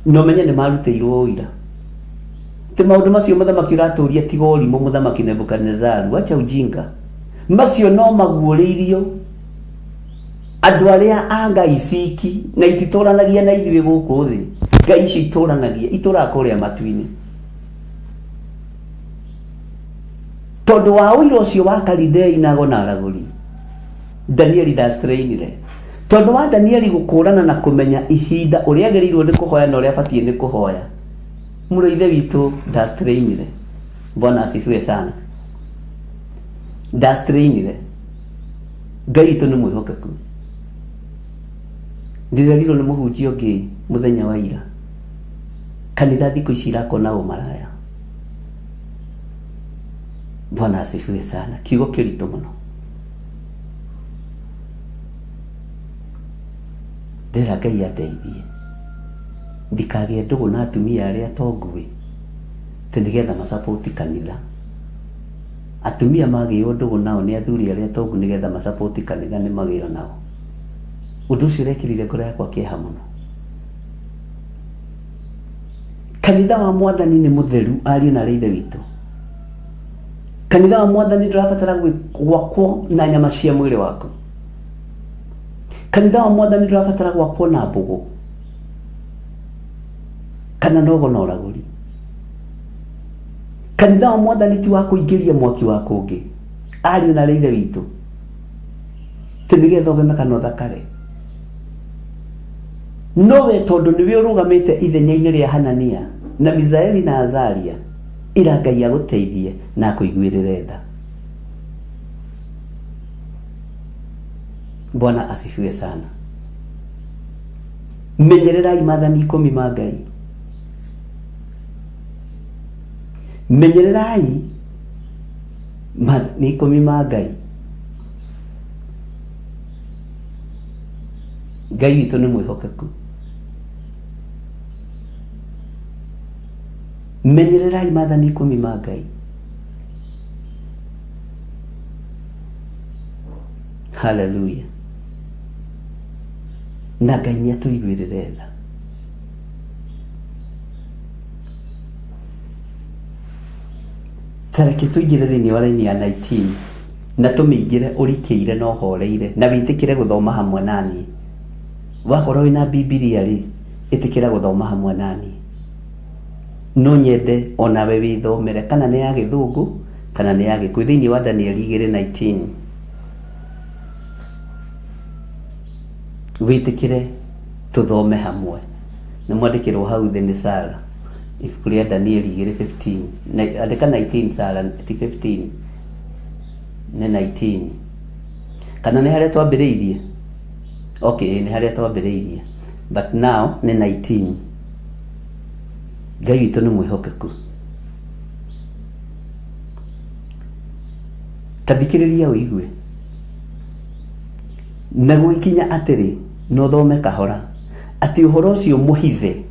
na ũmenye nĩ marutĩirwo ũira ti maũndũ macio mũthamaki ũratũria tiga ũrimũ mũthamaki Nebukadinezaru acha ujinga macio no maguũrĩirio andũ arĩa a ngai ciki na ititũranagia na ithuĩ gũkũ thĩ ngai icio itũranagia itũraga kũrĩa matu-inĩ tondũ wa ũira ũcio wa Kalidei na ago na aragũri Danieli ndastrainire tondũ wa Danieli gũkũrana na kũmenya ihinda ũrĩa agĩrĩirwo nĩ kũhoya na ũrĩa abatiĩ nĩ kũhoya mũrũ ithe witũ ndastrainire Bwana asifiwe sana ndastrainire Ngai witũ nĩ mwĩhokeku ndĩrerirwo nĩ mũhunjia ũngĩ mũthenya wa ira kanitha thikũ ici irakwo na ũmaraya Bwana asifiwe sana kiugo kĩritũ mũno ndĩrera Ngai andeithie ndikagĩe ndũgũ na atumia arĩa atongu ĩ atĩ nĩgetha macapoti kanitha. Atumia magĩo ndũgũ nao nĩ athuri arĩa atongu nĩgetha macapoti kanitha nĩ magĩo nao. Ũndũ ũcio ũrekĩrire ngoro yakwa kĩeha mũno. Kanitha wa Mwathani nĩ mũtheru, ariũ na aarĩ a Ithe witũ. Kanitha wa Mwathani ndũrabatara gwakwo na nyama cia mwĩrĩ waku. Kanitha wa Mwathani ndũrabatara gwakwo na mbũgũ kana nogo na ũragũri. Kanitha wa Mwathani ti wa kũingĩria mwaki wa kũngĩ, ariũ na aarĩ a Ithe witũ, ti nĩgetha ũgeme kana ũthakare. No we tondũ nĩwe ũrũgamĩte ithenya-inĩ rĩa Hanania na Misaeli na Azaria, ĩra Ngai agũteithie na akũiguĩrĩre tha. Bwana asifiwe sana. Menyererai maathani ikũmi ma Ngai. Menyererai maathani ikũmi ma Ngai. Ngai witũ nĩ mwĩhokeku. Menyererai maathani ikũmi ma Ngai. Haleluya. Na Ngai nĩ atũiguĩrĩre tha. Ta reke tũingĩre thĩinĩ wa raini ya 19 na tũmĩingĩre ũrikĩire na ũhoreire na wĩtĩkĩre gũthoma hamwe na niĩ. Wakorwo wĩna Bibilia rĩ, ĩtĩkĩra gũthoma hamwe na niĩ. No nyende onawe wĩthomere kana nĩ ya Gĩthũngũ kana nĩ ya Gĩkũyũ thĩinĩ wa Danieli 2:19. Wĩtĩkĩre tũthome hamwe. Nĩ mwandĩkĩrwo hau thĩ nĩ Sarah. Ibuku rĩa Danieli 2:15. Na, andĩka 19 Sarah, ti 15. Nĩ 19. Kana nĩ harĩa twambĩrĩirie? Okay, nĩ harĩa twambĩrĩirie. But now nĩ 19. Ngai witũ nĩ mwĩhokeku. Ta thikĩrĩria ũigue. Na gũgĩkinya atĩrĩ, na ũthome kahora, atĩ ũhoro ũcio mũhithe,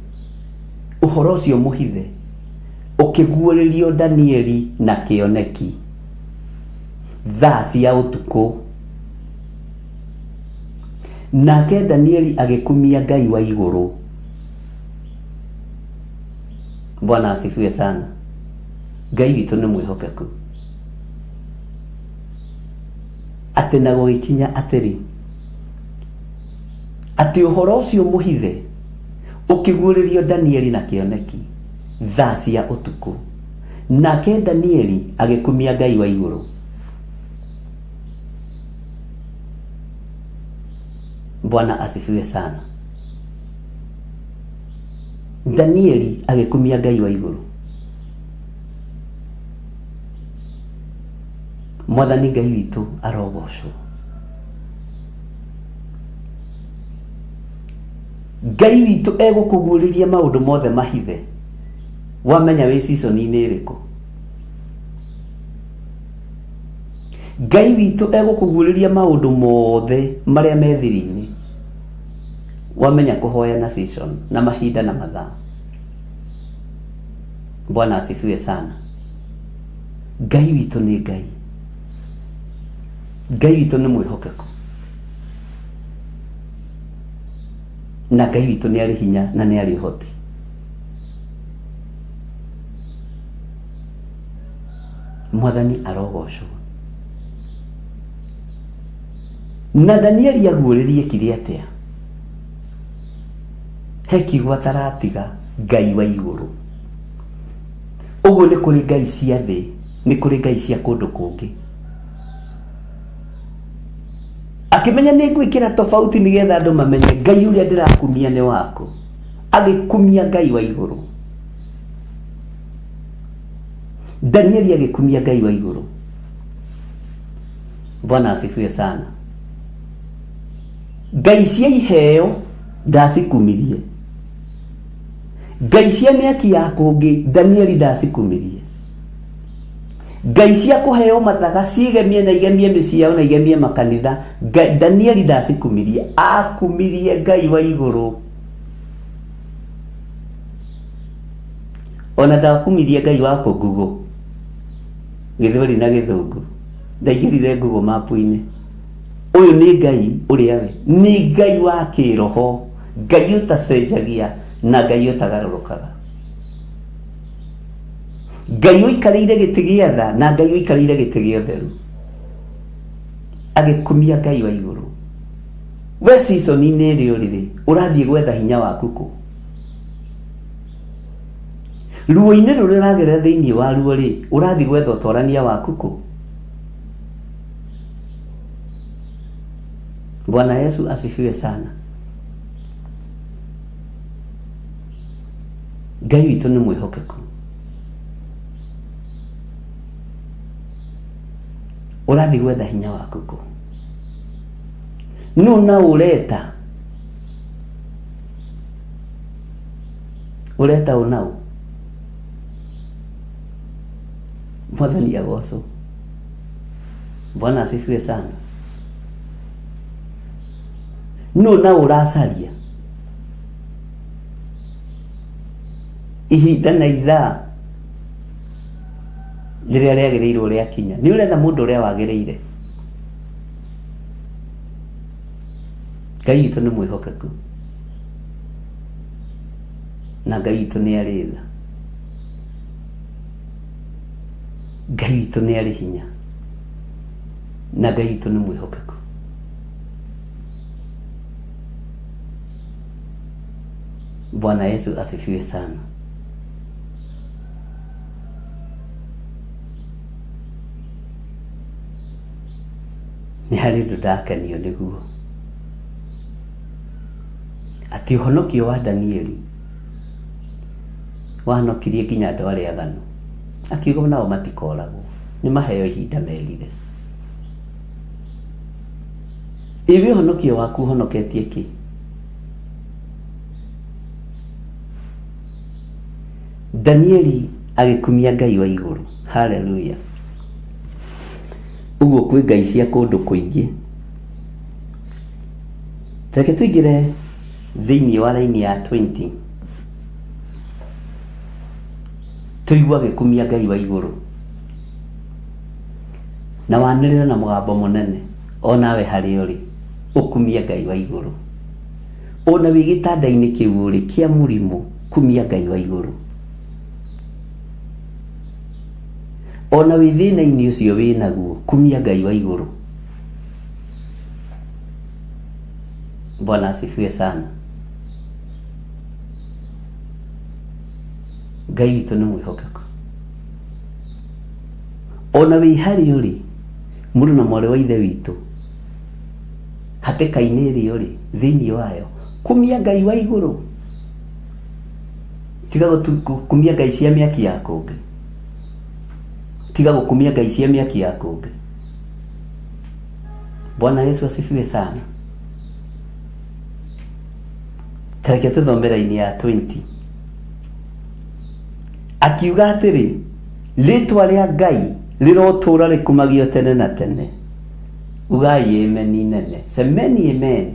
ũhoro ũcio mũhithe, ũkĩguũrĩrio Danieli na kĩoneki, thaa cia ũtukũ. Nake Danieli agĩkumia Ngai wa igũrũ. Bwana asifiwe sana. Ngai witũ nĩ mwĩhokeku. Atĩ na gũgĩkinya atĩrĩ, atĩ ũhoro ũcio mũhithe ũkĩguũrĩrio Danieli na kĩoneki thaa cia ũtukũ. Nake Danieli agĩkumia Ngai wa igũrũ. Bwana asifiwe sana. Danieli agĩkumia Ngai wa igũrũ. Mwathani Ngai witũ arogocwo. Ngai witũ egũkũguũrĩria maũndũ mothe mahithe wamenya wĩ season-inĩ ĩrĩkũ. Ngai witũ egũkũguũrĩria maũndũ mothe marĩa me thiri-inĩ wamenya kũhoya na season na mahinda na mathaa. Bwana asifiwe sana. Ngai witũ nĩ Ngai. Ngai witũ nĩ mwĩhokeku. Na Ngai witũ nĩ arĩ hinya na nĩ arĩ ũhoti. Mwathani arogocwo. Na Danieli aguũrĩrie ekire atĩa? He kiugo ataratiga, Ngai wa igũrũ. Ũguo nĩ kũrĩ ngai cia thĩ, nĩ kũrĩ ngai cia kũndũ kũngĩ. Akĩmenya nĩ ngwĩkĩra tofauti nĩgetha andũ mamenye Ngai ũrĩa ndĩrakumia nĩ waku. Agĩkumia Ngai wa igũrũ. Danieli agĩkumia Ngai wa igũrũ. Bwana asifiwe sana. Ngai cia iheo ndacikumirie. Ngai cia mĩaki ya kũngĩ Danieli ndacikumirie. Ngai cia kũheo mathaga ciĩgemie na igemie mĩciĩ yao na igemie makanitha Danieli ndacikumirie. Akumirie Ngai wa igũrũ. Ona ndakumirie Ngai wa kũngugũ. Gĩthweri na Gĩthũngũ. Ndaingĩrire Google Map-inĩ. Ũyũ nĩ Ngai ũrĩa we nĩ Ngai wa kĩroho, Ngai ũtacenjagia na Ngai ũtagarũrũkaga. Ngai ũikarĩire gĩtĩ gĩa tha na Ngai ũikarĩire gĩtĩ gĩa ũtheru. Agĩkumia Ngai wa igũrũ. We season-inĩ ĩrĩa ũrĩ rĩ, ũrathiĩ gwetha hinya waku kũ? Ruo-inĩ rũrĩa ũragerera thĩinĩ wa ruo rĩ, ũrathiĩ gwetha ũtorania waku kũ? Bwana Yesu asifiwe sana. Ngai witũ nĩ mwĩhokeku. Ũrathiĩ gwetha hinya waku kũ? Nũ na ũreta? Ũreta ũ na ũ? Mwathani agocwo. Bwana asifiwe sana. Nũ na ũracaria ihinda na ithaa rĩrĩa rĩagĩrĩirwo rĩakinya nĩ ũretha mũndũ ũrĩa wagĩrĩire. Ngai witũ nĩ mwĩhokeku na Ngai witũ nĩ arĩ tha. Ngai witũ nĩ arĩ hinya na Ngai witũ nĩ mwĩhokeku. Bwana Yesu asifiwe sana. Nĩ harĩ ũndũ ndakenio nĩguo atĩ ũhonokio wa Danieli wahonokirie nginya andũ arĩa aganu. Akiuga nao matikoragwo, nĩ maheo ihinda merire. Ĩ we ũhonokio waku ũhonoketie kĩ? Danieli agĩkumia Ngai wa igũrũ. Haleluya! Ũguo kwĩ ngai cia kũndũ kũingĩ. Reke tũingĩre thĩinĩ wa raini ya 20 tũigue agĩkumia Ngai wa igũrũ na wanĩrĩre na mũgambo mũnene o nawe harĩa ũrĩ ũkumie Ngai wa igũrũ. Ona wĩ gĩtanda-inĩ kĩu ũrĩ kĩa mũrimũ kumia Ngai wa igũrũ. Ona wĩ thĩna-inĩ ũcio wĩ naguo kumia Ngai wa igũrũ. Bwana asifiwe sana. Ngai witũ nĩ mwĩhokeku. Ona wĩ harĩa ũrĩ mũrũ na mwarĩ wa ithe witũ hatĩka-inĩ ĩrĩa ũrĩ thĩinĩ wayo kumia Ngai wa igũrũ. Tiga gũkumia ngai cia mĩaki ya kũngĩ. Tiga gũkumia ngai cia mĩaki ya kũngĩ. Bwana Yesu asifiwe sana. Tareke tũthome raini ya 20. Akiuga atĩrĩ, rĩtwa rĩa Ngai rĩrotũũra rĩkumagio tene na tene. Ugai amen nene. Semeni amen.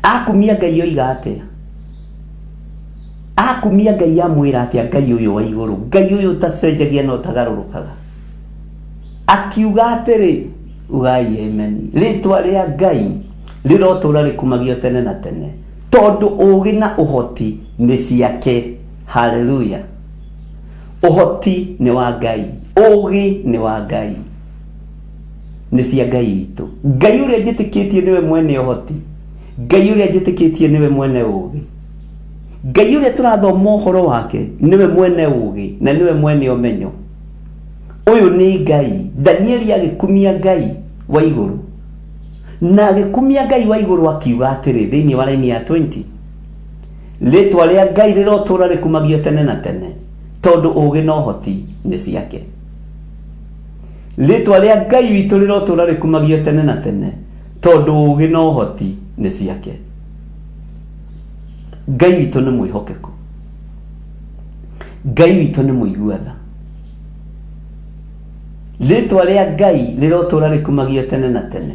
Akumia Ngai oiga atĩa? Akumia Ngai amwĩra atĩa Ngai ũyũ wa igũrũ, Ngai ũyũ ũtacenjagia na ũtagarũrũkaga. Akiuga atĩrĩ, ugai amen. Rĩtwa rĩa Ngai rĩrotũũra rĩkumagio tene na tene, tondũ ũũgĩ na ũhoti nĩ ciake. Haleluya! Ũhoti nĩ wa Ngai, ũũgĩ nĩ wa Ngai, nĩ cia Ngai witũ. Ngai ũrĩa njĩtĩkĩtie nĩwe mwene ũhoti, Ngai ũrĩa njĩtĩkĩtie nĩwe mwene ũũgĩ, Ngai ũrĩa tũrathoma ũhoro wake nĩwe mwene ũũgĩ na nĩwe mwene ũmenyo. Ũyũ nĩ Ngai. Danieli agĩkumia Ngai wa igũrũ na agĩkumia Ngai wa igũrũ akiuga atĩrĩ thĩinĩ wa raini ya 20 rĩtwa rĩa Ngai rĩrotũũra rĩkumagio tene na tene tondũ ũũgĩ na ũhoti nĩ ciake. Rĩtwa rĩa Ngai witũ rĩrotũũra rĩkumagio tene na tene tondũ ũũgĩ na ũhoti nĩ ciake. Ngai witũ nĩ mwĩhokeku. Ngai witũ nĩ mũigua tha. Rĩtwa rĩa Ngai rĩrotũũra rĩkumagio tene na tene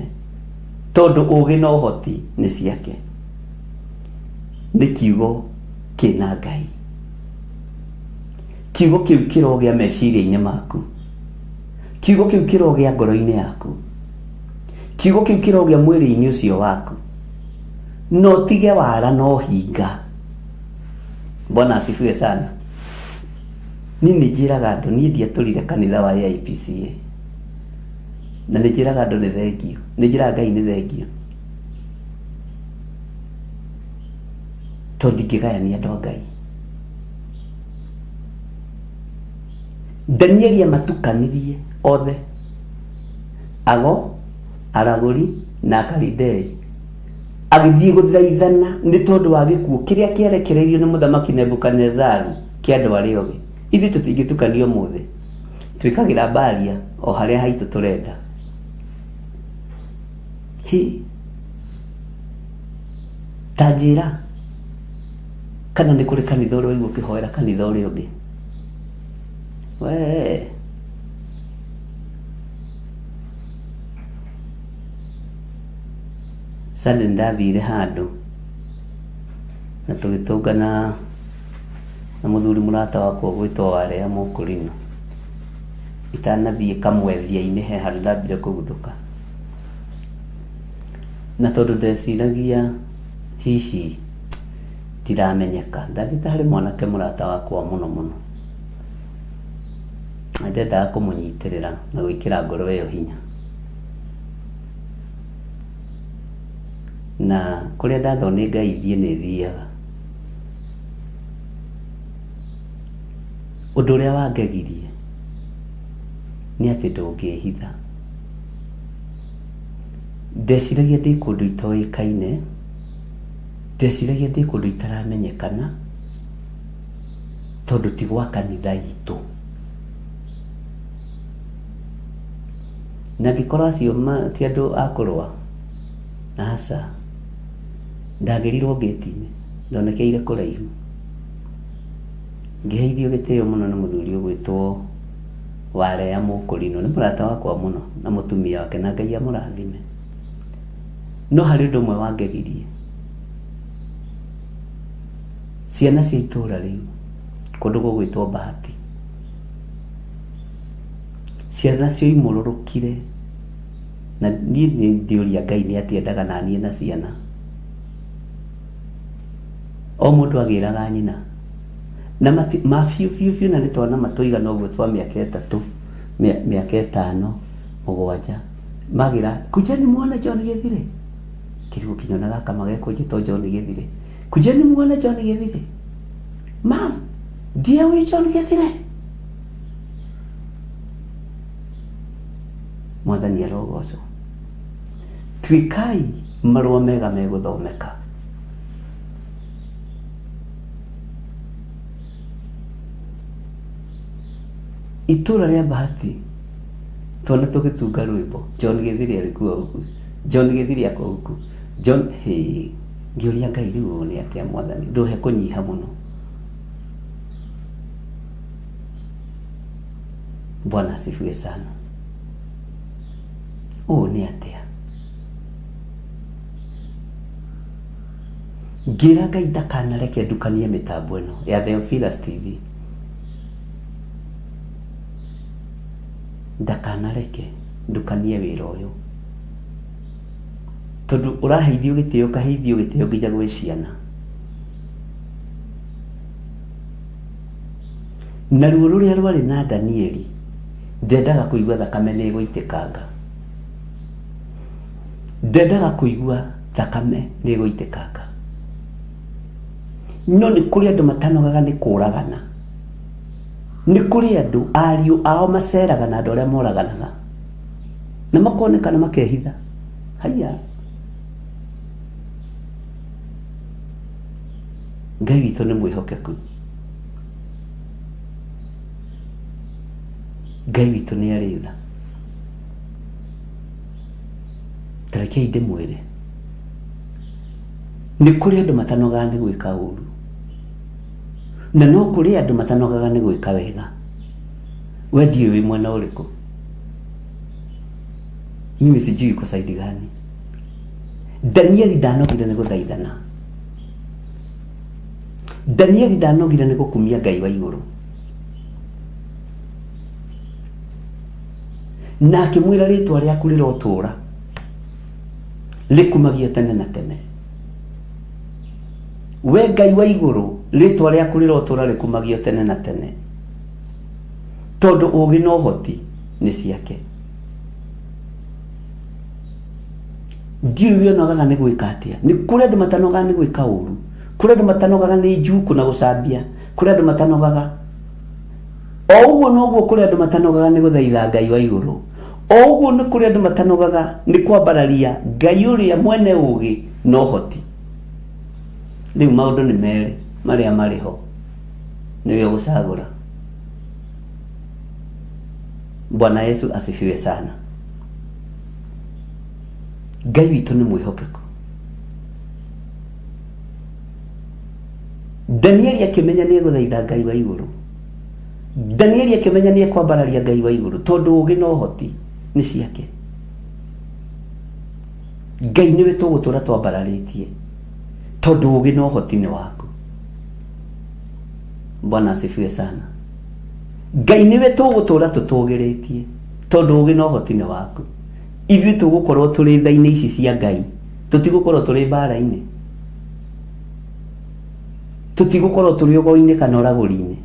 tondũ ũũgĩ na ũhoti nĩ ciake. Nĩ kiugo kĩna Ngai. Kiugo kĩu kĩrogĩa meciria-inĩ maku. Kiugo kĩu kĩrogĩa ngoro-inĩ yaku, kiugo kĩu kĩrogĩa mwĩrĩ-inĩ ũcio waku, na ũtige wara na ũhinga. Bwana asifiwe sana. Niĩ nĩ njĩraga andũ, niĩ ndiatũrire kanitha wa AIPCA, na nĩ njĩraga andũ nĩ thengio, nĩ njĩraga Ngai nĩ thengio, tondũ ndingĩgayania andũ a Ngai. Danieli amatukanirie othe, ago, aragũri na Akalidei, agĩthiĩ gũthaithana nĩ tondũ wa gĩkuũ kĩrĩa kĩarekereirio nĩ mũthamaki Nebukadinezaru kĩa andũ arĩa ogĩ. Ithuĩ tũtingĩtukanio ũmũthĩ, twĩkagĩra mbaria o harĩa haitũ tũrenda. Hĩ, ta njĩra kana nĩ kũrĩ kanitha ũrĩ waigua ũkĩhoera kanitha ũrĩa ũngĩ? Wee. Sunday nĩndathire handũ na tũgĩtũngana na mũthuri mũrata wakwa ũgwĩtwo Warea Mũkũrinũ. Itanathiĩ kamwethia-inĩ he handũ ndambire kũguthũka. Na tondũ ndeciragia hihi ndiramenyeka, ndathiĩte harĩ mwanake mũrata wakwa mũno mũno. Na ndendaga kũmũnyitĩrĩra na gwĩkĩra ngoro ĩyo hinya. Na kũrĩa ndathwo nĩ Ngai thiĩ nĩ thiaga. Ũndũ ũrĩa wangegirie nĩ atĩ ndũngĩhitha. Ndeciragia ndĩ kũndũ itoĩkaine, ndeciragia ndĩ kũndũ itaramenyekana, tondũ ti gwa kanitha itũ. Na angĩkorwo acio ti andũ a kũrũa, aca. Ndagĩrirwo ngĩti-inĩ, ndonekeire kũraihu. Ngĩheithio gĩtĩo mũno nĩ mũthuri ũgwĩtwo Warea Mũkũrinũ, nĩ mũrata wakwa mũno na mũtumia wake na Ngai amũrathime. No harĩ ũndũ ũmwe wangegirie, ciana cia itũra rĩu, kũndũ gũgwĩtwo Bahati, ciana cioimũrũrũkire na niĩ nĩ ndĩũria Ngai nĩ atĩa endaga na niĩ na ciana. O mũndũ agĩraga nyina na mati, ma biũ biũ biũ na nĩ twana matũigana ũguo twa mĩaka ĩtatũ, mĩaka ĩtano, mũgwanja, magĩra kujeni muone John Gĩthire. Kĩrigũ kĩnyona gaka magekũnjĩtwo John Gĩthire. Kujeni muone John Gĩthire. Mam, ndiye huyu John Gĩthire. Mwathani arogocwo. Tuĩkai marũa mega megũthomeka. Itũra rĩa Bahati twana tũgĩtunga rwĩmbo John Gĩthiri arĩ kuo gũkũ, John Gĩthiri ako gũkũ, John hĩ ngĩũria Ngai rĩu ũũ nĩ atĩa Mwathani ndũhe kũnyiha mũno. Bwana asifiwe sana. Ũũ nĩ atĩa? Ngĩra Ngai ndakanareke ndukanie mĩtambo ĩno ya Theophilus TV. Ndakanareke ndukanie wĩra ũyũ. Tondũ ũraheithio gĩtĩo ũkaheithio gĩtĩo nginya gwĩ ciana. Na ruo rũrĩa rwarĩ na Danieli, ndendaga kũigua thakame nĩ ĩgũitĩkanga. Ndendaga kũigua thakame nĩ ĩgũitĩkanga. No nĩ kũrĩ andũ matanogaga nĩ kũragana. Nĩ kũrĩ andũ ariũ ao maceraga na andũ arĩa moraganaga. Na makonekana makehitha. Haiya. Ngai witũ nĩ mwĩhokeku. Ngai witũ nĩ arĩ tha. Ta rekei ndĩmwĩre, nĩ kũrĩ andũ matanogaga nĩ gwĩka ũru, na no kũrĩ andũ matanogaga nĩ gwĩka wega. We ndiũĩ wĩ mwena ũrĩkũ. Mimi sijui uko side gani. Danieli ndanogire nĩ gũthaithana. Danieli ndanogire nĩ gũkumia Ngai wa igũrũ. Na akĩmwĩra rĩtwa rĩaku rĩrotũũra rĩkumagio tene na tene. We Ngai wa igũrũ, rĩtwa rĩaku rĩrotũũra rĩkumagio tene na tene, tondũ ũũgĩ na ũhoti nĩ ciake. Ndiũĩ we ũnogaga nĩ gwĩka atĩa. Nĩ kũrĩ andũ matanogaga nĩ gwĩka ũru, kũrĩ andũ matanogaga nĩ njukũ na gũcambia, kũrĩ andũ matanogaga. O ũguo noguo kũrĩ andũ matanogaga nĩ gũthaitha Ngai wa igũrũ. O ũguo nĩ kũrĩ andũ matanogaga nĩ kwambararia Ngai ũrĩa mwene ũũgĩ na ũhoti. Rĩu maũndũ nĩ merĩ marĩa marĩ ho, nĩwe ũgũcagũra. Bwana Yesu asifiwe sana. Ngai witũ nĩ mwĩhokeku. Danieli akĩmenya nĩ egũthaitha Ngai wa igũrũ. Danieli akĩmenya nĩ ekwambararia Ngai wa igũrũ tondũ ũũgĩ na ũhoti nĩ ciake. Ngai nĩwe tũgũtũra twambararĩtie tondũ ũũgĩ na ũhoti nĩ waku. Bwana asifiwe sana. Ngai nĩwe tũgũtũra tũtũgĩrĩtie tondũ ũũgĩ na ũhoti nĩ waku. Ithuĩ tũgũkorwo tũrĩ tha-inĩ ici cia Ngai, tũtigũkorwo tũrĩ mbara-inĩ, tũtigũkorwo tũrĩ ũgo-inĩ kana ũragũri-inĩ,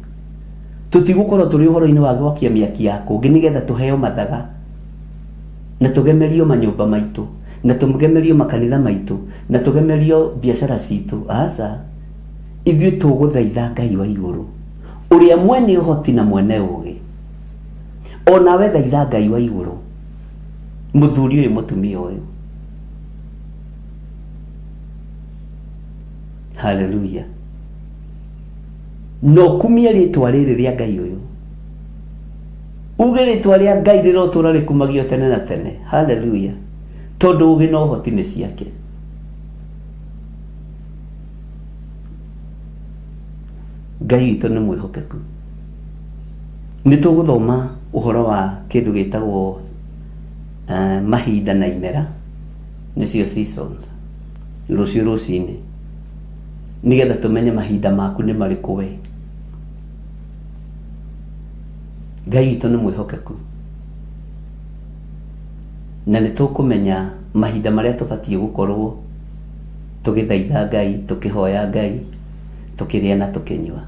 tũtigũkorwo tũrĩ ũhoro-inĩ wa gwakia mĩaki ya kũngĩ nĩgetha tũheo mathaga na tũgemerio manyũmba maitũ na tũgemerio makanitha maitũ na tũgemerio biacara citũ. Aca, ithuĩ tũgũthaitha Ngai wa igũrũ ũrĩa mwene ũhoti na mwene ũũgĩ. O nawe thaitha Ngai wa igũrũ, mũthuri ũyũ, mũtumia ũyũ. Haleluya. Na ũkumie rĩtwa rĩrĩ rĩa Ngai ũyũ, uge rĩtwa rĩa Ngai rĩrotũra rĩkumagio tene na tene. Haleluya. Tondũ ũũgĩ na ũhoti nĩ ciake. Ngai witũ nĩ mwĩhokeku. Nĩ tũgũthoma ũhoro wa kĩndũ gĩtagwo mahinda na imera, nĩcio seasons, rũciũ rũcinĩ, nĩgetha tũmenye mahinda maku nĩ marĩkũ we. Ngai witũ nĩ mwĩhokeku na nĩ tũkũmenya mahinda marĩa tũbatiĩ gũkorwo tũgĩthaitha Ngai, tũkĩhoya Ngai, tũkĩrĩa na tũkĩnyua.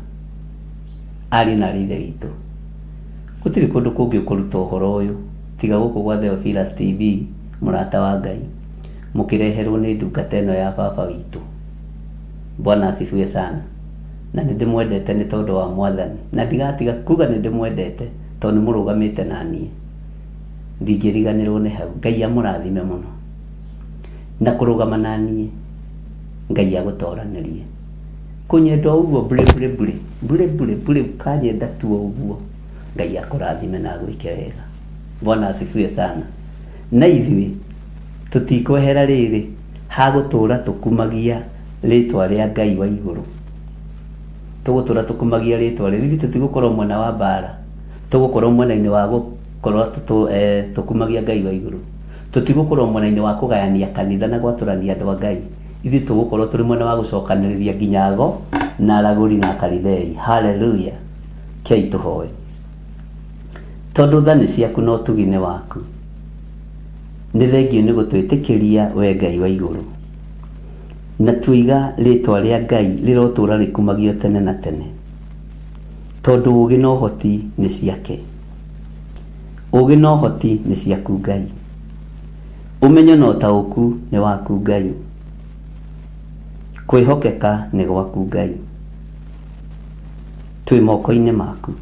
Ariũ na arĩ Ithe witũ, gũtirĩ kũndũ kũngĩ ũkũruta ũhoro ũyũ tiga gũkũ gwa Theophilus TV, mũrata wa Ngai, mũkĩreherwo nĩ ndungata ĩno ya baba witũ. Bwana asifiwe sana. Na nĩ ndĩmwendete nĩ tondũ wa Mwathani, na ndigatiga kuga nĩ ndĩmwendete tondũ nĩ mũrũgamĩte na niĩ. Ndingĩriganĩrwo nĩ hau. Ngai amũrathime mũno. Na kũrũgama na niĩ, Ngai agũtoranĩrie. Kũnyenda o ũguo bure bure bure, bure bure bure, ũkanyenda tu o ũguo. Ngai akũrathime na agwĩke wega. Bwana asifiwe sana. Na ithuĩ tũtikwehera rĩrĩ hagũtũra tũkumagia rĩtwa rĩa Ngai wa igũrũ. Tũgũtũra tũkumagia rĩtwa rĩrĩ. Ithuĩ tũtigũkorwo mwena wa mbara, tũgũkorwo mwena-inĩ wa gũkorwo tũkumagia Ngai wa igũrũ. Tũtigũkorwo mwena-inĩ wa kũgayania kanitha na gwatũrania andũ a Ngai. Ithuĩ tũgũkorwo tũrĩ mwena wa gũcokanĩrĩria nginya ago na aragũri na akarithei. Haleluya. Kei tũhoe. Tondũ tha nĩ ciaku na ũtugi nĩ waku. Nĩ thengiũ nĩ gũtwĩtĩkĩria we Ngai wa igũrũ. Na tuoiga rĩtwa rĩa Ngai rĩrotũra rĩkumagio tene na tene. Tondũ ũũgĩ na ũhoti nĩ ciake. Ũũgĩ na ũhoti nĩ ciaku Ngai. Ũmenyo na ũtaũku nĩ waku Ngai. Kwĩhokeka nĩ gwaku Ngai. Twĩ moko-inĩ maku.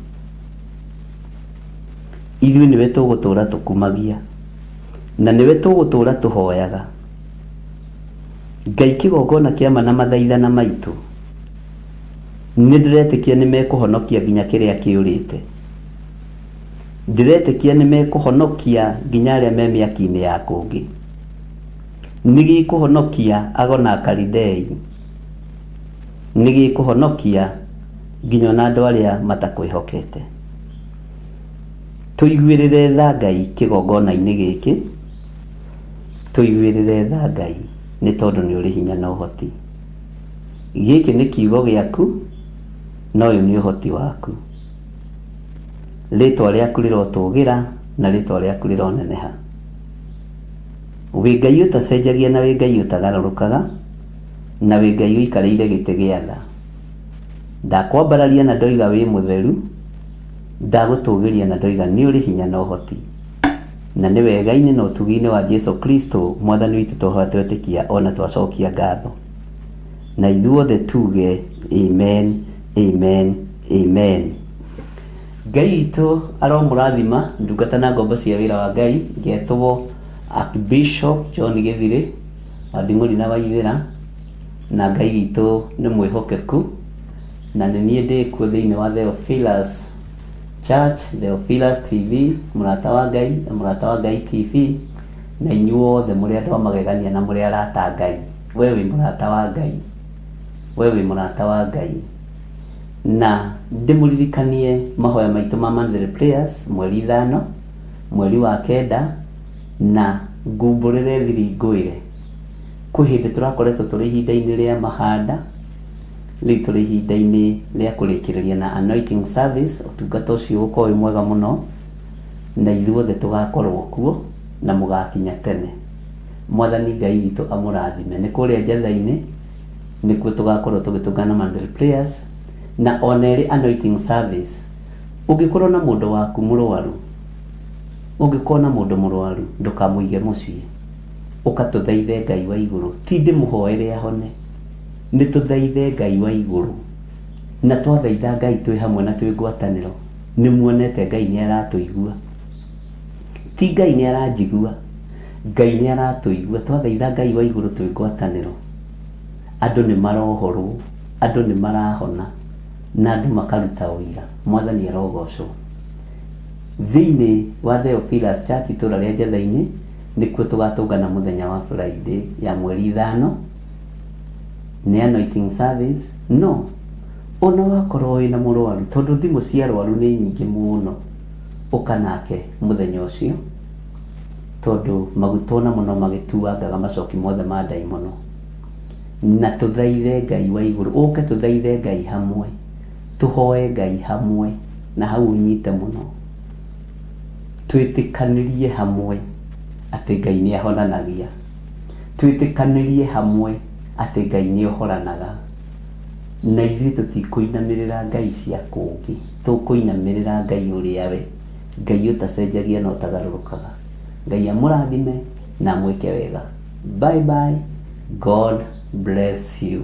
Ithuĩ nĩwe tũgũtũra tũkumagia, na nĩwe tũgũtũra tũhoyaga. Ngai kĩgongona kĩa ma na mathaithana maitũ, nĩ ndĩretĩkia nĩ mekũhonokia nginya kĩrĩa kĩũrĩte. Ndĩretĩkia nĩ mekũhonokia nginya arĩa me mĩaki-inĩ ya kũngĩ. Nĩ gĩkũhonokia ago na Akalidei. Nĩ gĩkũhonokia nginya ona andũ arĩa matakwĩhokete. Tũiguĩrĩre tha Ngai kĩgongona-inĩ gĩkĩ, tũiguĩrĩre tha Ngai nĩ tondũ nĩ ũrĩ hinya na ũhoti. Gĩkĩ nĩ kiugo gĩaku na ũyũ nĩ ũhoti waku. Rĩtwa rĩaku rĩrotũgĩra Na rĩtwa rĩaku rĩroneneha. Wĩ Ngai ũtacenjagia na wĩ Ngai ũtagarũrũkaga, na wĩ Ngai ũikarĩire gĩtĩ gĩa tha. Ndakwambararia na ndoiga wĩ mũtheru, ndagũtũgĩria na ndoiga nĩ ũrĩ hinya na ũhoti. Na nĩ wega-inĩ na ũtugi-inĩ wa Jesu Kristo mwathani witũ twahoya twetĩkia ona twacokia ngatho. Na ithuothe tuge amen, amen, amen. Ngai witũ aromũrathima ndungata na ngombo cia wĩra wa Ngai. Ngetwo Archbishop John Gĩthirĩ wa Nding'ũri na Waithĩra, na Ngai witũ nĩ mwĩhokeku, na nĩ niĩ ndĩkuo thĩinĩ wa Theophilus Church, Theophilus TV, mũrata wa Ngai na mũrata wa Ngai TV, na inyuothe mũrĩ andũ a magegania na mũrĩ arata a Ngai. We wĩ mũrata wa Ngai, we wĩ mũrata wa Ngai. Na ndĩmũririkanie mahoya maitũ ma monthly prayers mweri 5 mweri wa 9, na ngumbũrĩre thiri ngwĩre kwĩ hĩndĩ tũrakoretwo tũrĩ ihinda-inĩ rĩa mahanda, rĩu tũrĩ ihinda-inĩ rĩa kũrĩkĩrĩria na anointing service. Ũtungata ũcio ũgũkorwo wĩ mwega mũno na ithuothe tũgakorwo kuo na mũgakinya tene. Mwathani Ngai witũ amũrathime. Nĩ kũrĩa Njatha-inĩ nĩkuo tũgakorwo tũgĩtũngana monthly prayers na ona ĩrĩ anointing service. Ũngĩkorwo na mũndũ waku mũrwaru, ũngĩkorwo na mũndũ mũrwaru, ndũkamũige mũciĩ, ũka tũthaithe Ngai wa igũrũ. Ti ndĩmũhoere ahone, nĩ tũthaithe Ngai wa igũrũ. Na twathaitha Ngai twĩ hamwe na twĩ ngwatanĩro, nĩ muonete Ngai nĩ aratũigua. Ti Ngai nĩ aranjigua, Ngai nĩ aratũigua. Twathaitha Ngai wa igũrũ twĩ ngwatanĩro, andũ nĩ marohorwo, andũ nĩ marahona, na andũ makaruta ũira. Mwathani arogocwo. Thĩinĩ wa Theophilus Church, itũra rĩa Njatha-inĩ, nĩkuo tũgatũngana mũthenya wa Friday ya mweri 5, nĩ anointing service. No ona wakorwo wĩna mũrwaru, tondũ thimũ cia arwaru nĩ nyingĩ mũno, ũka nake mũthenya ũcio, tondũ maguta ona mũno magĩtuangaga macoki mothe ma ndaimono. Na tũthaithe Ngai wa igũrũ, ũke tũthaithe Ngai hamwe, tũhoe Ngai hamwe, na hau ũnyite mũno, twĩtĩkanĩrie hamwe atĩ Ngai nĩ ahonanagia, twĩtĩkanĩrie hamwe atĩ Ngai nĩ ohoranaga, na ithuĩ tũtikũinamĩrĩra ngai cia kũngĩ, tũkũinamĩrĩra Ngai ũrĩa we Ngai ũtacenjagia na ũtagarũrũkaga. Ngai amũrathime na amwĩke wega. Bye bye, God bless you.